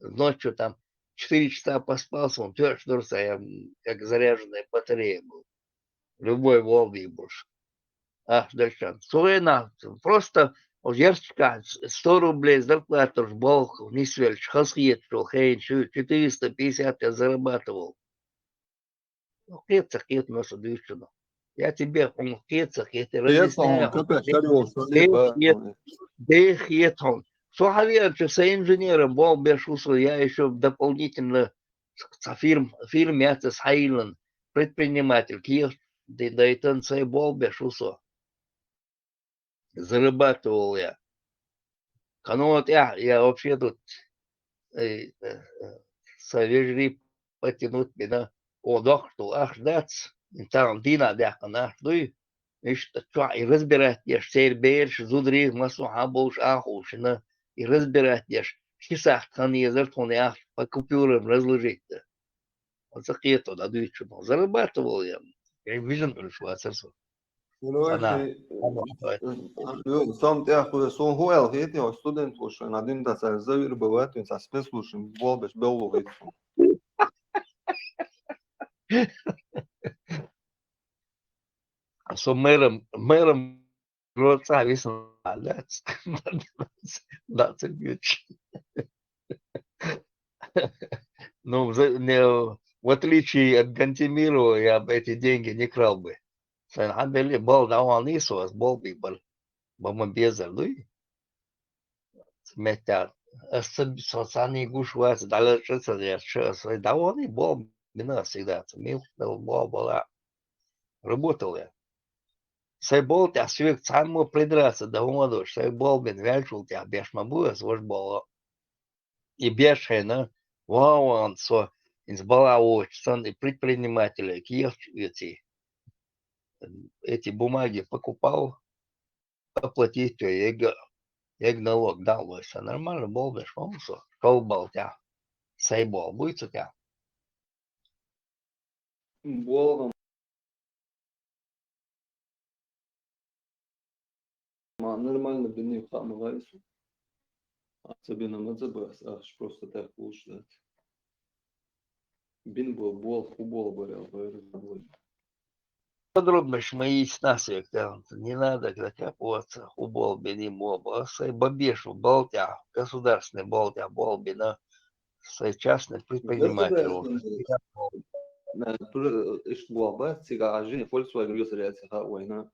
ночью там четыре часа поспал, сон тёрш дурса, я как заряженная батарея был. Любой волны будешь. А, дальше. Сугена, просто, вот, ерчка, сто рублей зарплата уж болх, не свелч, хасхиет, что хейн, четыреста пятьдесят я зарабатывал. Ну, кхета, кхета, но со дуьйцуш ду. Я тебе, он кхета, кхета, разъясняю. Дехет он. Со хьавеанча са инженером болх беш ву со, я ещё дополнительно ца фирм-, фирма яц ас хьайиллан, предприниматель, кехат де дайтан, сай болх беш ву со. Зарабатывал я. Кхано тӀехь я вообще тут, э, э, са вежарий потянуть бина, о, доккхуш долу ахча дац, и царна дийнахь даьккхина ахча дуй, иштта чохь и разбирать деш, церан бераш, зударий, массо а болуш ахуушина, и разбирать деш, ши сахьт хан езар тхуна ахча по купюрам разложить дан. Оцу кхето дӀадуьйцу, зарабатывал я. Я вижен уьлуш вацар со. Короче, сам тӀехь хуьлу, суна хӀун аьлла хетий, хьо студент ву шуна, а дин дац, аьлла, завир бан ваьттина, цхьа спецслужбин болх беш беллу хетий суна. Со мэром, мэром роцахь висна дац. Дац, дац, дац. Ну, за-, не, в отличие от Гантимирова, я бы эти деньги не крал бы. Сайн хьан белли, бал дӀавахана со, ас бал бий бар. Бама безар дуй? Меттехь. Ас ца, со цхьаьний гуш вац, дӀалачкъа ца деш, ас вай дӀавахана, бал бина ас всегда. Ца мил, бал бала. Работал я. Сайн бал тӀехь соьга цхьаммо придраться дан хӀума дош, сайн бал бина ваьллачул тӀехь беш ма бу ас, важа бала. И беш хьайна, ван-ван со, иза бала воцуш санна, и предпринимателей кехаташ оьций. Эти бумаги покупал, оплатить её, ега, ега налог дал вай сан. Нормально бал беш ма бу со, шол бал тӀехь. Сайн бал буй цу тӀехь. Болх ма нормально бинарг хаа ма вай со. Ца бина ма ца бац, ахча просто так луш дац. Бин бо болх, хӀун болх бар аьлла, гӀайра болх. Подробно ма йийцина соьга, не надо, как я, вот, хӀун болх бина, мо бо, сайн бан беш ву бал тӀехь, государственный бал тӀехь болх бина. Сайн частный предприниматель ву. Государственный. Э, пр-, иштта боху бац, цигахь а жин Volkswagen йоьсур яц хаьа вайна.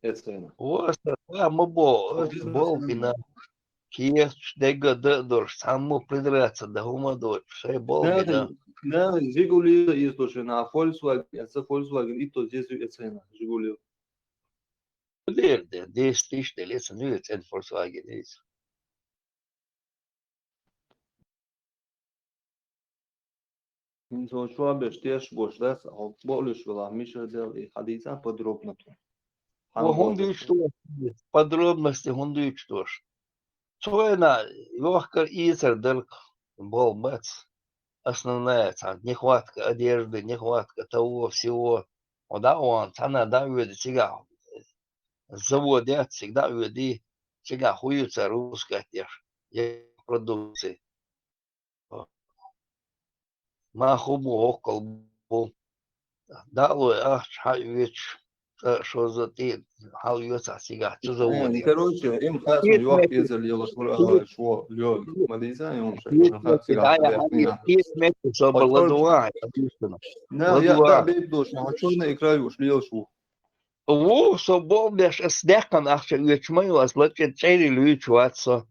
эцхена. Оса, а, ма бо, оса болбина. Кехча дега да а долуш, цхьаммо придраться да хӀума а доцуш, шайн болбина. Нахана, нахана Жигули а иза шена, а Volkswagen, эца Volkswagen и то здесь эцхена, Жигули. Дер де, десять тысяч деле, ца нуьйр цӀена Volkswagen иза. ХӀинца чу а беш теш бош дац, хьо бохуш велахь, миша дел и хьадийца подробно тхуна. Ва хӀунда дуьйцуш ду, подробности хӀунда дуьйцуш ду? Цу вайна йохкар ийцар дара, болу бац. Основная цхьа нехватка одежды, нехватка того, всего. Хьо дӀа а вахана, цхьанна дӀа а воьдий, цигахь завод яц, цига дӀа а воьдий, цигахь хӀун ю цара выпускать деш, я продукция. Мах хӀун бу, хӀоккхул бу. ДӀа а лой ахча хьаоьцуш, цкъа шозза тӀе хьал йоцахь цигахь, цу заводе. Короче, им хаьа суна, йохк-эзар лелаш вара, а, шо, Лёва, ма дийца, и хӀума шайга, хан хаьа цигахь. Кхечу метте собар ладуван, обычно. На, я, да, бейт дош, а чёрная икра юш лелаш ву. Ву, со болх беш, ас даьккхина ахча оьцуш ма ю, ас лачкъе чӀерий луьйчу вац со.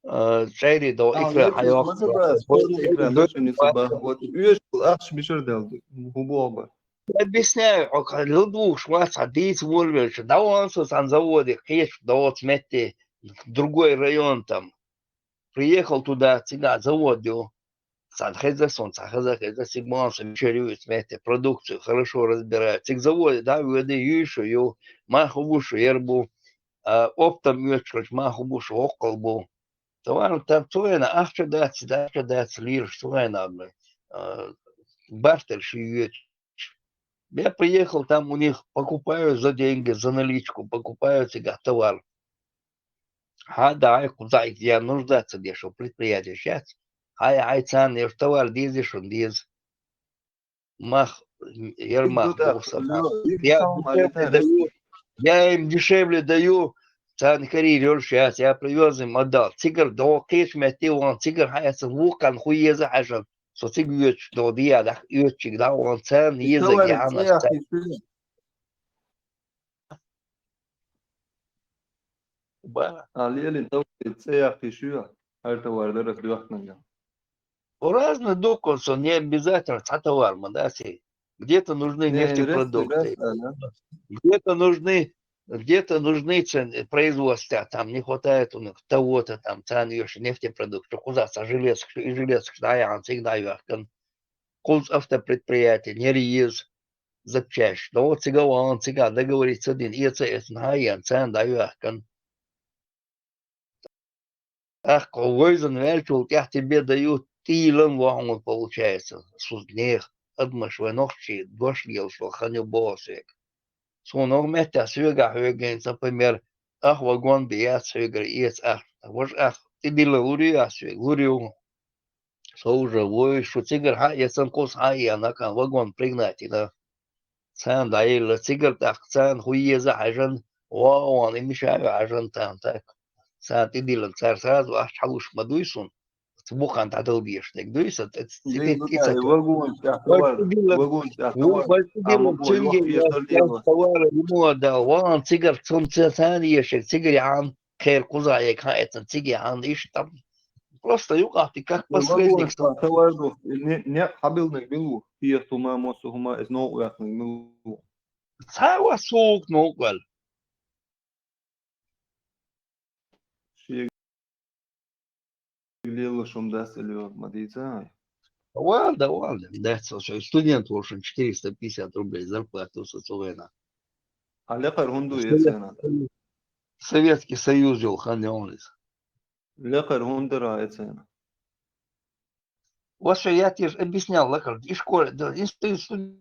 А, чӀерий до икра хьайоккху. Спорный икра, доча ница ба. Вот оьшкул ахча мишар дал, хӀун боху ба? Объясняю, хьо ладугӀуш вац, хьан дийца волавелча, дӀаван со цхьана заводе, кхечу доцу метте, другой район там. Приехал туда, цигахь завод ю. Цхьана хеза суна, цхьа хеза, хеза, цига ма аса мичара ю иза метте, продукцию хорошо разбирают. Цига заводе дӀа а воьдий, юй шу ю, мах хӀун бу шу, яр бу, а, оптом оьцуш хилча, мах хӀун бу шу, хӀоккхул бу. Товар там цу вайна ахча дац, ахча дац, лелаш цу вайна, а, бартер ши йоьцуш. Я приехал, там у них покупаю за деньги, за наличку, покупаю цигахь товар. Хьан а даьхьа кхузахь я нуждаться деш предприятие шаьц. Хьай, хьай царна еш товар деза, шуна деза. Мах, яр мах бу сан мах. Я им дешевле даю, я им дешевле даю, царна карийра йолуш яц, я привёз им отдал. Цигара догӀу кхечу метте ван, цигара хьаэцна вукханна хӀун еза хьаьжна. Со цига оьцуш догӀу дияр даха, оьцучиг дӀа а ван, царна еза яхьанаш. Ба. А лелин товар цӀе яккхий шу, хьайра товар дара доьхкинарг. Разный дуккха со, не обязательно цхьа товар ма дац. Где-то нужны нефтепродукты. Где-то нужны, где-то нужны цен-, производства, там не хватает у них того-то, там царна еш нефтепродукт, кхузахь цхьа железка, и железка дӀаяхьна, цига дӀайоьхкина. Кхуза автопредприятие, нера еза запчасть. Но цига ван, цига договориться дина, эца, эцна хьан а еана, царна дӀайоьхкина. ТӀаккха вевзина ваьллачул тӀаьхьа тебе даю, тӀийлан вахана получается, шуна нехан адамаш, вай нохчий дош лелаш ваха хан ю боху соьга. Суна хӀокху меттехь соьгахь хьоьгу, например, ах вагон бен яц хьоьгара эца ах, важа ах тӀедиллина лур ю ас соьга, лур ю. Со уже вуьйш, шу цигара хьан а эцна, кхуза хьан а еана, кхана вагон пригнать йина. Царна дӀаелла, цигара тӀаккха царна хӀун еза хьаьжна, вон а вон, и миша а хьаьжна царна тӀаккха. Царна тӀедиллина, цара сразу ахча хьалуш ма дуй суна. Цу бухана дӀадала дезаш дерг дуй сан, тӀе ц-, цӀе тӀе ца ту. Вагонаш тӀехь товар, вагонаш тӀехь товар. Цуьнга товар, мо дал, вон цигара цунна ца-, царна ешерг, цигара яхьна, кхера кхуза а яйга хьан эцна, цига яхьна, иштта. Просто юкъахь тӀе как посредник. Товар ду, не, не, хьабилнарг мила ву, кехат хӀума, массо а хӀума, иза новкъа ваьккхинарг мила ву. Цхьа а вац сугӀук новкъа ваьлла. Шега лелош хӀума дац или ма дийца. Вала, да, вала, дац, со студент волчун четыреста пятьдесят рублей зарплата со цу вайна. А лекхара хӀунда ду эцна? Советский Союз йолу хан йолу иза. Лекхара хӀунда дара эцна? Вот что я тебе ж объяснял, лекхара, и школе, да, и сту-, сту-,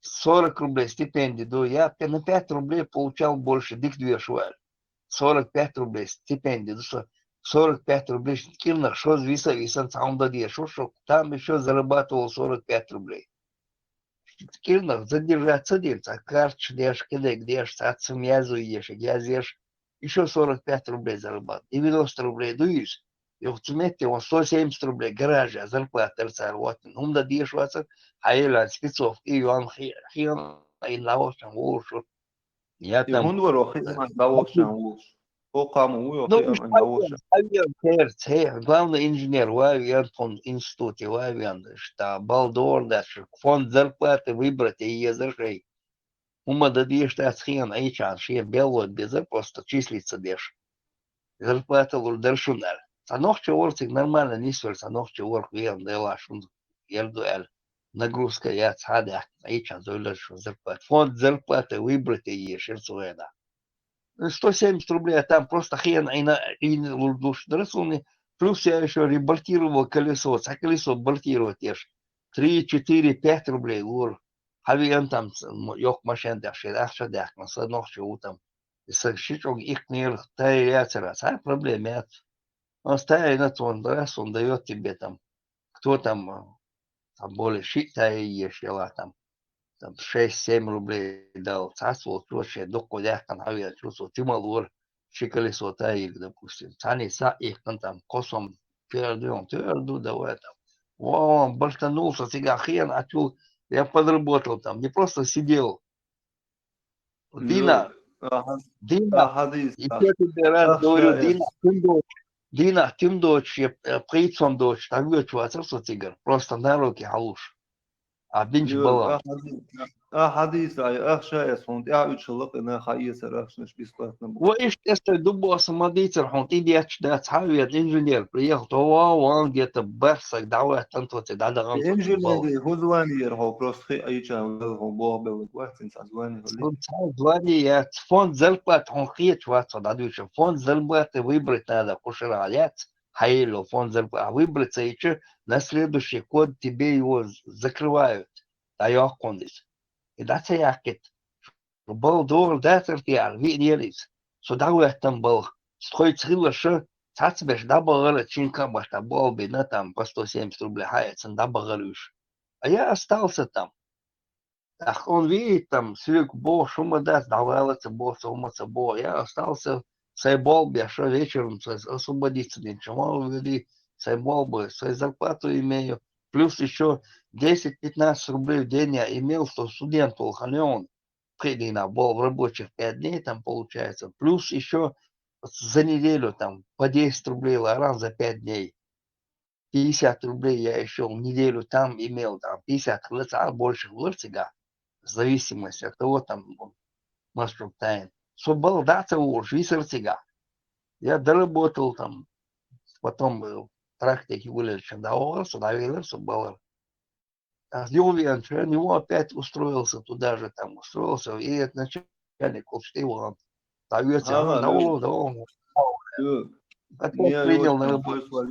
сорок рублей стипендия ду, я пе-, на пять рублей получал больше, дика доьшу ваьлла. Сорок пять рублей стипендия ду, со сорок пять рублей кӀирнах шозза виса а висана, цхьа хӀума дан дезаш ву, шо там ещё зарабатывал сорок пять рублей. КӀирнах задержаться дина, цхьа карташ деш, кидек деш, цхьацца хӀума язъеш, язъеш, ещё сорок пять рублей зарабатывал. Девяносто рублей ду иза. Юха цу метте вон сто семьдесят рублей гаража зарплата дара цара хӀоттийна. ХӀума дан дезаш вацара, хьан елан спецовка и йоьлла хи-, хиъна, и лавочун вовшах. Я там хӀунда вара хиъна дӀавахчан волуш? Хокхам ву йо Ну, хиъна дӀавахчан. Авиан церц, хе, главный инженер вави, я тхун институте вави, анда, шта, балдор даш, фонд зарплаты выбрать, и езар шей. ХӀума дан дезаш дац хиъна Ӏийчан, шен белло безар просто числиться деш. Зарплата лур дара шуна аьлла. Цхьа нохчо вара цига нормально нисвар, цхьа нохчо вара хӀума дела шуна яр ду аьлла. Нагрузка яц хьа даьккхина, Ӏийчан зойлар шуна зарплата. Фонд зарплаты выбрать езар цу вайна. Сто семьдесят рублей, а там просто хиъна Ӏийна, Ӏийна лур душ дара суна. Плюс я ещё ребортировал колесо, цхьа колесо бортировать еш. Три, четыре, пять рублей лур. Хьавиъна там, м, йоккха машен тӀехь шен ахча даьккхина, са нохчо ву там. И са ши чӀуг иккхнера, тайр яцара, цхьа проблема яц. Ас тайна цунна, да, сун даёт тебе там. Кто там, а, там более ши тайр еш яла там. Там шесть-семь рублей дал. Цхьацца волчо шен дуккха даьккхина хьавеана чу со тима лора, ши колесо тайиг, допустим. Цхьаьна са иккхина там косом твердый, он твердый, давай там. Вон, бартанулся, цига хиъна, а чу я подработал там, не просто сидел. Дина, Дина, и те тебе раз говорю, Дина, тим доч, Дина, тим доч, я, э, пхийцом доч, так говорю, чувацар со цигар, просто на руки халуш. А бинч бала. А хадис, ай, ах ша эс хун, я уч лак, и на ха ес ах шнаш бесплатно бу. Во иш эсте дубо самодицар хун, ти дяч да цавет инженер, приехал, то ва, ван где-то барсак, давай, тан то те, да, да, гам. Инженер, ху звание, ху просто хи, ай, ча, ху бо, бел, квартин, са звание, ху. Сон цхьа звание яц, фонд зарплаты хьуна кхеташ вац хьо дӀадуьйцуш. Фонд зарплаты выбрать надо, кху шарахь яц, хьаелло фонд зарплаты. А выбрать ца йича, на следующий год тебе его з-, закрывают. ДӀайоккхун иза. И дӀа ца яккхийта. Бала догӀур дацар те аьлла, виънера иза. Со дӀахӀоьттина балха. Тхоьца хиларша, цхьацца беш дӀабахара, чин кхаъ бахьа болх бина, там, по сто семьдесят рублей хьаэцна дӀабахара уьш. А я остался там. ТӀаккха он видит, там, соьга бохуш хӀума дац, дӀавалаца боху, ца хӀума ца боху. Я остался, сай болх беш, вечером сай освободиться динча, ван вели, сай болх бу, сай зарплату имею. Плюс ещё десять-пятнадцать рублей в день я имел, что студент волу хан йоун. Пхи дийнахь болх, в рабочих пять дней там получается. Плюс ещё за неделю там по десять рублей ларан за пять дней. Пятьдесят рублей я ещё в неделю там имел, там пятьдесят хила ца а больше хилар цига. В зависимости от того, там, маршрут тайн. Со бала дӀа ца вуш, висар цига. Я доработал там, потом, э, практики вылечен, да, со дӀавелар, со балар. А с Юлиан Чен, его опять устроился туда же, там устроился, и этот начальник Кулчтиван. Та вец, а, да, да, да. Опять принял на работу.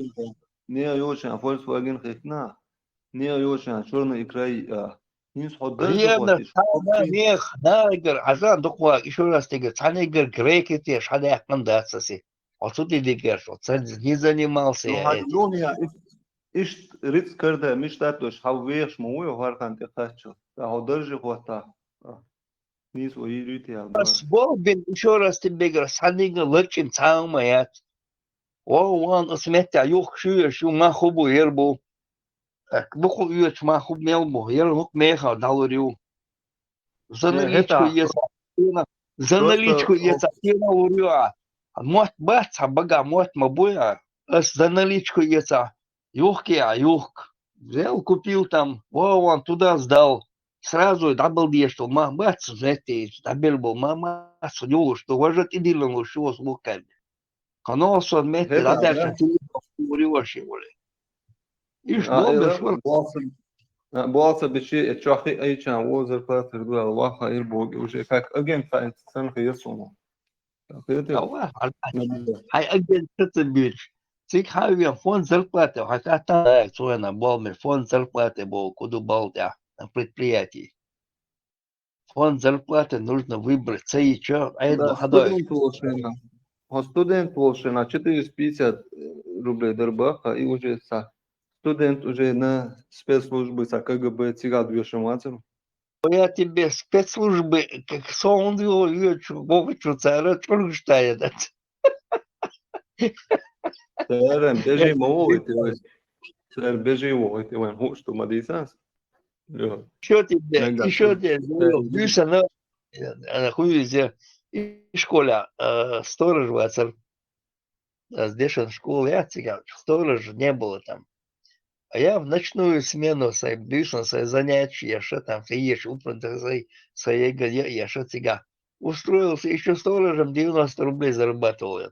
Не, очень, а Volkswagen хихна. Не, очень, а чёрный икра, а. Инс хо даже Верно, хватит. Самый мех, нагар, а жан духвак, ещё раз тебе, цанегар греки те, шадяхман дацаси. Оцу тӀе дигерш, оцу не занимался я этим. Ну, я, иш-, ишт риц карда, миштат дош, хьал вехш ма вуй, хӀархан тӀе кхаччал. Ца хьо даржи хӀотта. Нийс о йийрий те ял Ас бара. Болбин, ещё раз тебе говорю, санига лачим цаама яц. О, ван, ас метта юх шуеш, ю ма хубу ер бу. Так, духу оьцу ма хуб мел бу, ер лук меха далур ю. За Не, наличку это еза, тена, за просто наличку еза, тена лурю, а. Мотт бац, а бага мотт ма буй, а. Ас за наличку еза, юхки, а, юхк. Взял, купил там, во, вон туда сдал. Сразу дабл дешто, ма бац, знаете, дабл был, ма, ма, судил, что вожат и дилан, что с луками. Кхана со метте дӀадерча тилли бахкури ваши вале. Иш А, бомбе эла, швар. Боалса, а, боалса бичи, э, чохи айчан, во зарплата дуал, ваха ир боги, уже как агент сан хи ясуну. Хай агент ца бич. Цик хавиан фонд зарплаты, хаката, цуэна болме фонд зарплаты бо, куду балдя, на предприятии. Фонд зарплаты нужно выбрать. Цаи чё? А это Да, хадой. Студент волшина. Хо студент волшина, четыреста пятьдесят рублей дарбаха, и уже са. Студент уже на спецслужбы, са К Г Б, цигад вешен вацер. Я тебе спецслужбы, как сон его, её чё, бога чё, цара, чё, что это? Цара, бежи, мову, это вы. Цара, бежи, его, это вы, ху, что мадисас. Ещё тебе, ещё тебе, Юса, на Э, хуюзе и школа, э, сторож вацар. Аз дешан школа яц циган, сторожа не было там. А я в ночную смену сай, бюсен сай занятия, я ша там, сай еш, утром сай, сай ега, я, я ша цига. Устроился ещё сторожем, девяносто рублей зарабатывал я.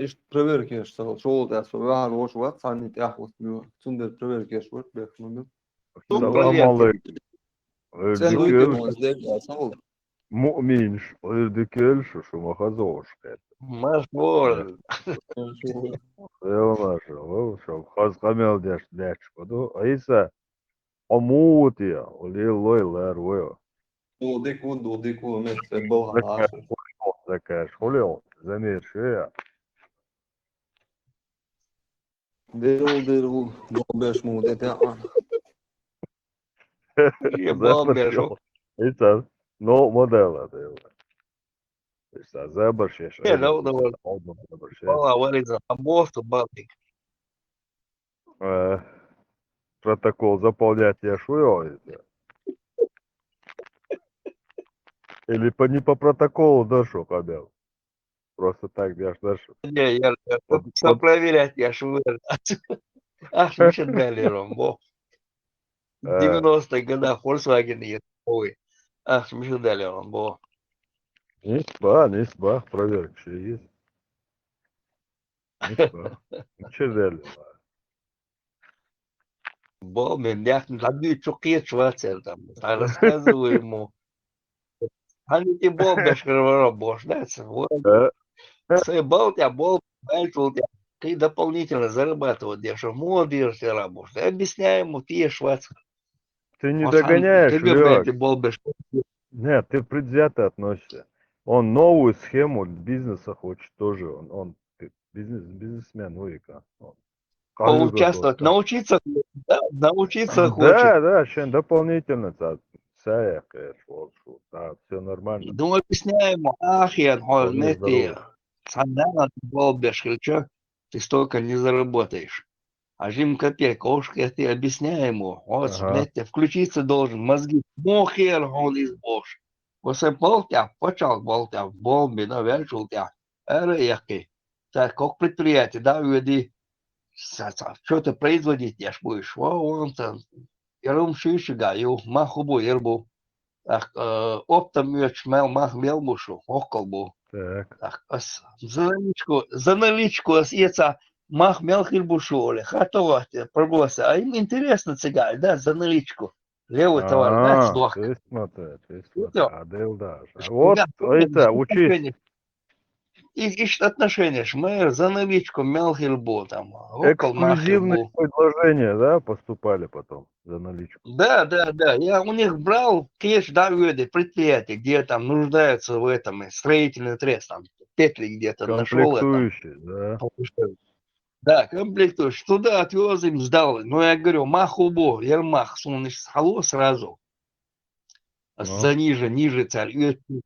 Ишт проверка еш сал, шоул дас вар, ваш ват, санни тяхус мю. Цундер проверка еш ват, бек номер. Салам алейкум. Эрдикел, муъмин, эрдикел, шу шума хазош кет. Маш вор. Эвна шу, шо хаз камел деш деш коду. Айса, амут я, оли лой лар вой. Додику, додику, мес бал ха. Закаш, хулио, замерше я. Деру, деру, бал беш му дете. Е бал беш. Ица, но модела дела. Ица, забаршеш. Е, да, да, да. Забаршеш. Бала вариза, а босту балтик. Э, протокол заполнять я шуё, это. Или по, не по протоколу дошел, кабел. Просто так я ж дошел. Не, я, я Вот, всё вот. Проверять, я шуё. Ах, мы ещё дали, Ромбо. Э. Девяностые года Volkswagen есть новый. Ах, мы ещё дали, Ромбо. Нисба, нисба, проверка ещё есть. Нисба. Че дали? Бо, мен яхны дабю чукет швацер там. А рассказываю ему. Они тебе бо беш рабош, да, с-, вот. Э, Сай бал тебя, бал, бал тебя. Ты дополнительно зарабатывать, я что, молодец, я рабош. Объясняю ему, ты ешь швац. Ты не Вот сам, догоняешь, ты говоришь, Лёш. ты бал беш. Нет, ты предвзято относишься. Он новую схему бизнеса хочет тоже. Он, он бизнес, бизнесмен, ну и как. Он. Поучаствовать, научиться, да, научиться хочет. Да, да, сейчас дополнительно. Да, вся я, конечно, вот, да, все нормально. Ну, объясняю ему, ахен, Вполне хозмети, здорово. Сандана, ты бал беш, или чё, ты столько не заработаешь. А жим копейка, уж я тебе объясняю ему, вот, Ага. блядь, ты включиться должен, мозги, мохер, он из бош. Вот сай бал тебя, почал бал тебя, бомби, на вячул тебя, эра яки. Так, как предприятие, да, веди, что-то производить, я ж будешь, во, он там, я рум шишига, ю, маху бу, я бу. Так, э, оптом меч, мел, мах, мел бушу, окол бу. Так. Так, ас, за наличку, за наличку, ас, еца, мах, мел, хир бушу, оле, хатова, пробовался. А им интересно цыгаль, да, за наличку. Левый товар, да, А, сдох. Ты смотри, ты Ну смотри, да. а Дэл даже. Да, Вот, да, это, учись. И, и отношения, ж мы за наличку, мел, хир бу, там, окол, мах, хир Эксклюзивные бу. предложения, да, поступали потом за наличку. Да, да, да. Я у них брал кеш, да, веды, предприятие, где там нуждаются в этом, и строительный трест, там, петли где-то нашел это. Комплектующие, да. Да, комплектующий. Туда отвез им, сдал. Но я говорю, маху бу, ермах, сунишь схало сразу. А Ну. За ниже, ниже царь,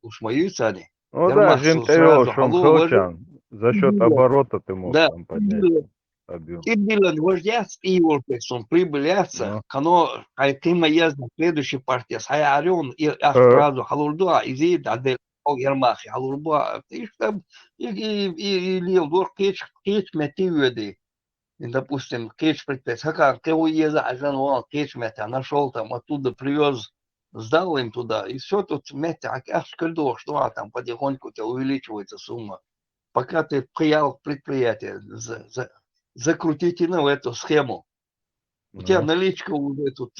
уж мою цены. Ну Я да, мах жим су- ты его, сразу шум алло, шочан. За счет Да. Оборота ты можешь Да. Там поднять Билан, объем. и билан, вождяц, и вот, он прибыль яца, Ну. кано, ай, кыма езна, следующая партия, сай арен, и ах Э. Сразу халурдуа, изид, адель, о, ермахи, халурдуа, и там, и, и, и, и лил дур кеч, кеч мети веди. И, допустим, кеч предпец, хака, кего еза, а жан он кеч метя, нашел там, оттуда привез, сдал им туда, и все тут метя, а ах, что, а там потихоньку у тебя увеличивается сумма. Пока ты приял предприятие, за, за, закрутить и в эту схему. У тебя Ну. наличка уже тут,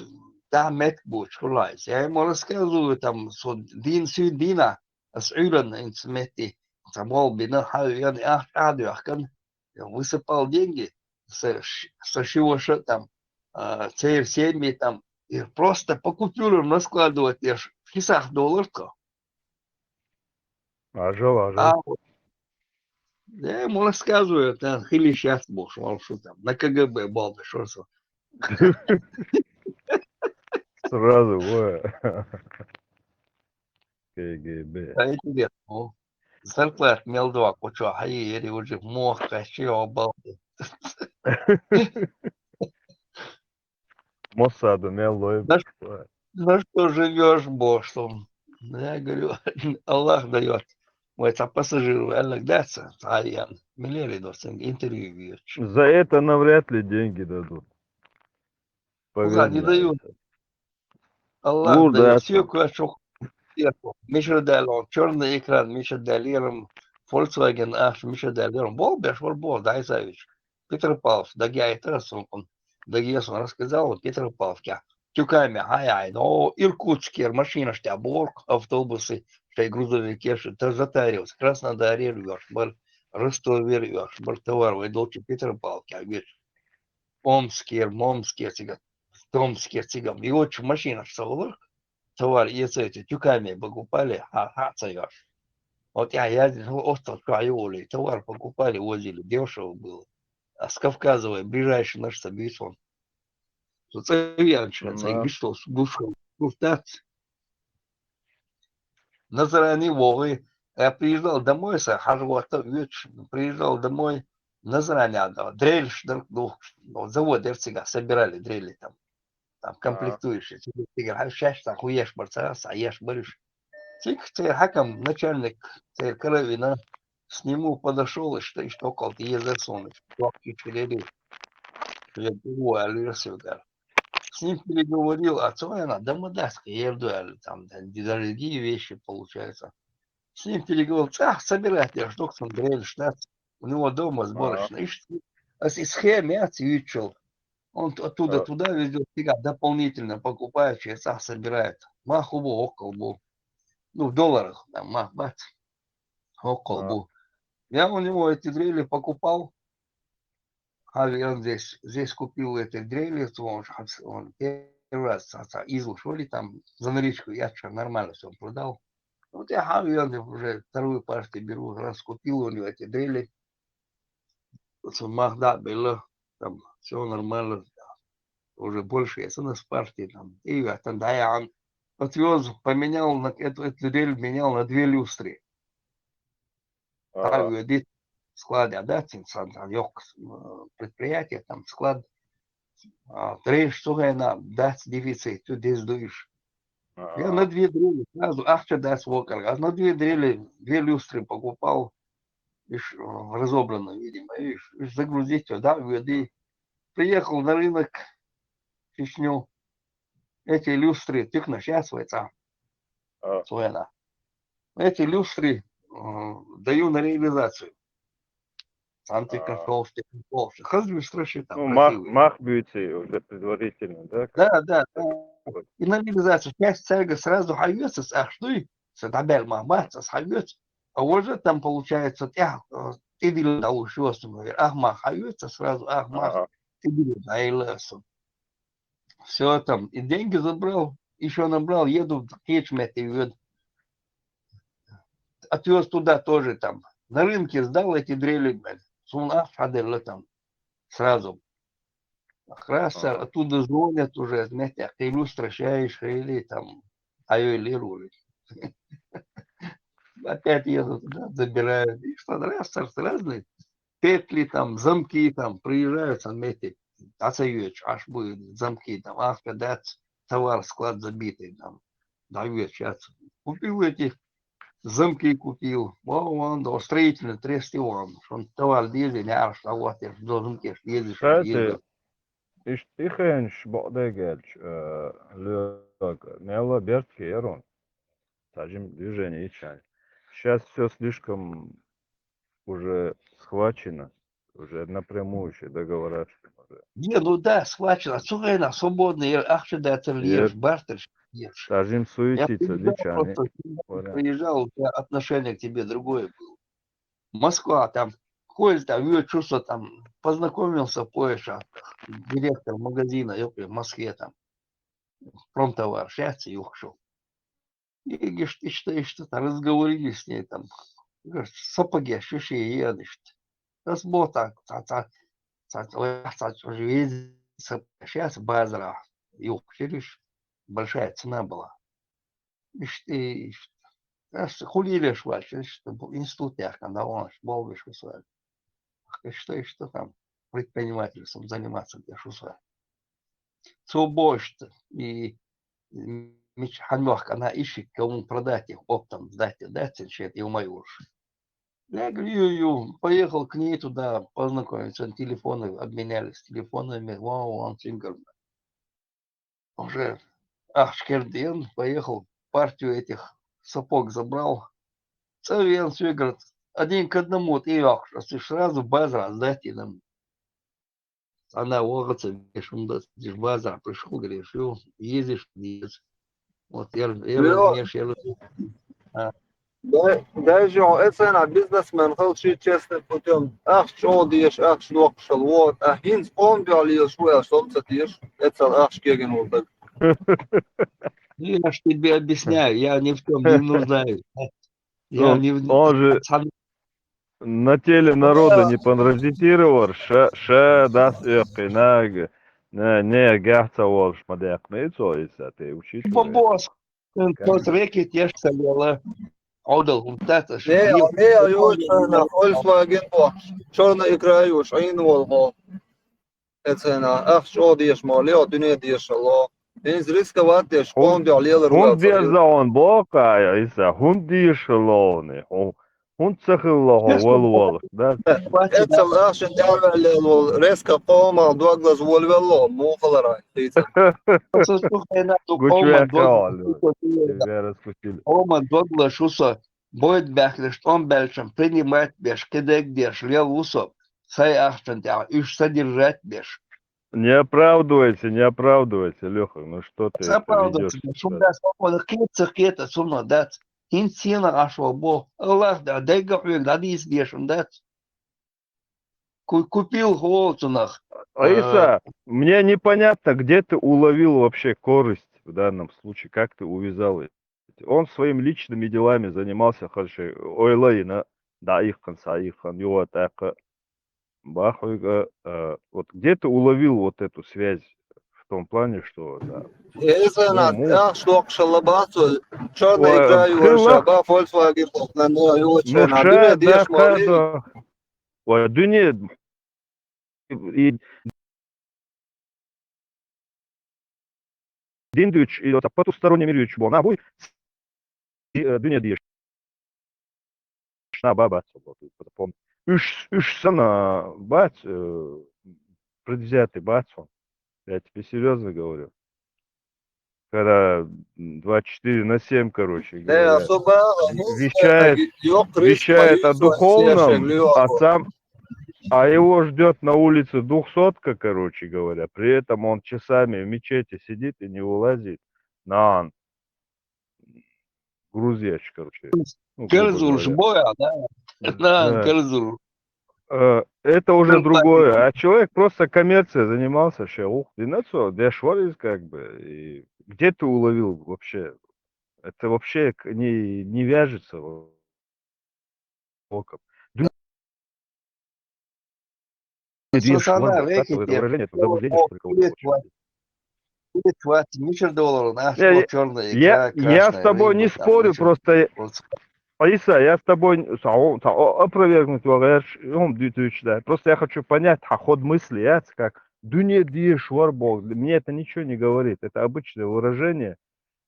да, мет будешь, хулайс. Я ему рассказываю, там, со дин, сю дина, а с юран, ин с мети, там, ол бина, ха, я, я, я, я, я, я высыпал деньги, со, ш- со чего что там, а, цеев семьи там, и просто по купюрам раскладывать, я ж в хисах доллар-то. Ажал, А, ажал. вот. Я ему рассказываю, там, или сейчас будешь, он что там, на К Г Б бал, что что. Сразу, во. К Г Б. А интересно. Зарплата мел ду, кхо чо хьаийри уже, мох кхаьччи йо балда. Моссадо мел лой. Да ш-, На что живешь, бо, что? Ну, я говорю, Аллах дает. Мой там пассажир, аьллаг дац, цхьа ян. Милери доцинг интервью вьючу. За это навряд ли деньги дадут. Пока Поверь не мне. дают. Аллах Лур дает. дац. Все кое-что. Миша дал он, черный экран, Миша дал ерам, Volkswagen, аш, Миша дал ерам. Бол, беш, бол, бол, дай завич. Петропавловск, дагьяйтар сункъун. Дагья сон рассказал, Петропавловск. Тюками, ай, ай, но Иркутскер, машина, штя борг, автобусы, шей грузовики, ш-, та затаривался. Краснодаре рвёшь, бар, Ростове рвёшь, бар товар, вай долчи Петропавловск, а ведь Омскер, Момскер, цигат, Томскер, цигам. И очень машина, что лук, товар, если эти тюками покупали, ха, ха, цаёшь. Вот я ездил, ну, остров Чайоли, товар покупали, возили, дешево было. А с Кавказовой ближайший наш собеседовал. Тут цаянча, Да. цай гиштол, гушал, гуштац. Назрани вогъи. Я приезжал домой, са хажуата вьюч, приезжал домой, Назрани ада, дрельш дыр, ну, завод Эрцига собирали дрели там. Там комплектующие. Цигар, цигар, хай шаш, са хуеш барца, са еш бариш. Цик, цей хакам, начальник, цей каравина, с нему подошёл, и что, и что, кол, ты еза сон, и что, и чилери. Я говорю, Алиса, говорю. С ним переговорил, а цо она, да мы даст, я говорю, там, да, дорогие вещи получаются. С ним переговорил, а, собирать, я жду, кто дрель ждать. У него дома сборочная. И что? А с-, схеме отвечал. Он т-, оттуда А. туда везёт, всегда дополнительно покупает, через а собирает. Мах убо, около бу. Ну, в долларах, там, мах, бац. Около А. бу. Я у него эти дрели покупал. А он здесь, здесь купил эти дрели, то он, он первый раз, а, а, из ушли там за наличку, я что, нормально все продал. Вот я, а, я уже вторую партию беру, раз купил у него эти дрели. Вот он мах, да, было, там все нормально. Уже больше я с партии там. И я там, да, я, он отвез, поменял на эту, эту дрель, менял на две люстры. Ага. Там ведь склад, а, да, цин сан, там, ёк, э, предприятие, там склад. А, дрель, что я на, да, дефицит, ты здесь дуешь. Я на Ага. две дрели сразу, ахча да, свокар, а на две дрели, две люстры покупал, ишь, э, разобранно, видимо, ишь, ишь загрузить, да, веди. Приехал на рынок в Чечню, эти люстры, ты их на сейчас, а, А. своя на. Эти люстры, э, даю на реализацию. Сам ты А. контрол, ты контрол. Хаз люстры там Ну, мах, красивые. Мах бьюти уже предварительно, да? Да, да, да. И на реализацию часть цега сразу хайвется, а что и с дабель мах бац, с хайвется. А уже там получается, я, э, ты дил дал ещё, например, ах, мах хайвется, сразу ах, мах, Ага. ты дил дал. Все там, и деньги забрал, еще набрал, еду в Кечмет и вот отвез туда тоже там. На рынке сдал эти дрели, блядь. Сун ах, хаделла там. Сразу. Как раз Ага. оттуда звонят уже, знаете, а ты люстра шаешь, или там, а я лирую. Опять еду туда, забираю. И что, раз, раз, разные. Петли там, замки там, приезжают, там эти, а союз, аж будет замки там, ах, когда товар, склад забитый там. Да, сейчас купил эти замки, купил. Вон, вон, да, строительный трест и вон. Что товар дизель, а что вот, я должен кеш, ездишь, Кстати, ездишь. ишт ихенш бокъдегелч, э, лёк, мела бертки ерун. Сажим движение ичан. Сейчас все слишком уже схвачено. Уже напрямую еще договора, что ли, уже. Не, ну да, схвачено. Слухай, на свободный, я ахча да, ты Нет. льешь, бартер, ешь. Сажим Я суетиться, приезжал личане. просто, Вариант. приезжал, у тебя отношение к тебе другое было. Москва, там, ходит, там, вижу, чувство, там, познакомился, поешь, а, директор магазина, ёпи, в Москве, там, промтовар, сейчас и ухшел. И говорит, и что, и что-то разговорились с ней, там, говорит, сапоги ощущение едешь. Раз вот так, ца, ца, ца, ца, ца, уже весь сап-, сейчас базара, и ухшились, большая цена была. Ишти, ишти. Аш хулилеш вач, институт яхкан да, он болбиш висвач. Что, что там предпринимательством заниматься, где шуса. Цо бошт и мич ханвах она ищет, кому продать их оптом, сдать, да, ценчет и умаюш. Я говорю, ю, ю, поехал к ней туда, познакомиться, телефоны обменялись телефонами, вау, он сингер. Уже ахчкерден, поехал, партию этих сапог забрал. Цевен сингер, один к одному, ты ахш, а ты сразу базар сдать и нам. Она вогаться, бешунда, диж базар пришел, говоришь, ю, ездишь, ездишь. Вот я, я, Лёш. Миш, я, а, Дай, дай же он, это она бизнесмен, хал чи честным путем. Ах, что дишь, ах, что шел, вот. А хинс он бил, что я, что он цатишь. Это ах, что я, ну, так. Ну, я ж тебе объясняю, я ни в чем не нуждаюсь. Я Ну, не в- он же сам- на теле народа не паразитировал, ша, ша, да, сверху, на, на, не, гахца волш, мадяк, не, цо, и с этой учитель. Бобос, тот реки тешся лела. Одал, он тата, Не, не, ю, на Volkswagen, черная икра, ю, шайин волго. Это она, ах, что дишь, моле, о, ты не дишь, алло. Хинс рисковать дишь, он бил, лел, Хун деза он бока, Иса, хун дишь лоны, хун, хун цахил ло, вол, вол, да. Эцел ахшин дявеллел вол, резко помал, два глаз вольвелло, мухалара, хица. Гучвяка, Вера, скучили. Ома догла шуса, бойд бяхлеш, том бэлчам, принимать беш, кедек деш, лел усо, сай ахчан тя, уж содержать беш. Не оправдывайся, не оправдывайся, Леха, ну что ты это Заправдываться, ведёшь? Шумда, спокойно, кета, кета, сумно, да. Хинсина ашо бо, Аллах да, дэйга хуйг, да, дис дешун, да. Ку-, купил холцунах. Аиса, мне непонятно, где ты уловил вообще корысть в данном случае, как ты увязал это? Он своими личными делами занимался, хорошо, ойлайна, да, их конца, их кон, его атака. Бахуйга, э, вот где ты уловил вот эту связь в том плане, что, да, Эсэ на, Ну, ах, что шалабацу, черная Ой, икра, ю, открыла. Шаба, Volkswagen, на, на, ю, ну, чена, ша, дыня, да, деш, моле. кадо. Ой, дыня, и Диндыч, и это потусторонний мир, ич бо, на, вой, и, э, дыня деш. Шна баба, вот, вот, помню. Уж, уж сана, бац, э, предвзятый, бац, он. Я тебе серьезно говорю. Когда двадцать четыре на семь, короче Не, говоря, особо, вещает, вещает о духовном, а сам, а его ждет на улице двухсотка, короче говоря. При этом он часами в мечети сидит и не вылазит. На, грузияч, короче. Ну, грубо Керзур, говоря. Боя, да. Да, Да. Керзур. Э, это уже Ну, другое. так. А человек просто коммерцией занимался, ща, ух, динацо, дешварис, как бы. И где ты уловил вообще? Это вообще к- не, не вяжется во- боком. Дю- Слушай, она Дешвар, векит, это я выражение, это понял, заблуждение, о, что ли, кого-то будет хочет. Будет хватит, мишер доллар, наш Я- вот черная Я, икра, я с красная тобой рыба, не там, спорю, мишер. просто, Вот. Аиса, я с тобой с- а, о- а, о- опровергнуть вагаешь, он дитыч, да. Просто я хочу понять, а, ход мысли, я, как дыня дешвар бо. Мне это ничего не говорит. Это обычное выражение.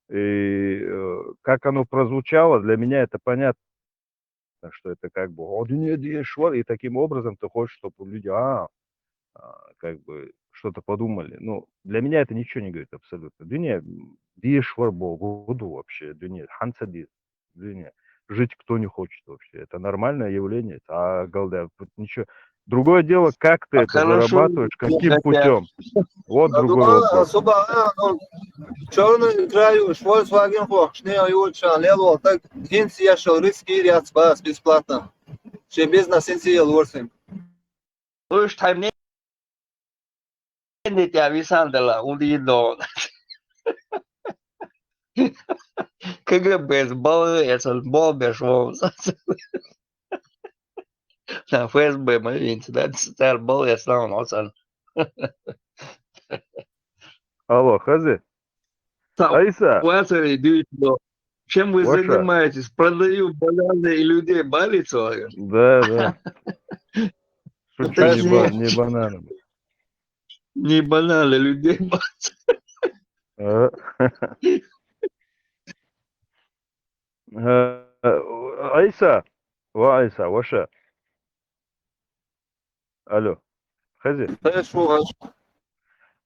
И э, как оно прозвучало, для меня это понятно, что это как бы о, дыня дешвар, и таким образом ты хочешь, чтобы люди, а, а, как бы что-то подумали. Ну, для меня это ничего не говорит абсолютно. Дыня дешвар бо, году вообще, дыня, ханса ди, дыня. Жить кто не хочет вообще. Это нормальное явление. А, голда, вот ничего. Другое дело, как ты А это хорошо, зарабатываешь, ну, каким хотя- путем. Вот другой вопрос. Особо, а, ну, черная икра, ю, Volkswagen, хо, шне, ю, чан, лел, вот так, хинс, я шел, риски, ряд спас, бесплатно. Че бизнес, хинс, я лорсим. Слышь, тай мне не тебя висандала, он и до. КГБ с балы, я сон бал бешвом. На ФСБ мои инцидент, цар бал, я сон, он сон. Алло, хази. Сау. Аиса, Уэцери дюйт до. Чем вы занимаетесь? Продаю бананы и людей балите, говорит. Да, да. Шучу, Это не, же ба- не- не бананы. Не бананы, людей балите. Э. Э, Айса, ва Айса, ваша. Алло, Хази. Хорошо.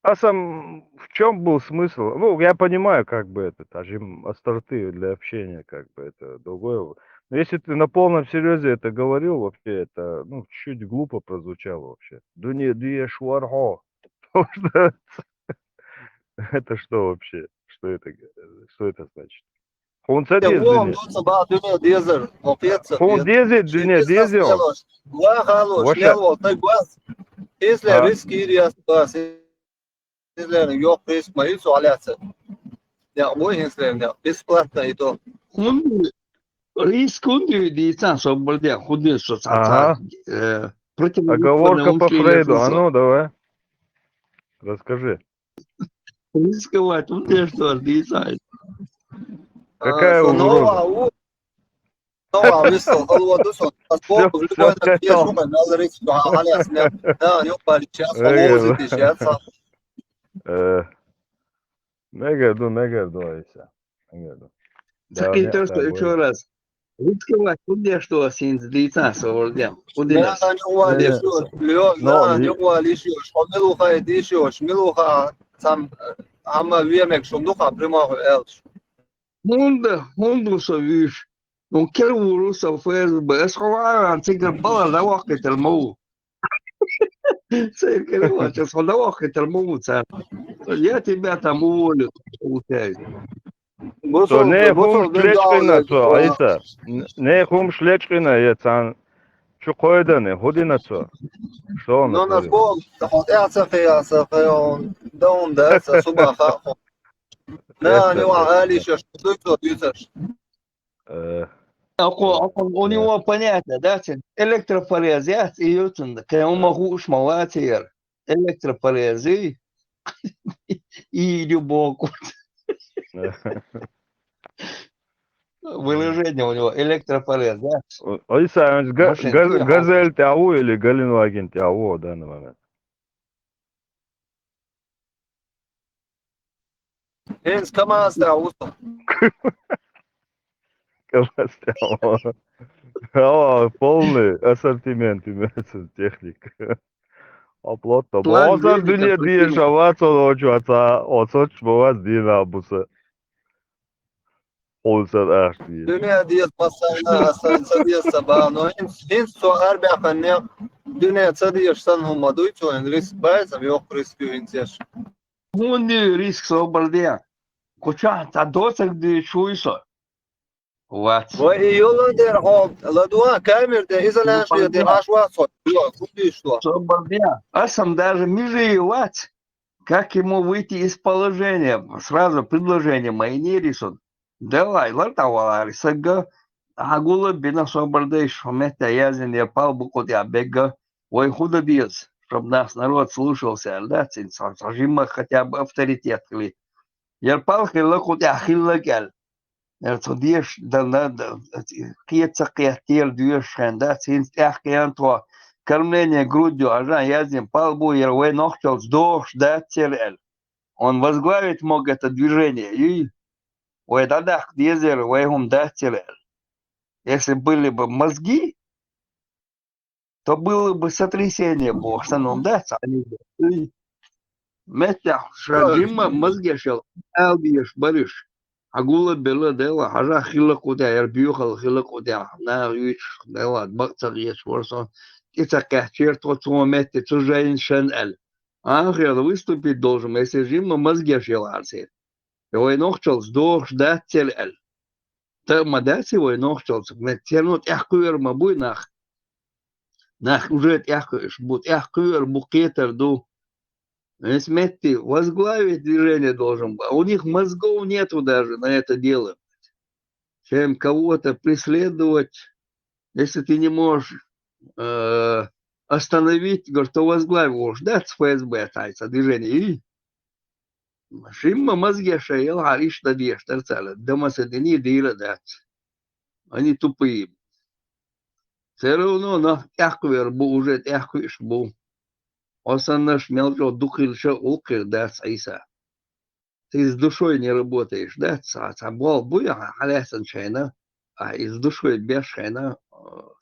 А сам в чем был смысл? Ну, я понимаю, как бы это, тажим остроты для общения, как бы это другое. Но если ты на полном серьезе это говорил, вообще это, ну, чуть глупо прозвучало вообще. Дуне дие швархо. Потому что это что вообще? Что это, что это значит? Хунца Вон дезер. дутса ба дуне дезер, океца. Хун дезер, дуне дезер. Ва халу, Ваша. шнел вол, так бас. Если А. Риск ириас бас. Если не ёк риск, ма ицу аляца. Я, ой, если не, бесплатно и то. Хунды, риск хунды дийцан, собар дя, хунды со Ага. цаца. Э, против Оговорка по Фрейду. А ну, давай. Расскажи. Рисковать, хунды что дийцан. Какая А, угроза? Нова, у- Нова, выстал, халва дусон. Всё, В всё любой сказал. Надо риск, а, аляс, не. Да, ёк, пари, сейчас, Ага. лозы ты, сейчас. Э, Мегарду, мегарду, Айса. Мегарду. Сакитар, что еще раз. Рисковать, хунды что син дийцан, собар дя. Хунды Да, нас. не ува Не, не. лишь, Леон, Но да, не не- ува лишь, милуха и дишь, милуха, сам, ама вемек шундуха, прямо элш. Хунды, хунды со виш. Ну, кер вуру со ФСБ. Эс ховаран цигар бала да вахтер мову. Цигар вача со да вахтер мову ца. Я тебя там уволю, получается. То не хум шлечкина цо, Айса. Н- Не хум шлечкина е цан. Чу койдане, худина цо. Что он Но на натворил? пол, да, вот я цахи, я цахи, он, да, он, да, ца, субаха. Да, Ясно, не ува ясно. Алиша, что ты тут, ты тут. Э, Ако, ако у него понятие, да, цен, электропорез, я, и ютун, кай он могу уж малатер. Электропорез, и, и любого. Выражение у него электропорез, да? Айса, га- Машин, газ- ты, а- газель тяу или Галинваген тяу в данный момент? Хенс КамАЗ, да, уста. КамАЗ тяу. О, полный ассортимент имеется техника. Оплот то. План Бозар денег дуне определил. Дие шавац, он очу аца, он очу боваз дина буса. Хулсар аш дие. Дуне диет постоянно, останется диет саба, но хенс, хенс цо арбяханне, дуне ца диет сан хума дуй, цо ин риск бай, сам ёк риск ю хенс еш. Хунды риск, собар дя. Куча, та доцак ды чуйсо. Вот. Ва и ёлан дер хо, ладуа камер де, изолянш де, аш вацо, ё, куди что. Собар дя. А сам даже мижи и вац. Как ему выйти из положения? Сразу предложение мои не рисуют. Давай, лар тавалари сага. Агула бина, собар дя, шо метта язин я пал букут я бега. Ой, худо биз, чтоб нас народ слушался, да, цин са, сажима хотя бы авторитет кли. Яр пал хилла кут я хилла кел. Яр цо деш, да, да, да, киет са киет тел деш хен, да, цин стях киен то. Кормление грудью, а жан язин пал бу, яр вай нохчал сдох, да, цел эл. Он возглавить мог это движение, и вай да дах дезер, вай хум да цел эл. Если были бы мозги, то было бы сотрясение по основном, да, ца-, они бы, и метта, шаджима, мозги шел, албиеш, бариш. Агула бела дела, хажа хила кудя, яр бюхал хила кудя, на юч дела, бакца еш ворсон, и ца кахчер, то цо метте, цо жаин шен эл. Анхер выступить должен, если жима мозги шел арсе. И вай нохчал сдох, ждать цел эл. Та ма даци вай нохчалцак, мет тянут тяхкуер ма буй нах. Нах уже тяхкуеш, бу тяхкуер, бу кетер ду. Эс метти возглавить движение должен был. А у них мозгов нету даже на это дело. Чем кого-то преследовать, если ты не можешь э, остановить, говорит, то возглавил, да, ФСБ тайца движение. И Шимма мозгеша елхьара иштта деш дара цара. Дамаса дини дийра дац. Они тупые. Все равно нах тӀехкхавер бу, уже тӀехкхуьш бу. Хьо саннаш мел чӀо дукхилша гӀуллакхир дац Ӏийса. Ты с душой не работаешь, да? Ца, ца бол буй, хьа, хьалаьцан шайна, а из душой беш шайна, э,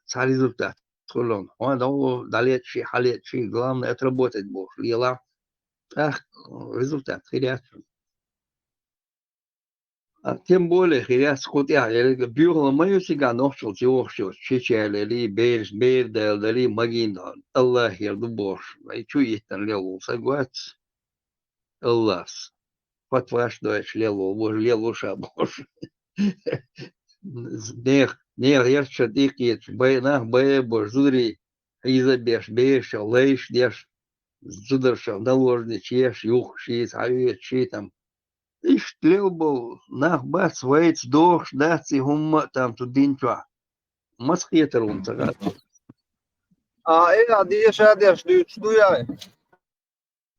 ца результат хуьлун. Хьо дов, далечи, хьалечи, главное отработать бохуш, лела. ТӀаккха, э, результат хир яц. А тем более хир яц кху тӀехь, еррига буьйхала ма ю цигахь нохчалц йохуш йолчу чечалели, бераш, бер дала дали, магийна дала, Аллахера ду бохуш, вай чу йиттина лелла ву са гоц. Аллас. Фатваш дойчу лело, вожа лело ша бохуш. Нех, нех ярча диккхеташ, бай нах бай бош, зударий хьийза беш, бешах лайш деш, зударшах наложничеш, юхший, цхьаоьцу ший там. Иштта лел болу нах бац, вайца дохуш дац и хӀумма а там цу дин чохь. Маца хетар вуна ца хаьа? А, э, а деша а деш дуьйцуш ду яй?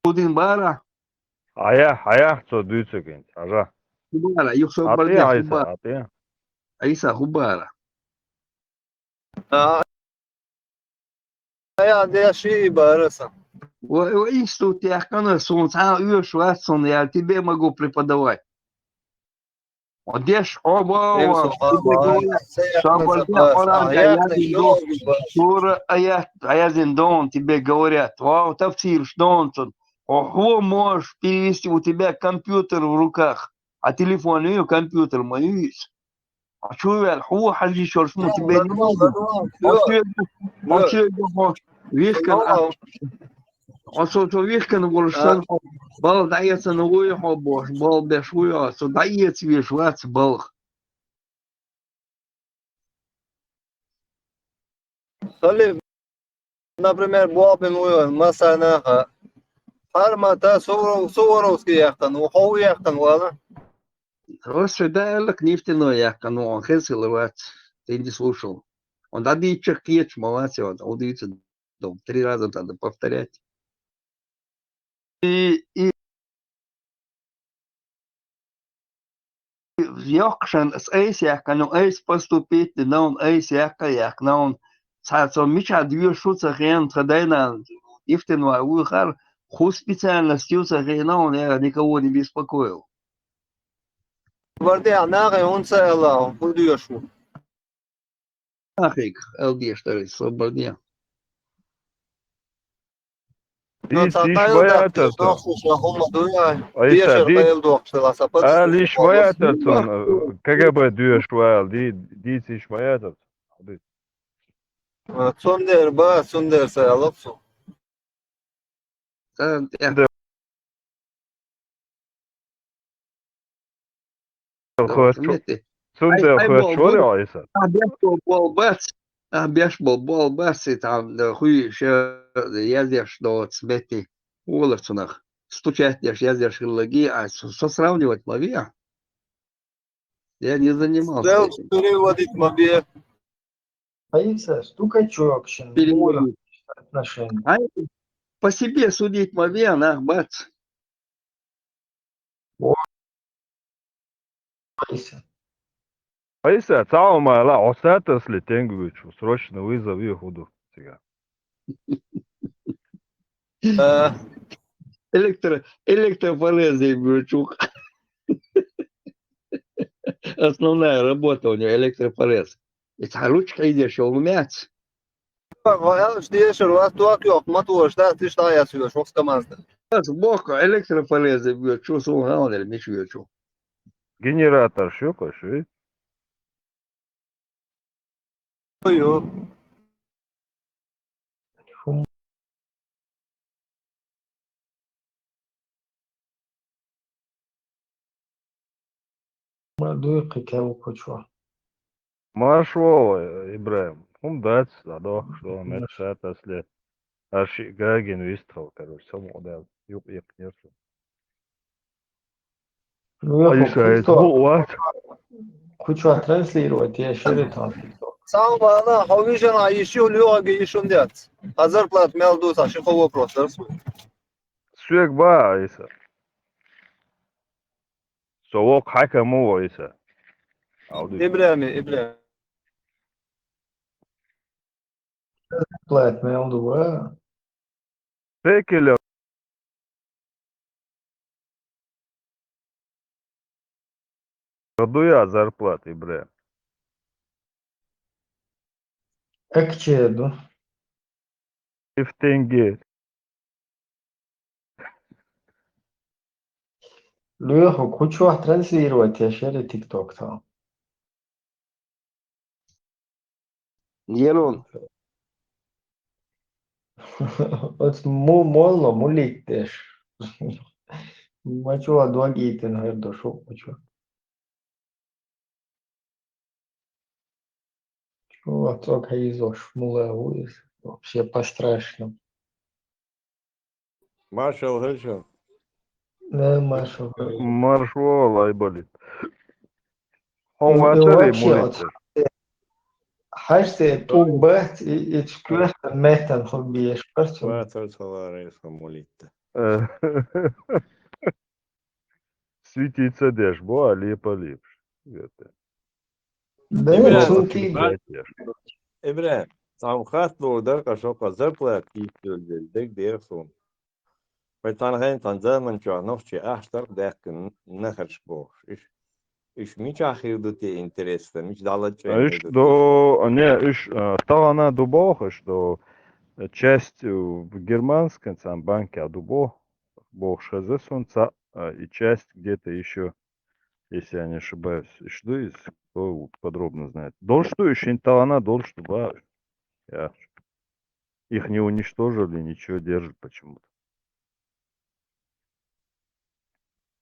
Худин бара. Хьая, хьая, цо дуьйцург хӀинца, хьажа. ХӀун бара, юха со ӀатӀе, бардеш, хӀун Ӏайса, бара? ӀатӀе. Ӏийса, хӀун бара? А, хьая, деш и бара сан. Ва, ва, институт яьккхина, суна цхьа а оьшуш вац суна, я тебе могу преподавать. Хьо деш, хьо бохуш, Тем со тибе хьо говорят, бохуш, со сан бардеш, баса, Къуръан а, тӀехь яздина ду, сура, аят, яздина ду, тибе говорят, вау, тафсираш ду цунна. Хьо, хьо можешь перевести, у тебя компьютер в руках, а телефон ю, компьютер ма ю иза. Хьо чу ваьлла, хьо хьажа йиш йолуш ма, тибе нормально, нормально, нормально, хьо всё. Чу, хьо чу, хьо вихкана, Нормально. Хьо со, со вихкана волуш А. санна, хьо балха дӀаэцна вуй хьо бохуш, балха беш вуй хьо, со дӀаэца веш вац балха. Хали, например, болх бина вуй хьо, массарна а. Хьармата Суворов-, Суворовский яьккхина ву, хьо ву яьккхина вала? Хьо ши даьллак нефтяной яьккхина ву, хьо хезна хилла вац, ты не слушал. Хьо дӀадийцча кхеташ ма вац, хьо дӀадийцина. Дом три раза надо повторять. И, и йоккхушан ас айса яьккхина, айса поступить дина, айса яьккха яьккхина. Цхьа цо мичахь доьшуш ву ца хиъна, тхан дайна ифтин вай вуй хар, хӀун специальность ю ца хиъна, я никого не беспокоил. Вардех нахе хӀунда ца аьлла, хӀун доьшуш ву? Нахе аьлла деш дара, со бардех. Ну, дийца ца йиш ма яц цунна. Айса, дийца ала йиш ма яц цунна, КГБ доьшуш ву ала, ди-, дийца йиш ма яц цунна. А, цундела ба, цундела ца аьлла цо. Цундела хоьттуш, цундела хоьттуш вара Ӏийса. Ахь беш болу болх бац, ахь беш болу болх бац, и там, да, хуьйша яздеш доцу метте, олар цунах. Стучать деш, яздеш хиллаги, а со, со сравнивать ма ве. Я не занимался этим. Переводить ма ве. Раиса, стукачок, щас переводить. Отношения. Ай, по себе судить ма ве, нах бац. О. Раиса. Раиса, цхьа хӀума ала, хьо сатасле тенг вуьйчу, срочно вызов ю хӀун ду цигахь. Э. Электро-, электрофореза вуьйчу. Основная работа у него электрофорез. И цхьа ручка хьийзеш йолу меца. Ва аьллаш дешар, вас ток йоккху мотор, да, тиштта яц веш, вокс КамАЗ да. Ас боху, электрофореза вуьйчу, суна хьалха мича вуьйчу. Генератор шу кху шу? Ой, ё. Ма дуй кхин кеву кучо. Марш ву, ИбрахӀим, хӀума дац, дӀадохуш ду, мех сатасле. Аш шиъ гагина вистхала, короче, самукъадаьлла, юкъ иккхинера со. Ну, я Айса, хӀу, это хӀу вац? Кучо транслировать, я шире там. Сам бана, хьо вижена, а ещё лёга ещё нет. А зарплата мел ду, а ши хо вопрос, да, свой. Соьга ба, Айса. Цо вокху хьаькам ма ву, Ӏийса. Ибрами, Ибрами. Платный ду, а? Пекеля. Дуй а зарплата, Ибрами? Экче ду. И в тенге. Лёха, кучу транслировать я шери ТикТок там. Елон. Оц му молло, му литтеш. Мачо а догийтина хӀер до шуп мачо. Чё, цо кайзош, мула вуйс. Вообще по-страшному. Маршал хӀалча. Да, маршал. Марш вол, Айболит. Хьо вачари вообще мулица. Хьаште тун бац, и, и чквеста метан хубиеш парчу. Ватар саларес хумулитта. Э. Светиться деш бу, а лепа лепш. Это. Да, Ибрам, сунки. Ибрам, цхьа хатта лур дара, къа шо къа зарплата кийчдевлла дег дера суна. Вай цхьана хенахь цхьана заман чохь нохчий ахча тарх даьккхина нахарш бохуш. Иш, иш мичахь хир ду те интересно, мича дӀалачкъийна Иш хир ду те? До, не, иш, а, тахана ду бохуш, до часть, э, в германском цхьана банке ду бо-, бохуш хеза суна цхьаъ, а, и часть где-то ещё, если я не ошибаюсь. Иш ду иза, кто подробно знает. Долуш ду иш, хӀинца тахана долуш ду бохуш. Я. Их не уничтожили, ничего, держат почему-то.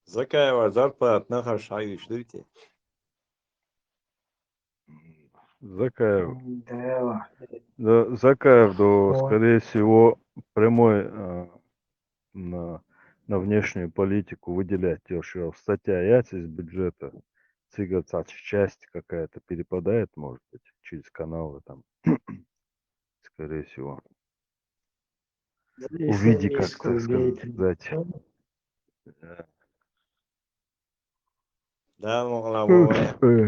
Закаева зарплата нахарш хьаьвсуш дуй те? Закаев. Да. Да, Закаев, да, скорее всего, прямой, а, на, на внешнюю политику выделять, ещё статья яц из бюджета. Цигара цхьа часть какая-то перепадает, может быть, через каналы там. Скорее всего. Да, увиди, как так сказать. Да. Да, могла бы. Э.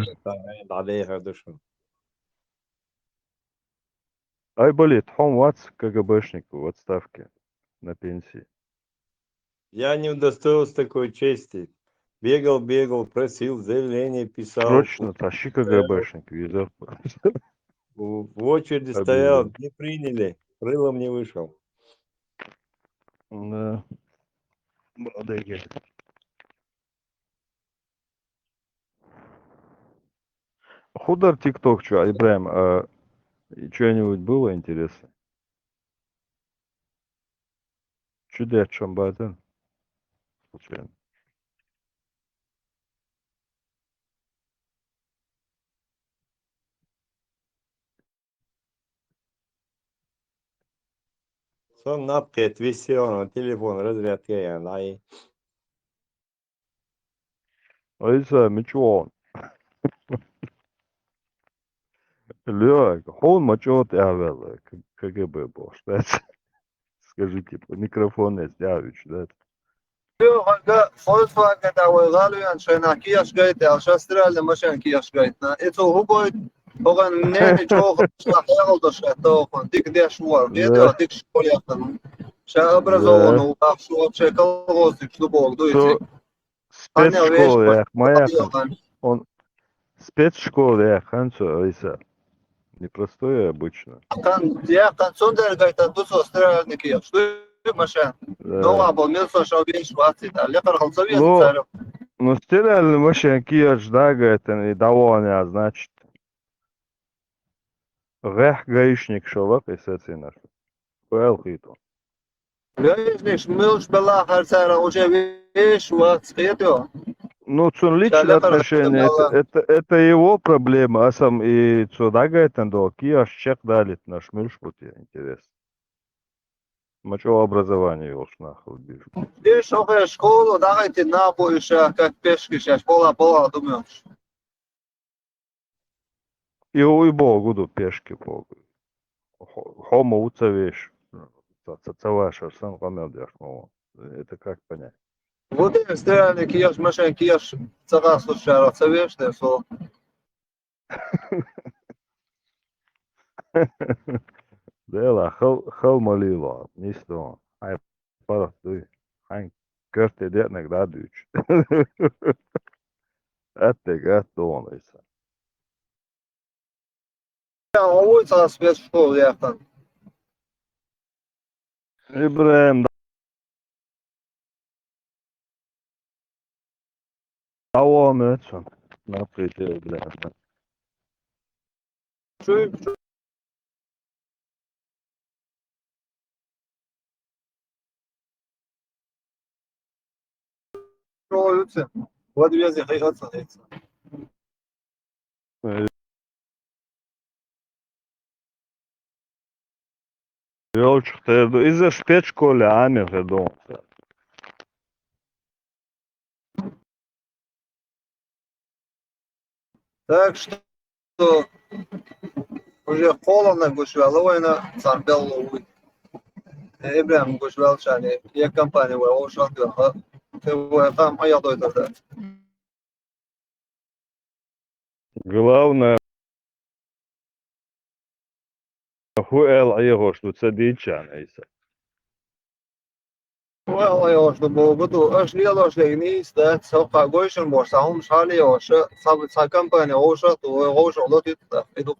Айболит, хьо вац КГБшник в отставке, на пенсии. Я не удостоился такой чести. Бегал, бегал, просил, заявление писал. Срочно, тащи КГБшник, везёт. В, в очереди стоял, не приняли, рылом не вышел. Да. Балдеги. Худар ТикТок чу, Ибрахим, а, что-нибудь было интересное? Чу деччам бадан? Случайно. Сон наб кхетта виссион телефон разрядка ян лай. Айса, мичуон? Лёк, хьуна ма чӀогӀа тӀаьхьаваьлла, к-, КГБ бохуш дац. Скажите, микрофон эс тӀаьхьавуьтуш дац. Лёха, Фольксваген тӀехь вай гӀалвеана шайнах кехаш гайта аьлла, ша стиральни машен кехаш гайтина. И цо хӀун гойту? ХӀокхуьнан нехи чӀогӀа хьекъал долуш хетта хӀокхуьнан, дика деш вара. Кхетий, дика школа яьккхина. Ша образованный ву, бахьаш ву, вообще колхозникаш ду боху, дуй цига. Спецшкола яьккха ма яьккхина. Он спецшкола яьккхина цо, Айса. Непростой обычно. Яьккхина, цундела гайтина ду цо стиральникех. Ду машен. Да. Нован бо мел со шо веш ваций, да. Лекхара хала ца веза цара. Ну, стиральный машен кехаш дагайтина и дӀавахана, значит. ГӀехь гаишник шо вакъ и сацийнарш. Ваьлла хийту. Гаишникаш муьлш белахь хӀара цара уже веш вац, кхетий? Ну, цун личное отношение, это, это, это его проблема, а сам и цо дагайтина до, кехаш чекхдалийтинарш муьлш бу те, интересно. Ма чӀогӀа образование йолуш нах хила беза. И шо хе школа дагайтина набо и ша, как пешки шаьш, пола, пола думаешь. И, и богу ду пешки богу. Хьо-, хьо ма ву ца веш. Ца, ца, ца вашар сан къамел деш ма ву. Это как понять? Вот и стиральный кеш, машин кеш, цагас лучше, а, совеш, да, со. Дела, хал, хал малило, нисто. Ай, парах дуй. Хайн, кёрте детнек да дюч. Эттег, эттон, Иса. Я, а вот сейчас спецшкола яхтан. Ибрахим, давам этсин. На пределе, бля. Чё, чё, чё, вот я здесь, я здесь. Ёлчух терду. Иза спецшколе ами хедон. Так что уже холодно, гуш вяло война, сам бел ловит. Ибрахим гуш вялчане, я компания вой, ошал гёха. Ты вой, там, а я дойду, да. Главное, ху эл айгош, ду ца дичан, Иса. Ху эл айгош, ду бо, буту, аш лиалош легнис, да, сока гойшен бош, са хум шали ош, са, са компания ош, ту гойш оло тит, да, идук.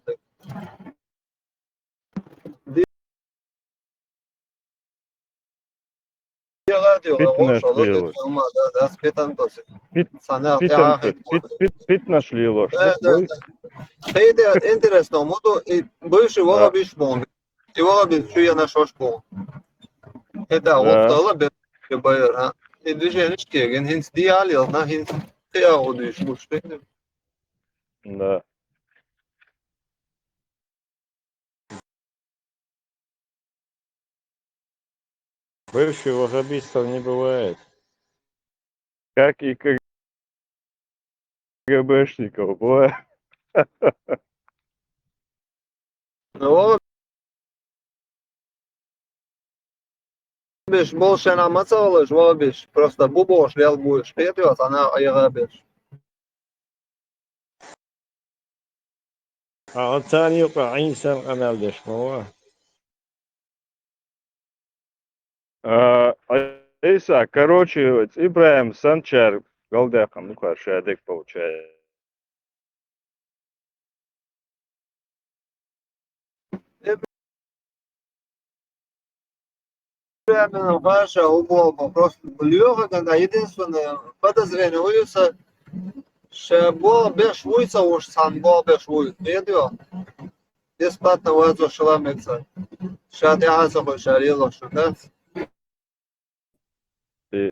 Радио, Питнеш лилош. Питнеш лилош. Хейде, интересно, муду, и бывший вора биш бон. И вора биш чуя на шош бон. Это вот стало без байер, а. И движение шкеген, хинс диалил, на хинс. Я удиш, муш. Да. Бывших ваххабистов не бывает. Как и КГБшников, бывает. Ну, ваххабиш больше на мацалыш, ваххабиш. Просто бубош лел будешь. Петёс, она айгабиш. А отсани юка инсан канал деш мова. А, а, Иса, короче, Ибрахим Санчар, Галдяхан, ну, хорошо, я так получаю. Прямо Паша убыл вопрос. Лёха, когда единственное подозрение уйса, ше бол беш уйса уж сан бол беш уй. Медио. Бесплатно вазу шламекса. Ша дяха сохо шарило шугас. И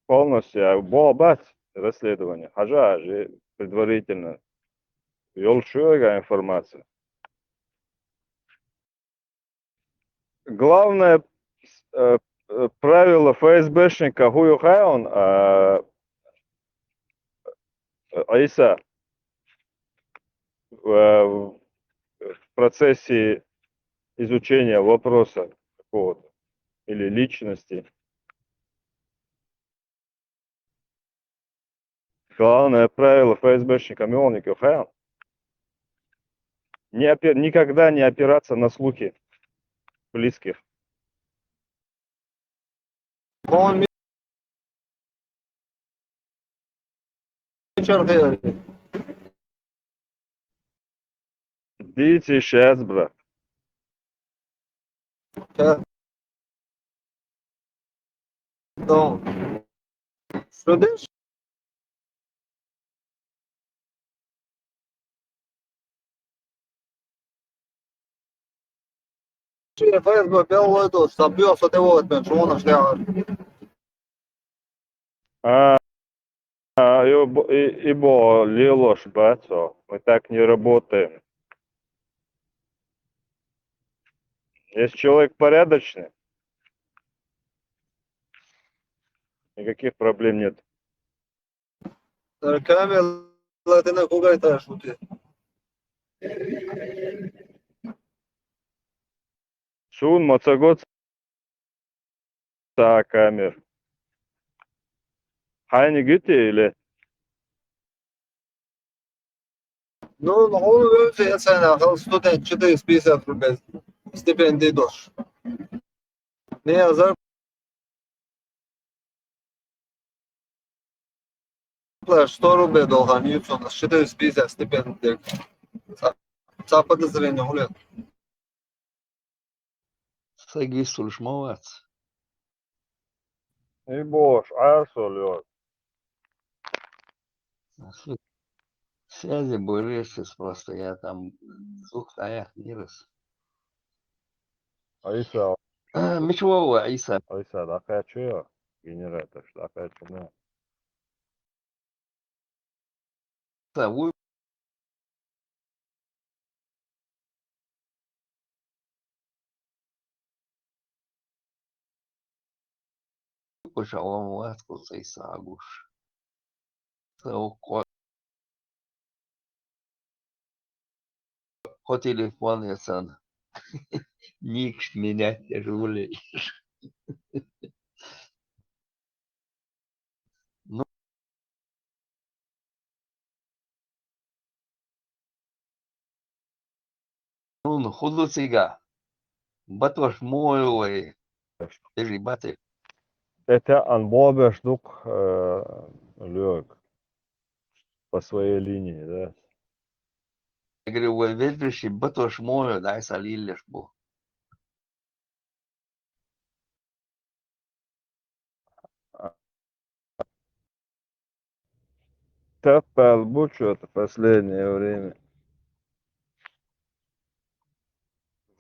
полностью, а, бо-, бац, расследование. Хажа, же предварительно. Ёлшуга информация. Главное, э, э, правило ФСБшника хую хайон, а, Иса, э, в, в процессе изучения вопроса какого-то или личности. Главное правило ФСБшника Мёлников, э, не опе-, никогда не опираться на слухи близких. Он вечер говорит. Идите сейчас, брат. Сейчас. Что дальше? ФСБ белый тут, забьётся ты вот, блин, что он аж лягает. А, а, и, бо-, и, и бо-, лилош, бацо. Мы так не работаем. Если человек порядочный, никаких проблем нет. Камера, ты на кугай та шути. Цун ма ца го цхьа камера. Хьайниг ю те или? Ну, ну, хьуна вевза я цхьана хала студент, четыреста пятьдесят рублей стипенди долуш. Не, а зарплата сто рублей долу хан ю цунна, четыреста пятьдесят стипенди дерг. Ца, ца подозрение хьуна. Стаг виссалуш ма вац. И бохуш, Ӏарсо лоьху. С-, связи были сейчас просто, я там звук дӀаяьккхинера ас. Ӏийса. А, мича вогӀу Ӏийса? Ӏийса дӀакхаьчча, генератор дӀакхаьчча. Ца вуй. Кху ша ван вац кху цӀе сагуш. Ца вукхо-, кхо телефон я сан. Никаш менять деш вуллий. Ну, ну, хӀун ду цига? Батош муха ю вай? Бежи бати. ТӀетаьӀӀан бобеш ду-кх, э, лоьрг. По своей линии, да? Я говорю, вай вежарий батош муха ю, дай са лиллеш бу. Таппал бу чё-то последнее время.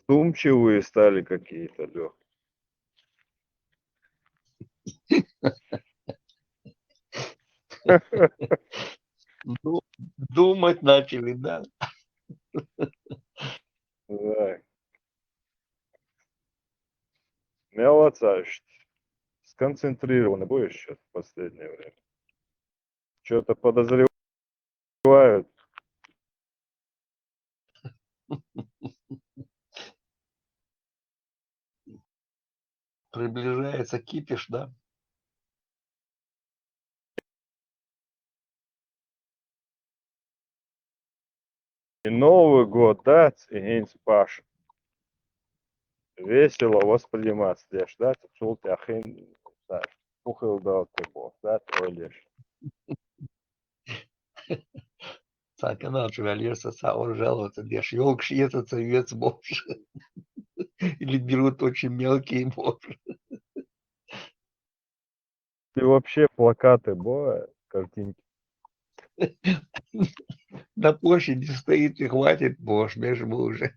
Вдумчивые стали какие-то, Лёх. Ду-, думать начали, да? Да. Мел вацаш, сконцентрированный будешь что-то в последнее время? Что-то подозревают. Приближается кипиш, да? И Новый год дац, и хӀинца Паш. Весело восприниматься деш дац, цул тӀаьхьа хин, знаешь, пухил дал те боху, да, ойлеш. Цхьа канал чу ваьлла, ца, ца, ура жаловаться деш, ёлкаш эца ца вец бохуш. Или берут очень мелкие бохуш. Ты вообще плакаты бо, картинки? На площади стоит и хватит, бо, между уже.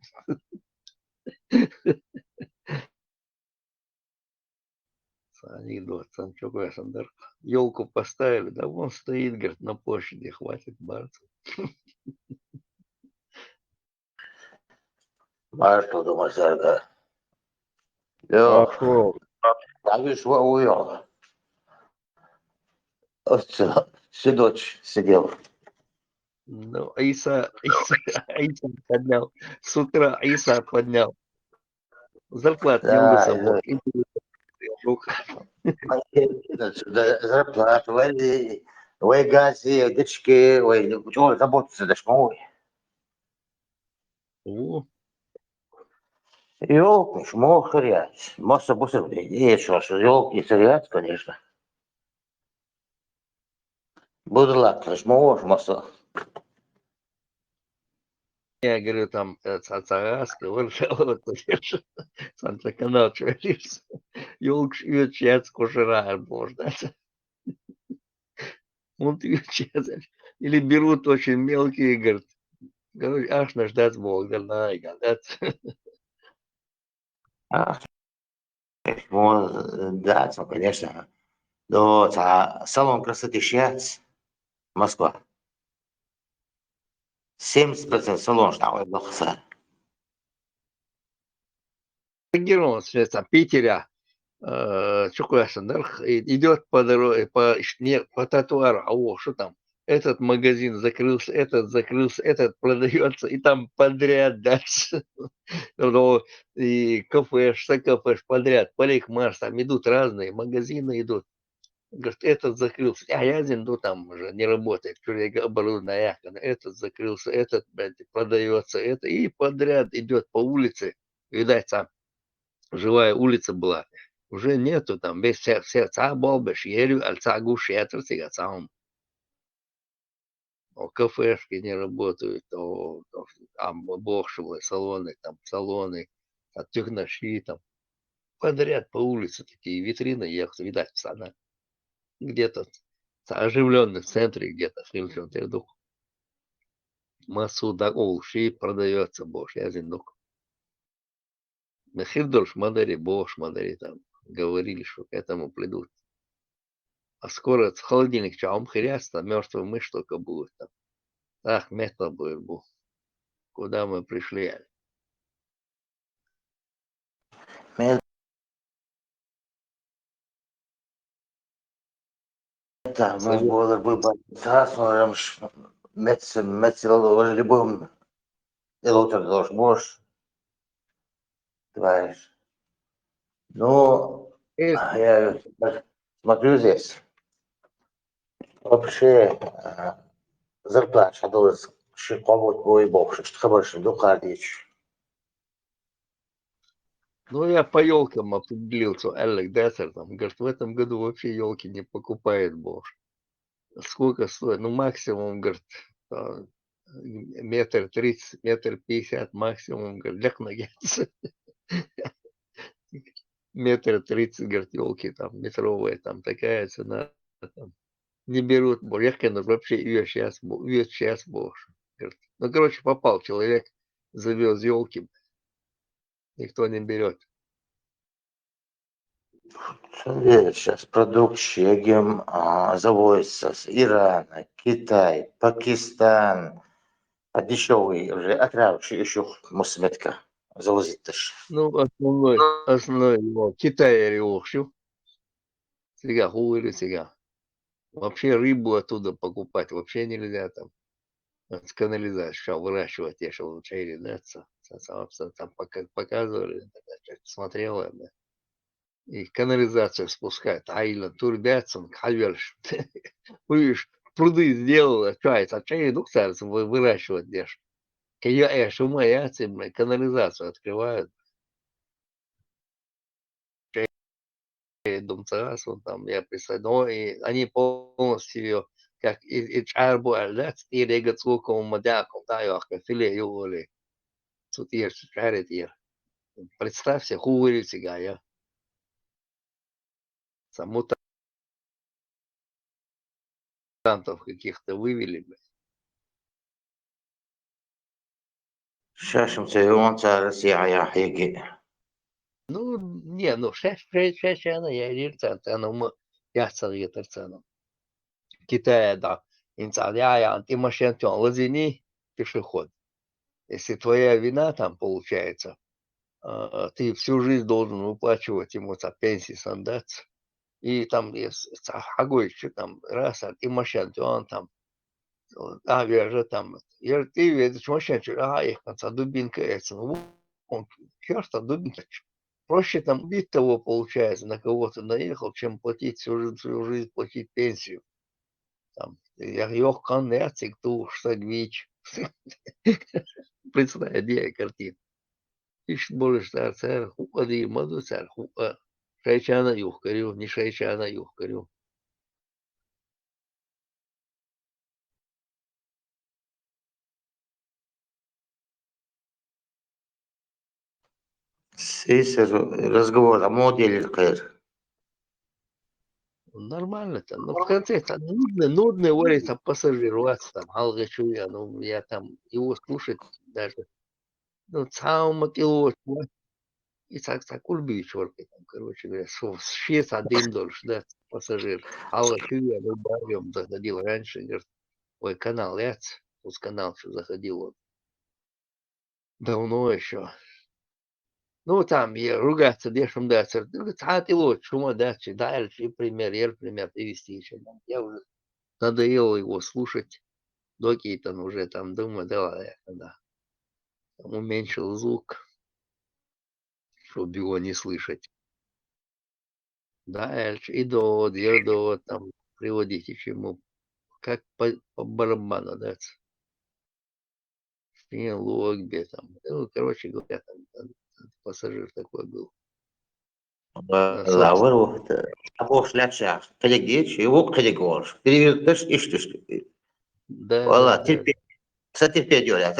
Анекдот, там чё, какой сан дар. Ёлку поставили, да вон стоит, говорит, на площади, хватит, барт. Маршал, думаю, сарга. Йо. Маршал. Там весь во-, уйо. Овца, седоч сидел. Ну, Иса, Иса, Иса поднял. С утра Иса поднял. Зарплата не Да, выдастся, да. Вот, и Да, зарплата, вай, вай гази, дички, вай, чё, заботиться дашь, мой? О. Ёлки, шмохрят. Масса бусов, э, что ж, ёлки сырят, конечно. Буду лак, шмош, масса. Я говорю, там, э, ца-, цараска, вот, вот, вот, сан ца канал чё, ёлкаш оьцуш яц кошара, можно. Вон ты сейчас. Или берут очень мелкие, говорит. Короче, аш наш дац Бог, да, на, да. А, вон, да, ца, конечно. Но, ца, салон красоты щас. Москва. Семьдесят процентов салон, что ли, лохса. Герман, в Питере, э, чё куда-то, да, и-, идёт по дороге, по, ш-, не, по тротуару, а во, что там? этот магазин закрылся, этот закрылся, этот продается, и там подряд дальше. Ну, и кафеш, са кафеш подряд, парикмахерские, там идут разные магазины, идут. Говорит, этот закрылся. А я один, ну, там уже не работает, человек оборудование, а я, этот закрылся, этот, блядь, продается, это, и подряд идет по улице. Видать, там живая улица была. Уже нету там, весь все, все цӀа болбеш, ерю, аль цӀа гуш ятар цига цӀа хӀама. О, кафешки не работают, о, о, там бохшевые салоны, там салоны, а тюхнаши там. Подряд по улице такие витрины, я видать, она где-то оживленный в центре, где-то в центре дух. Массу да олши продается больше, я зин дух. Мехир дольш мадари, бохш мадари там. Говорили, что к этому придут. А скоро холодильник чаум хиряста, мертвая мышь только будет там. Ах, метла будет бу. Куда мы пришли? Ме-, это, мы Сыгу. Болар бы ба-, та, смотрим, ш-, мец-, мецел, любым, и лотер дольш бош. Товарищ. Ну, Э. Я смотрю здесь. Вообще, а, зарплата, что ши кого-то бой бог, что хабар, что духардич. Ну, я по ёлкам определился, Алек Деттер там. Говорит, в этом году вообще ёлки не покупает бог. Сколько стоит? Ну, максимум, говорит, а, метр тридцать, метр пятьдесят максимум, говорит, лек нагец. Метр тридцать, говорит, ёлки там, метровые, там такая цена. Там. Не берут, бо-, я, конечно, вообще её сейчас, бо-, её сейчас больше. Говорит, ну, короче, попал человек, завез ёлки. Никто не берет. Сейчас продукт шегем, а, завозится с Ирана, Китай, Пакистан. А дешёвый уже отравший ещё мусметка завозит-то ж. Ну, основной, основной его Китай или вовсю. Сега, хули сега. Вообще рыбу оттуда покупать вообще нельзя там. Вот с канализации, что выращивать, я что лучше или нет, ца-, ца-, ца-, ца-, там пока-, показывали, да, я чё-то смотрел, да. И канализацию спускают, а или турбят, он хавельш. Видишь, пруды сделал, а чё это, а чё и дух царь вы-, выращивать дешь? Кая, э, шума, я, цим, канализацию открывают. Думцарас, он там, я представляю, но и они полностью её, как и, и чарбу, а, да, и рега цуком, мадяком, да, ё, как филе, ё, оли. Тут ир, чарит ир. Представь себе, ху вылетит, я. Саму мутантов каких-то вывели, блядь. Шашым цевён царас я, я, хеги. Ну, не, ну, ша-, ша-, ша-, ша-, она, я, я, ца-, ца-, ну, мы, я, ца-, я, ца-, ну. Китая, да. Инца, я, я, ты машин тён, лазини, пешеход. Если твоя вина там получается, а, ты всю жизнь должен выплачивать ему ца пенсии сандать. И там, ес-, ца хагой, чё там, раз, а, и машин тён там, а, вяжа там. Ер ты ведь машин чё, а, их там ца дубинка, это, ну, он, чёрт, там дубинка, чё. Проще там убить того, получается, на кого ты наехал, чем платить всю жи-, всю жизнь, платить пенсию. Там, я, ёх, кан, я, цик, ту, штаг, вич. Представь, где картина. Ишт болаш цар, цар хукъа дийр ма ду, цар хукъа. Шай чана юхкарю, не шай чана юхкарю. Сисер разговор, а модель кэр. Нормально-то. Ну, в конце-то нудный, нудный, говорит, там пассажир, вот там, алгачу я, ну, я там его слушать даже. Ну, цаумат и лоч, вот. И так, так, кульбич, там, короче говоря, со-, шесть один дольше, да, пассажир. Алгачу я, ну, барьем заходил раньше, говорит, ой, канал, я, вот канал, что заходил он. Давно ещё. Ну, там, я ругаться, дешем дацар. Ну, цхьа тӀе лоцу, шума дац, чи даьлчи пример, ер пример тӀе вистийча. Я уже Надоело его слушать. Докейтан уже там, думаю, да ладно, я когда там уменьшил звук, чтобы его не слышать. Да, аьлча, и довод, и довод там приводите чему. Как по, по барабану, да. Шин луг бе там. Ну, короче говоря, там, там пассажир такой был. Ла вар вахта. Абош ляча. Кадег дечи, вук кадег волш. Перевертыш, иштыш. Да, вала, да, терпеть. Да. Са терпеть, Юля.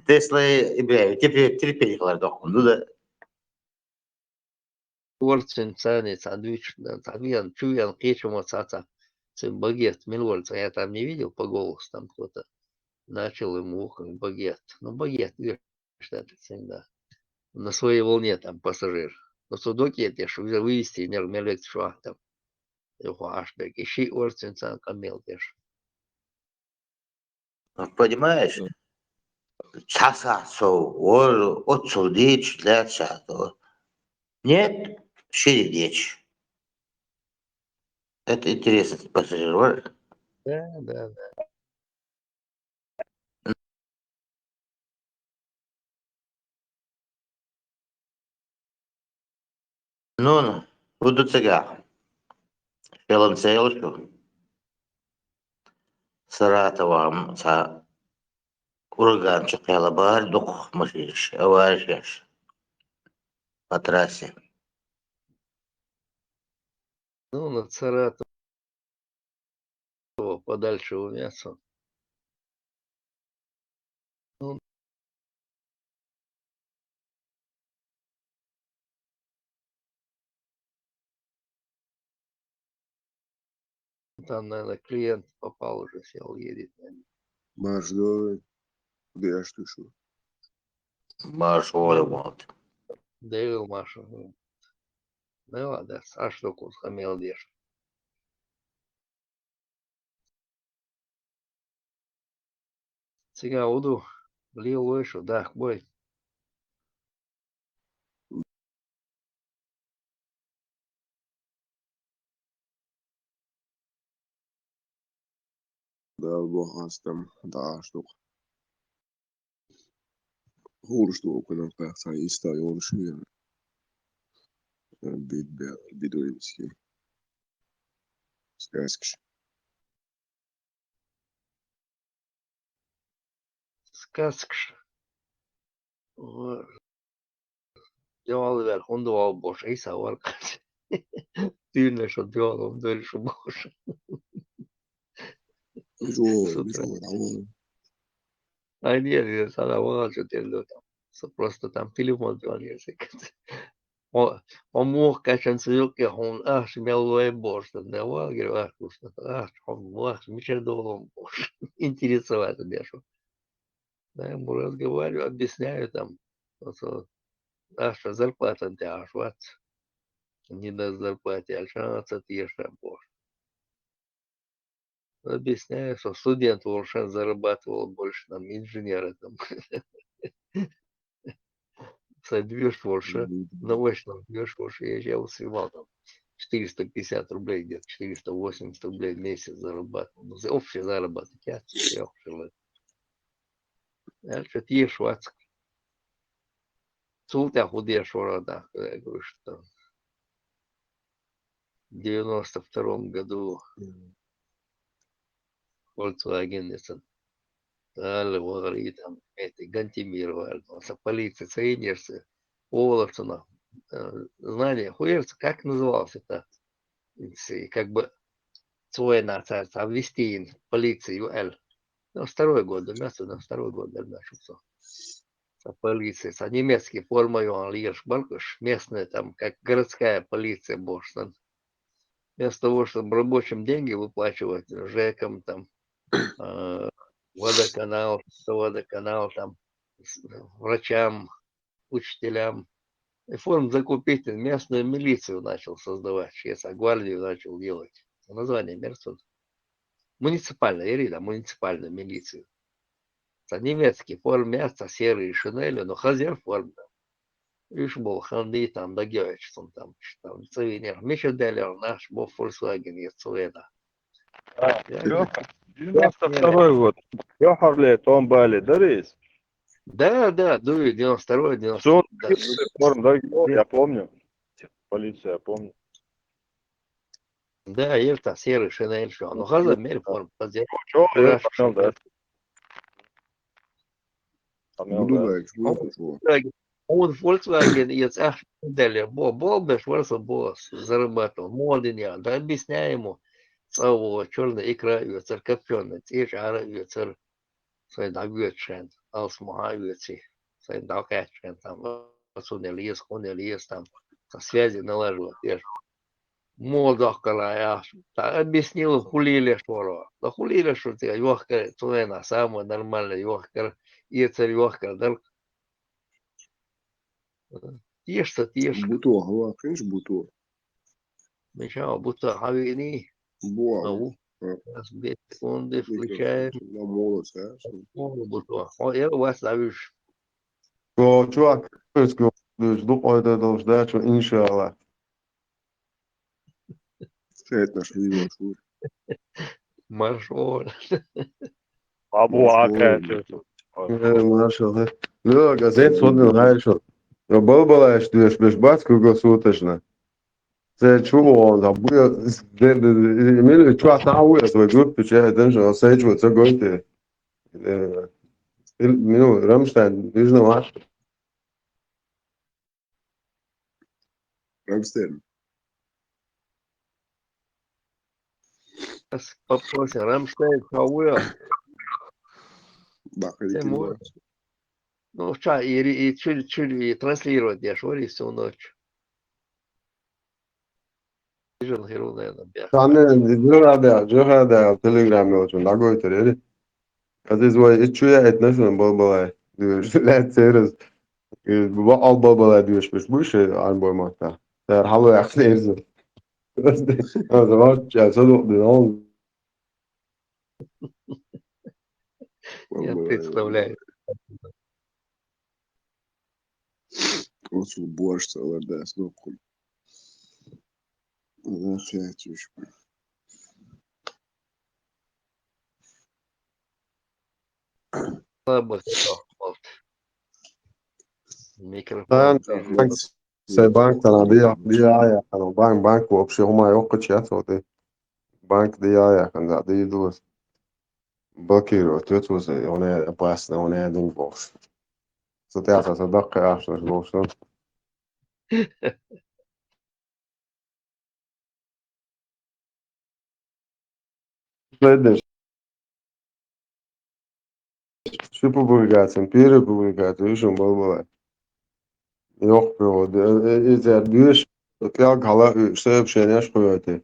Тесла и бля, терпеть, терпеть хлар дохун. Ну да. Орцин цани, цан вич, цан виян, чуян, кечума цаца. Цин багет, милволь, цан я там не видел по голосу, там кто-то начал ему ухом багет. Ну, багет, видишь, это цин, да. На своей волне там пассажир. Ну, судоки это, что вывести, не мелек шва там. Его ашбек. И ши орцин цан камел теш. Понимаешь? Часа со, вот, отсюда дичь, для часа. Нет, шире дичь. Это интересно, пассажир. Да, да, да. Ну, ну, буду цыган. Шелом целшу. Саратова, м, ца ураган чакъяла бар, дукх машинаш, аварияш. По трассе. Ну, на Саратова подальше у мяса. Ну, там, наверное, клиент попал уже, сел, едет, наверное. Марш, давай. Где я слышу? Марш, Оля, вот. Да и Маша. Ну ладно, а что кус хамел деш? Цыган уду, лил лойшу, да, бой. Да, бо астам, да, штук. Хурш ту кунам пахсан иста йорши. Бит бе, бидуински. Сказкаш. Сказкаш. Дёвал вер, хунду вал бош, эйса вар кач. Тюрне шо дёвал, он дёвал шо бош. Жо, Супер. Жо, жо. Ай, не, не, сана вал шо тел дё там. Со просто там фильм он дёвал, если. О, о, мух качан цюк, я хун, ах, шмел луэ бош, да, вал, гир, ах, куш, ах, хун, ах, мичер долом бош. Интересоваться дешо. Да, я ему разговариваю, объясняю там, вот, вот, а что, зарплата у тебя аж вот, не на зарплате, а что, а что ты ешь там, боже. Объясняю, что студент волшен зарабатывал больше, там, инженера, там. Садвеш больше, Мгм. Научно веш больше, я же успевал там четыреста пятьдесят рублей где-то, четыреста восемьдесят рублей в месяц зарабатывал. Ну, за-, общий заработок, я, я общий. Значит, ешвац. Цултя худеш ворота, я говорю, что в девяносто втором году Мгм. Volkswagen, это, дали, говорит, там, это, гантимировали, там, со полиции, соединишься, Олафсона, э, знание, хуерца, как назывался это? И как бы свой на царь, а вести полицию, Л. Ну, второй год, да, мясо, на второй год, да, мясо, всё. Со полицией, со немецкой формой он лишь балкаш, местная там, как городская полиция, бошсан. Вместо того, чтобы рабочим деньги выплачивать, жекам там, э, водоканал, водоканал там, с-, врачам, учителям. И форм закупить, местную милицию начал создавать, сейчас, а гвардию начал делать. Название мерзкое. Муниципальная, Ирида, муниципальную милицию. Со немецкий форме, со серые шинели, но хозяин форма. Уьш болу хан дий там дагайойтуш цунна там, там цӀа вийнарг. Миша Делер нах бу Volkswagen еза цу вена. А, Лёха, девяносто второй год. Лёха, блядь, он бали, да, рейс? Да, да, дуй, девяносто второй, девяносто. Что он форм, да, я помню. Полиция, я помню. Да, еза серый шинель, что. Ну, хаза мель форм, хаза. Чё, я Хорошо, понял, да. хорошо. Понял, Буду да. лайк, слушай, чувак. Он Volkswagen еза ах дали, бо, бо, беш, варса бо, зарабатывал, молодец, да, объясняй ему. Цаво, черная икра, ю, цар копченая, цеш, ара, ю, цар. Сайн дӀагойтуш хӀанз, алсам хьан а оьций, сайн дӀакхаьчча хӀанз там, цунна леза, хӀунна леза там, цхьа связи налаживать деш. Мо доккхара яхаш, та объяснила, хулийлеш вара. Да хулийлеш вара, тӀе йохкар, цу вена самое нормальное йохкар, эцар йохкар дара. Теша ца теша. Буто, хьаваккхийша, Буто. Миша, Буто хьавиъний? Буа. Ау. А. Сейчас две секунды включаем. На молодца. О, Буто. О, я вас завижу. Чувак, душ дукъойда долуш дац, иншалла. Шайтнаш вийвош вуй. Маршо. Абу Акачев. Э, машалла. Лё, газет сходил, знаешь, что. Балбалаеш душ, беш бац круглосуточно. Це чего он там, буя, мили, чё, там, буя, свой группы, че, это же, он сей чего, це гойте. Э, ну, Рамштайн, Южный Марш. Рамштайн. Попросим Рамштайн, кого? Бахали Це кино. може. Ну, ша, и, и чуть, чуть и транслировать, я ж говорю, всю ночь. Вижу, наверное, да. Sen de Cihada, Cihada Telegram'da olsun. Dagoy tereri. Aziz vay, içüye etnesin bol bolay. Diyor, let seriz. Bu al bol bolay diyor, bu şey, an boymakta. Der halo yakın erzin. O zaman, ya, sen o, ne oldu? Я представляю. Оцу борщ цалар да, с нокком. Ах, я чушь. Слабо всё, вот. Микрофон. Sen, sen, sen banktan abi ya, bir ya, ya, hani bank, bank вообще, o yok, kaç ya, o de. Bank diye ya, hani da, değil, dur. Блокировать, вот, вот, он опасно, он один бокс. Соответственно, dakika yaşlı olsun. Следующий. Şu publikasyon, первый publikasyon, şu bol bol. Yok be o. Ezer düş, kıyak hala, сообщение şu koyuyordu.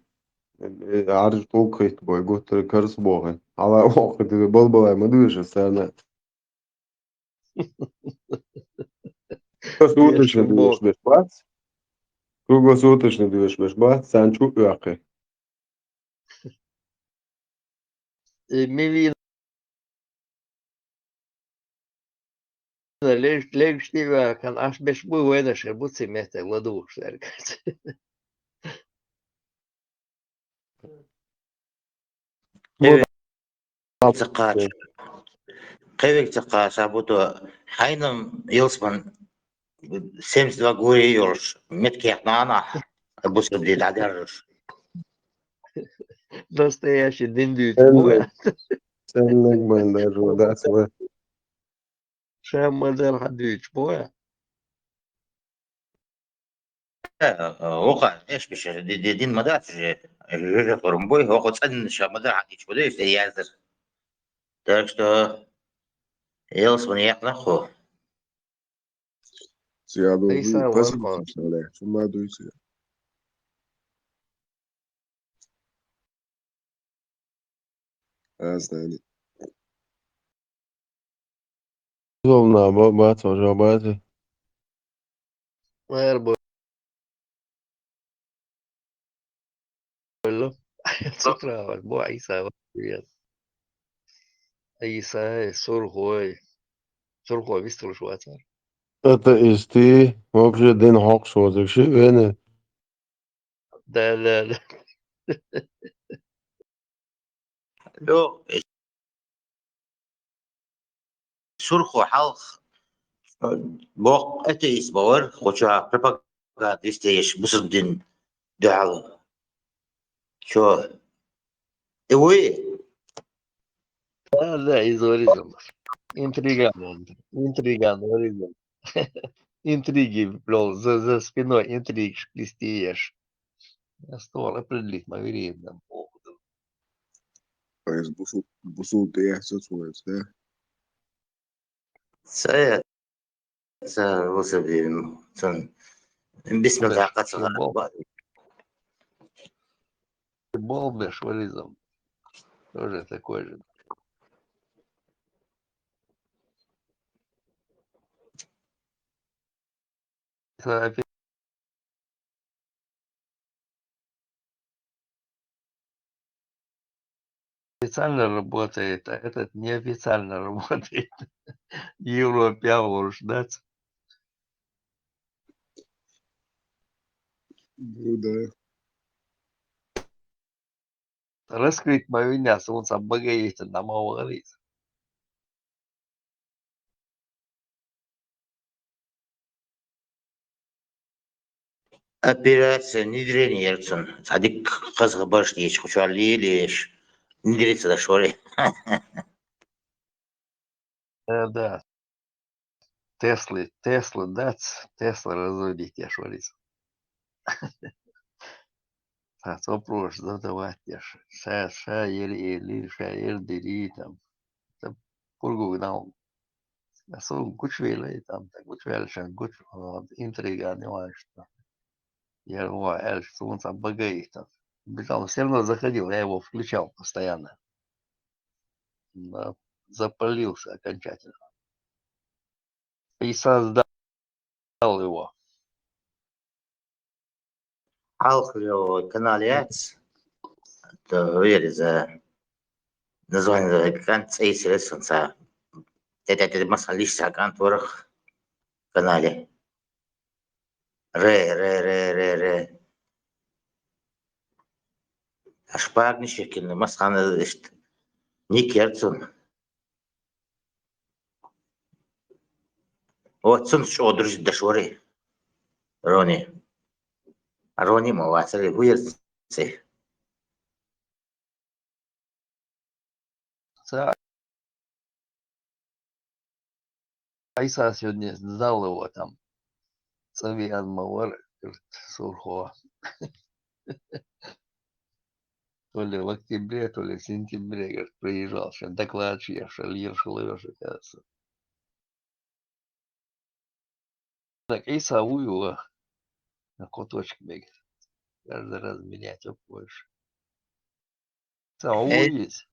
Arı tol kıyt boy, götürü karısı boğun. Hala o kadar bol bol ama düş, sen. Круглосуточно дуьйш беш бац. Круглосуточно дуьйш беш бац, царна чу оьккхи. Э, ме вийна лег-, легаш тӀе а ваьхкан, аш беш бу вайнаш хир бу ци метте ладугӀуш цаьрга. Ца кхача. Кхевиг ца кхача, Буто, хьайнам Илсман семьдесят два горе йолуш, меткех нана, бусурди дӀадерзаш. Настоящий дин дуьйцу. Ценник бен даже, да, свой. Ша ма дар хьан дуьйцу, боя? Э, э, оха, эш биш, ди-, ди-, дин ма дац же, жижа форм бой, оха цӀанна ша ма дар хьан дича, бу деш, я яздар. Так что, Илсман яхна хо. Цигадо Иса вуй, пасиб Вархон. Шуна дуьйцу. А, знание. Зовна, ба-, бац, уже бац. Мэр бу-, С утра, бу, Иса, привет. Иса, Сурхой. Сурхой, вистулуш вацар. Атеисты вообще дин хьокху шоза, ши вена. Да, да, да. Йо, Сурхо хьалха, э, боккха атеист бовар, кху чохь пропаганда йистеш, бусурба дин дуьхьал. Чо? И вуй? Да, да, изо вар иза. Интрига вар. Интрига вар иза. Интриги плёл, за, за спиной интригаш плести еш. Я стол определить ма виридам. То есть бусу-, бусулба тӀе яц оцу вайца, да? Ца, ца, вусурба дин, цун бисмилла, да, кхаца чу бо-, ба-, болбеш вар иза. Тоже такой же. Ца официально работает, а этот неофициально работает. Европе волуш дац. Ну да. Раскрыть ма вина, суна цхьа баге йитина ма вахара иза. Операция внедрения яра цунна. Цхьа дика хаза хабарш дийцича, кху чохь лелаеш, внедриться даш вара. Э, да. Теслы, Тесла дац, Тесла разводить еш вара иза. Цхьацца вопрос задавать еш. Ша, ша ера элира, ша ера дирий там. Ца пургуг нал. Аса гучувелла и там, так гучувелла шен гуч, вот, интрига не важно. Я говорю, Эльш, суна цхьа баге йитина. Битал всё равно заходил, я его включал постоянно. Да, запалился окончательно. И создал его. Хьалха йо канал яц. То вери за. Название за кан цейс ресун ца. Тета, тета, масалиш ца кан творах канале. Ре, ре, ре, ре, ре. Аш пагни шекин, масхана ишт. Ник яр цун. О, цун чӀогӀа друзья даш вари. Рони. Рони ма вацари, вуьйр цӀе. Ца Ӏийса сегодня сдал его там. ЦӀа веан ма вара, говорит, Сурхо. То ли в октябре, то ли в сентябре, говорит, приезжал, сейчас доклад, сейчас лир шулавеш, оказывается. Так, Ӏийса вуй ву, на куточка бегает. Каждый раз менять больше. Ца вуй ву иза.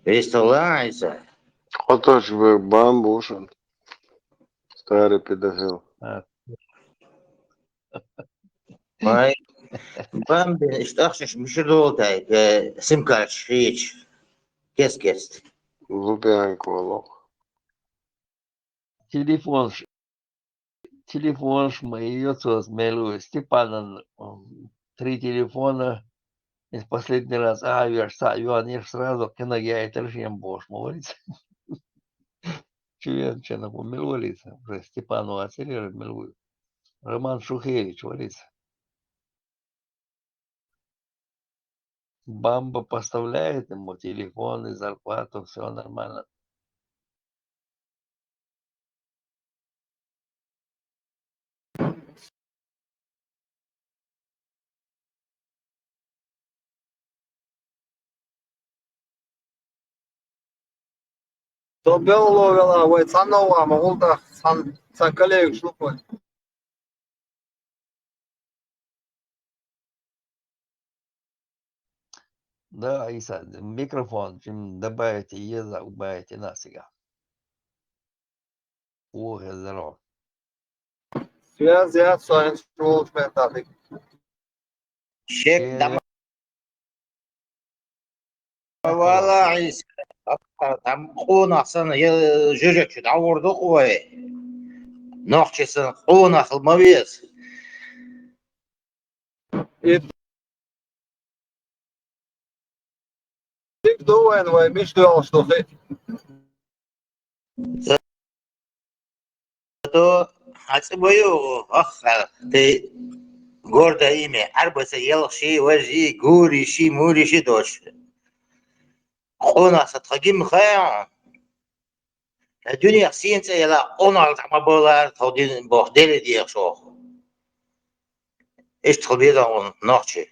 Вестала Ӏийса. Куточка бан бу шун. Старый педофил. А. Вай, бан бен, иштта ахчаш муьшур долу тай, э, сим-карташ хийча, кест-кест. Лубянка волу. Телефонаш, телефонаш ма йоцу мел ву Степанан, м, три телефона. Из последний раз, а, веш, са, юан еш сразу, кхинаг яйтар шен бохуш ма варица. Чу вен чана бу мел варица. Уже Степан вацари, мел ву. Роман Шухевич варица. Бамба поставляет ему телефон и зарплату, всё нормально. Со белло вела, вай цхьанна ван, ма гӀуллакх, цхьан, цхьан коллегаш ву вай. Да, Ӏийса, микрофон чим добавить еза, убавить ина цига. О, хезаро. Связь яц со хӀинца чу волчу меттахь. Шек Э, дама. Вала Ӏийса. Там къонах санна я жожагӀате дӀагӀур ду-кх вай. Нохчи санна къонах хила ма веза. И дика ду вайна вай мича доьлхуш ду хи. Зато хьан цӀи ма ю, ах, тӀе гордое имя, Ӏарбаца елхаш, важа, гуриш, муриш доцуш. Къонах санна тхо гина ма хаьий хьуна. Ткъа дуьненах сийна цӀе елахь, къонахалла дӀа ма баллара тхо дин боху, Деле дехаш оха. Иштта хила беза хьуна нохчий.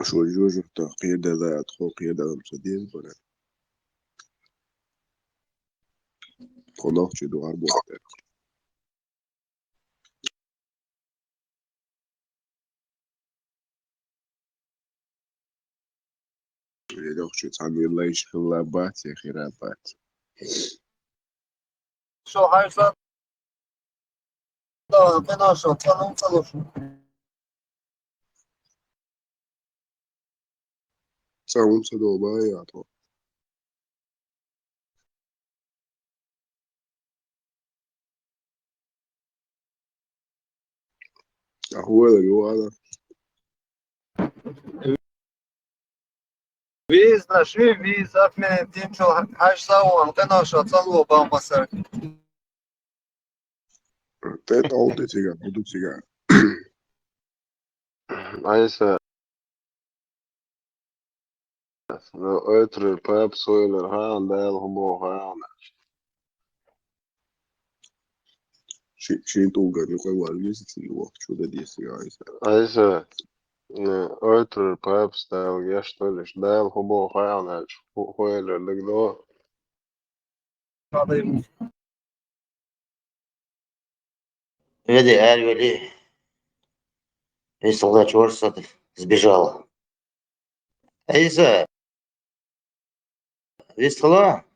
Шо жожагӀатех кхераделла, тхо кхераделла ца деза бара. Тхо нохчий ду гӀарбош тӀе. Вай нохчий цхьанна лайш хилла бац, я хира бац. Шо хьаьжса да, къиноша, цӀа хӀума ца луш. ЦӀа хӀума ца луш, бай, я тхо. Ахула югӀала. Виза, ши виза, отменить динчул хьаьжса вон, къиноша, цӀа луш бан масар. ТӀе тӀалди цига, буду цига. Айса. Ну, ойтра папа сойлар хаан, Дала хӀун боху хаан. Ши-, шин тӀулган юкъа валлизи цига вахчу да диси Айса. Айса. Ну, ойтра папа стал, я что ли, Дала хӀун боху хаан, ху-, хойлар дагадо. Веди, аьлла вели. Вистхила чорсад сбежала. Айса. Вистхила?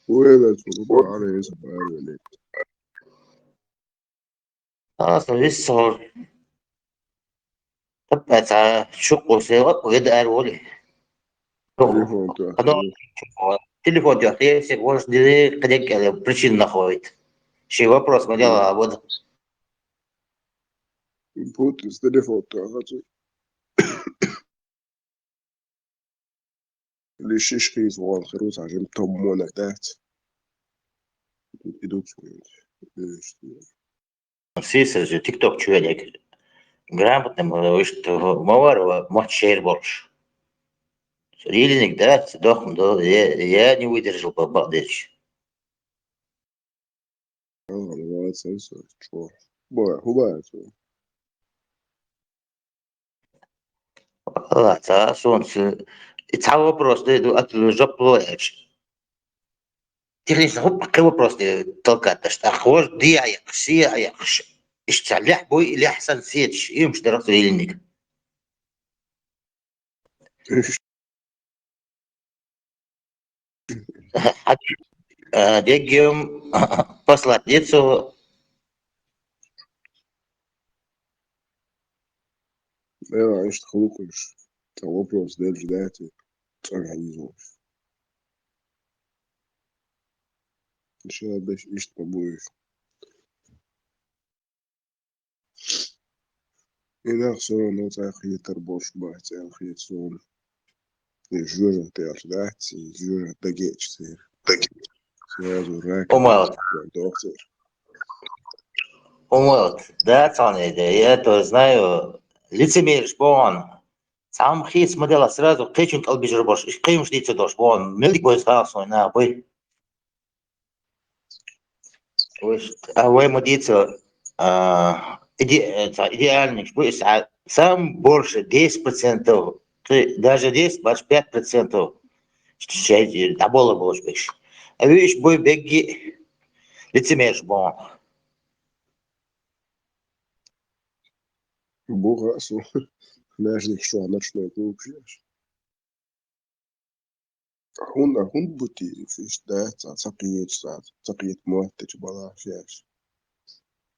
Вела цу, Айса, аьлла вели. Аса виссо. Таппа ца чукъу се ва, уеда ар воли. Телефон тӀе. Телефон тӀе, если можно, дили, кадек, э, причина находит. Ши вопрос ма делла, а вот. Путин с телефон тӀе, а, хацу. Лишиш хиз вон хируз хьажим том монах дац. Идут. Сиса же TikTok чуянек. Грамотный, ма вишта, ма вар ва, ма чер болуш. Рилиник дац, дохма до, я, я не выдержал, ба-, бакъдечу. Ага, молодец, Айса, чё? Бой, хубай, чё? Ла, ца, солнце. И ца вопрос, да, иду, а ты жоп лояч. Технично, хоп, какой вопрос, да, толкать, да, что, хвост, ди, а я, си, а я, ш-, иш ца, лях бой, лях сан сеть, им что, рилиник. Э, деггем послать децо. Э, иштта хӀун лукъуш? Цхьа вопрос делча даьтти, цӀа хьийзош. Ишта беш иштта ма буйш. И нах сона цӀа хетар болуш бац, цӀа хет сона. И жожагӀате аьлча дац, и жожагӀате дагеча церан. Сразу рак. Умалт. Дохтур. Умалт. Да, цхьана иде. Я то знаю. Лицемеришь, богӀан. Цхьа хӀума хийца ма делахь, сразу кхечун кӀалбижар болуш, кхечунаш дийца долуш, богӀан. Мел дика бойза хала сона, нах бой. Вай ш-, а вай ма дийца, а, иде-, э, ца идеальный бу, а, самый больше десять процентов, ты даже десять, двадцать пять процентов шайчи дӀаболар болуш берш. А вуьйш буй бегги лицемерш бу. Бу хасу. Нажник что, ночной клуб еш. ХӀунда, хӀунда бу те, иштта дац, цхьа кхеча, цхьа кхета моттачу балахь шаьш.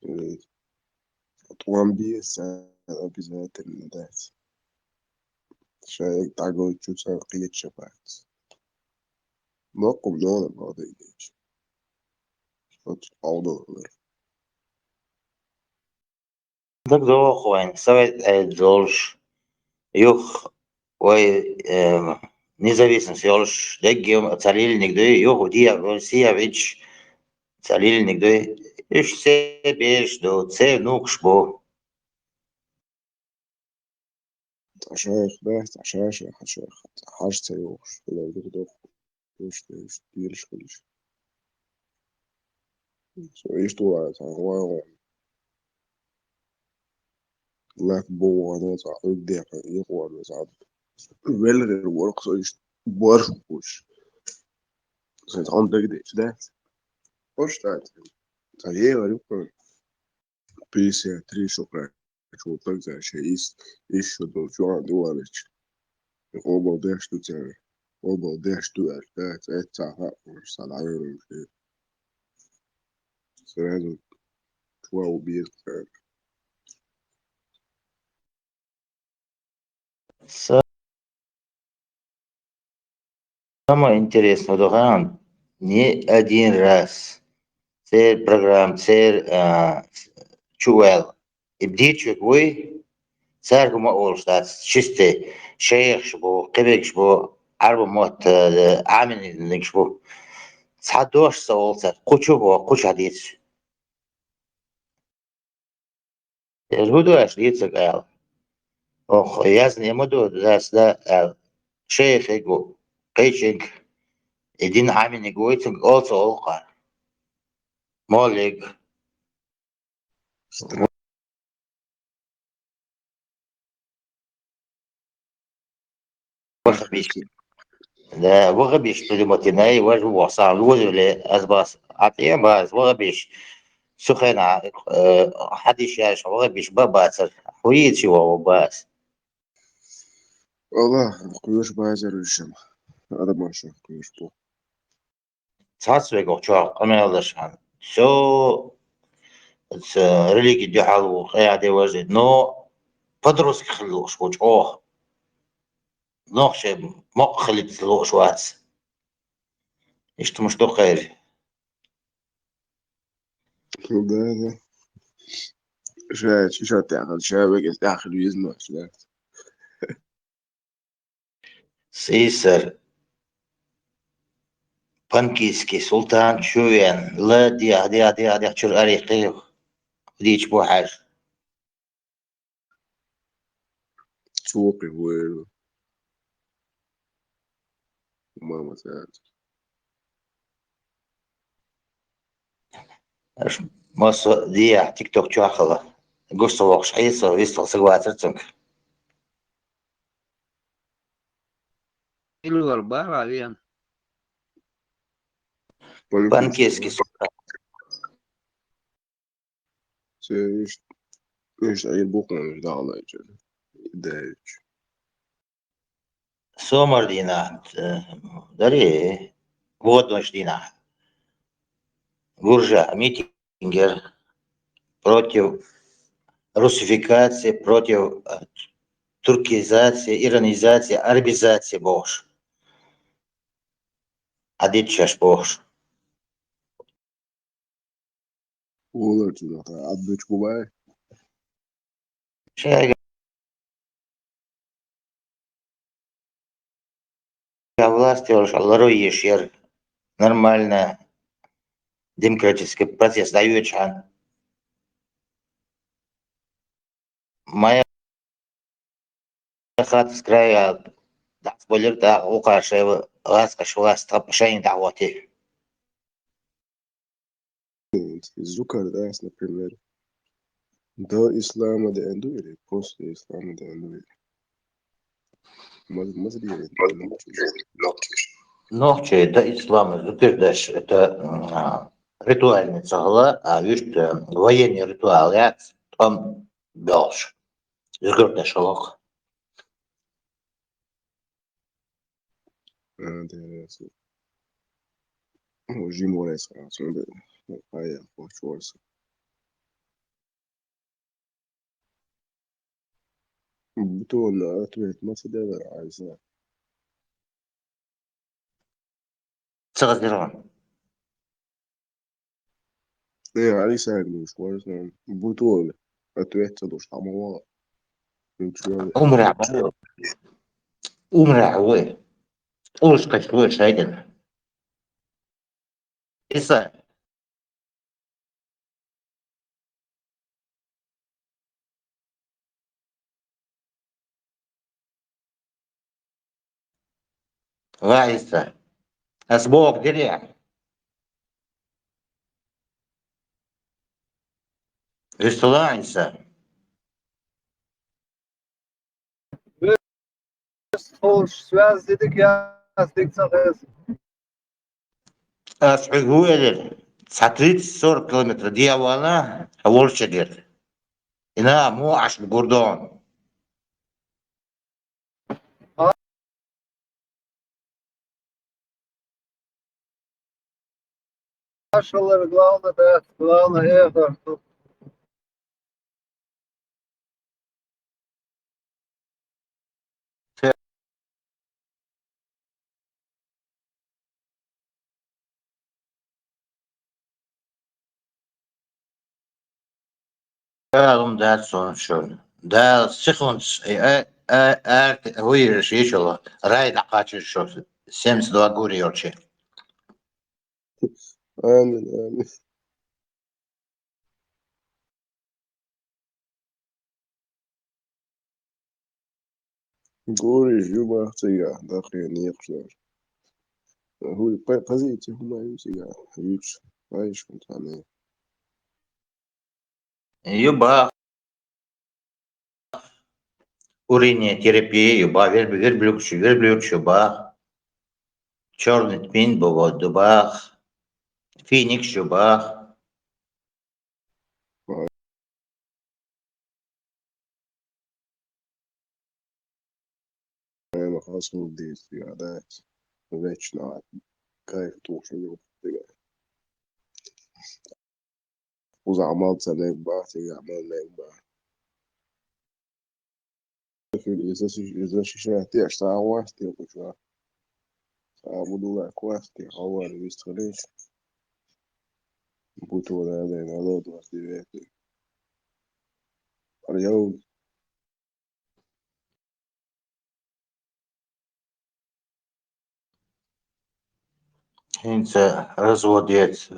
Э, ТӀом беза царна обязательно дац. Шайга дӀагойтачу царна кхеташ бац. Моккхам нолан бакъдайдича. Оцу Ӏовдалалара. ДагадогӀу вайн, совет Ӏедал долуш, юха вай, э, независимость йолуш, деггем цхьа лилиниг дуй, юха дехьа Россия вича цхьа лилиниг дуй. Уьш церан бераш ду, церан внукаш бу. Цхьа шайх дац, цхьа ша-ша, хьан шайх, цхьа хьажа ца йохуш, хилар дукха доккхуш, иштта, иштта, дийраш хилча. Со иштта вац, хьан ван ван. Лак бу ван, цхьа хьуьг дехьа, юкъа ван, цхьа велларг вара-кх со иштта борш хууш. Сайн цхьа хӀума дагадеъча дац. Ош дац. Цхьа егӀар юкъа. Пятьдесят три шо кхаьчча волу стаг цара шайн ис, ис шо долчу юкъана тӀе валлачу. И къобал деш ду цара. Къобал деш ду аьлла, дац, эццахь хаьа, уьш цхьа дӀайолуш ду. Сразу чувал убийца цара. Са- Самое интересное, вот, хан, ни один раз церан программа, церан, а, чу ваьлла, и бдичуьг вуй, цаьрга ма олуш дац, чисте шайхаш бу, кхиберш бу, Ӏарба мотт, э, Ӏаминигаш бу. Цхьа дош ца олу цара, кху чу боху, кху чу дийцича. Иза хӀун ду аьлча дийцарг аьлла? Оха язна ма ду, дас да аьлла. Шайхиг ву, кхечиг, и дин Ӏаминиг вуй, цуьнга олу ца олу кхара. Моллиг. Вахабиш. Да, вахабиш, Пилимотинай, важ ву вахсан, лозуле, аз бас, атӀе баз, вахабиш. Сухена, э, хадиш яш, вахабиш, ба бацар. Хуи чи ва баз. Аллах, кхоьруш базар уьш ма. Адамаша кхоьруш бу. Цхьацца вегах чохь къамел даш хьан. Всё, оцу религи дуьхьал ву, къаьхьа де важа, но по-русски хила лууш ву чӀогӀа. Нохчий мокъа хилица лууш вац. Иштта муш ду кхайра. Да, да. Ша, ша тӀехь, ша вегас тӀехь хила веза нохчий, да. Сийсар, Панкийский султан чу вен, ла дехьа, дехьа, дехьа, дехьа, чуьра арий кхийва. Дийча бу хьаьжа. Цо кхин вуйла. Мама цаьрца. Аш масса дехьа, тикток чохь хала. Гуш ца воккхуш хьийца, вистхула сагвацар цунга. Илвар бара вен. Панкийский султан. Цериш, иш ай букванаш дагӀалайча. Даьлча. Сомар дийнахь, э, дари, воднош дийнахь. Гуржа митингер против русификации, против, э, туркизации, иранизации, арабизации бохуш. Ӏадитчаш бохуш. Олар цунах, Ӏадбуьч бу бай. Шайга власть йолуш ларо еш яра. Нормально демократический процесс дӀайоьдуш хьан. Моя хата с края дӀасабалира тӀаккха вукхара шайн гӀазкхаш власть тхапа шайна дӀахӀотти. Зукар дац, например, до ислама деана ду или после ислама деана ду или? Маз-, маза деана ду нохчий? Нохчий до ислама зукар даш, это, м, а, ритуальный ца хала, а вуьшта военный ритуал яц, тӀом белхаш. Зукар даш хала. А, да, ясно. Ну, жим варайса, а, сунда, ну, а я, вот, чёрт. Бутон ответ ма ца делар, Айса. Ца хазир ван. Не, Айса, я думаю, что можно. Бутон ответ ца душ, там его. Ничего. Умра, умра, вы. Уж как вы, Шайдин. Иса. Ва Иса. Ас бог дире. Иса ла Иса. Связь дидик я, дик ца хез. Ас хьуьгу элир, ца тридцать-сорок километр диавала, а волчагир. Ина му аш гурдон. Ашалар, главное, да, главное, эхо. Дала дац сон шуна. Дала сихонца, э, э, э, арт, вуйраш ишала, рай дӀакхаччалаш шо, семьдесят два гури йолчи. Амин, амин. Гуриш ю бах цигахь, даккхий некъаш дара. ХӀуй, пай-, позиция хӀума ю цигахь, юьйцу, вайшкан цхьаьна. Ю бах. Урине терапия ю бах, верб-, верблюдчу, верблюдчу бах. Чёрный тмин бу-, ду бах. Феникс ю бах. Ай, ма хаза хӀума дийца, я дац. Вечно кайф тухуш ю дигахь. Кхузахь мел ца мега бах, цигахь мел мега бах. Иза ши-, иза шиша теш сагӀа вац те кху чохь. СагӀа бу дула кхоьстий, хьовар вистхилийча. Бутон аьлла, ладос дивети. Арьяв. ХӀинца развод яц,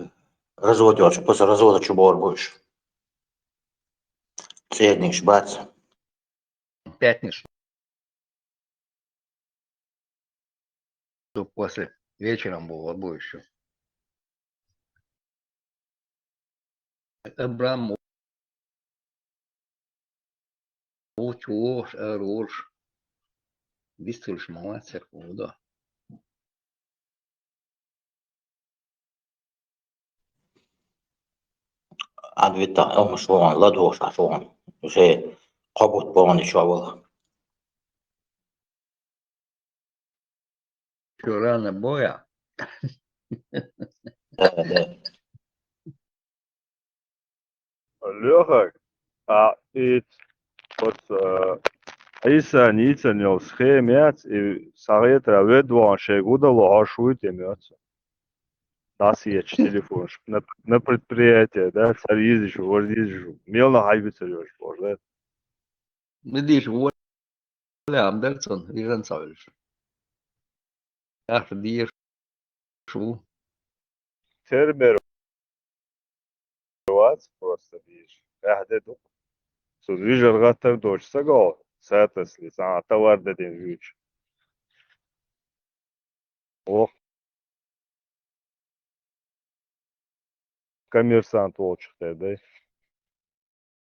развод йолчу, после развода чу бохур бу уьш. ЦӀернигаш бац. Пятниш. После вечером бохур бу уьш. Абрам Вуч вогӀуш ара волуш, вистхуьлуш ма вац церква ву до. Ан витта, омаш вогӀун, ладогӀуш Ӏаш вогӀун. Уже кхо бутт богӀун чохь вала. Чу рана боя? Да, да. Лёха, а, и вот, э, Ӏийса ницкъ йолу схема яц, и схьахетарехь ведда вахана шайга удало хьожуш вуй те моьтту? ДӀасаечу телефонаш на, на предприятие, да, цара йизаш ву, важа йизаш ву. Мелна хьайбицар йолуш боху, да? Ма дийша ву, ам дара цунна, вижан ца вуьлуш. Ахьа дийша ву. Фермер вац просто дийша. Ахьа де ду. Цу вижар гӀаттар доцу сагал, сатасли, цхьа товар дадина вуьйчу. Ох. Коммерсант волчух тера дай.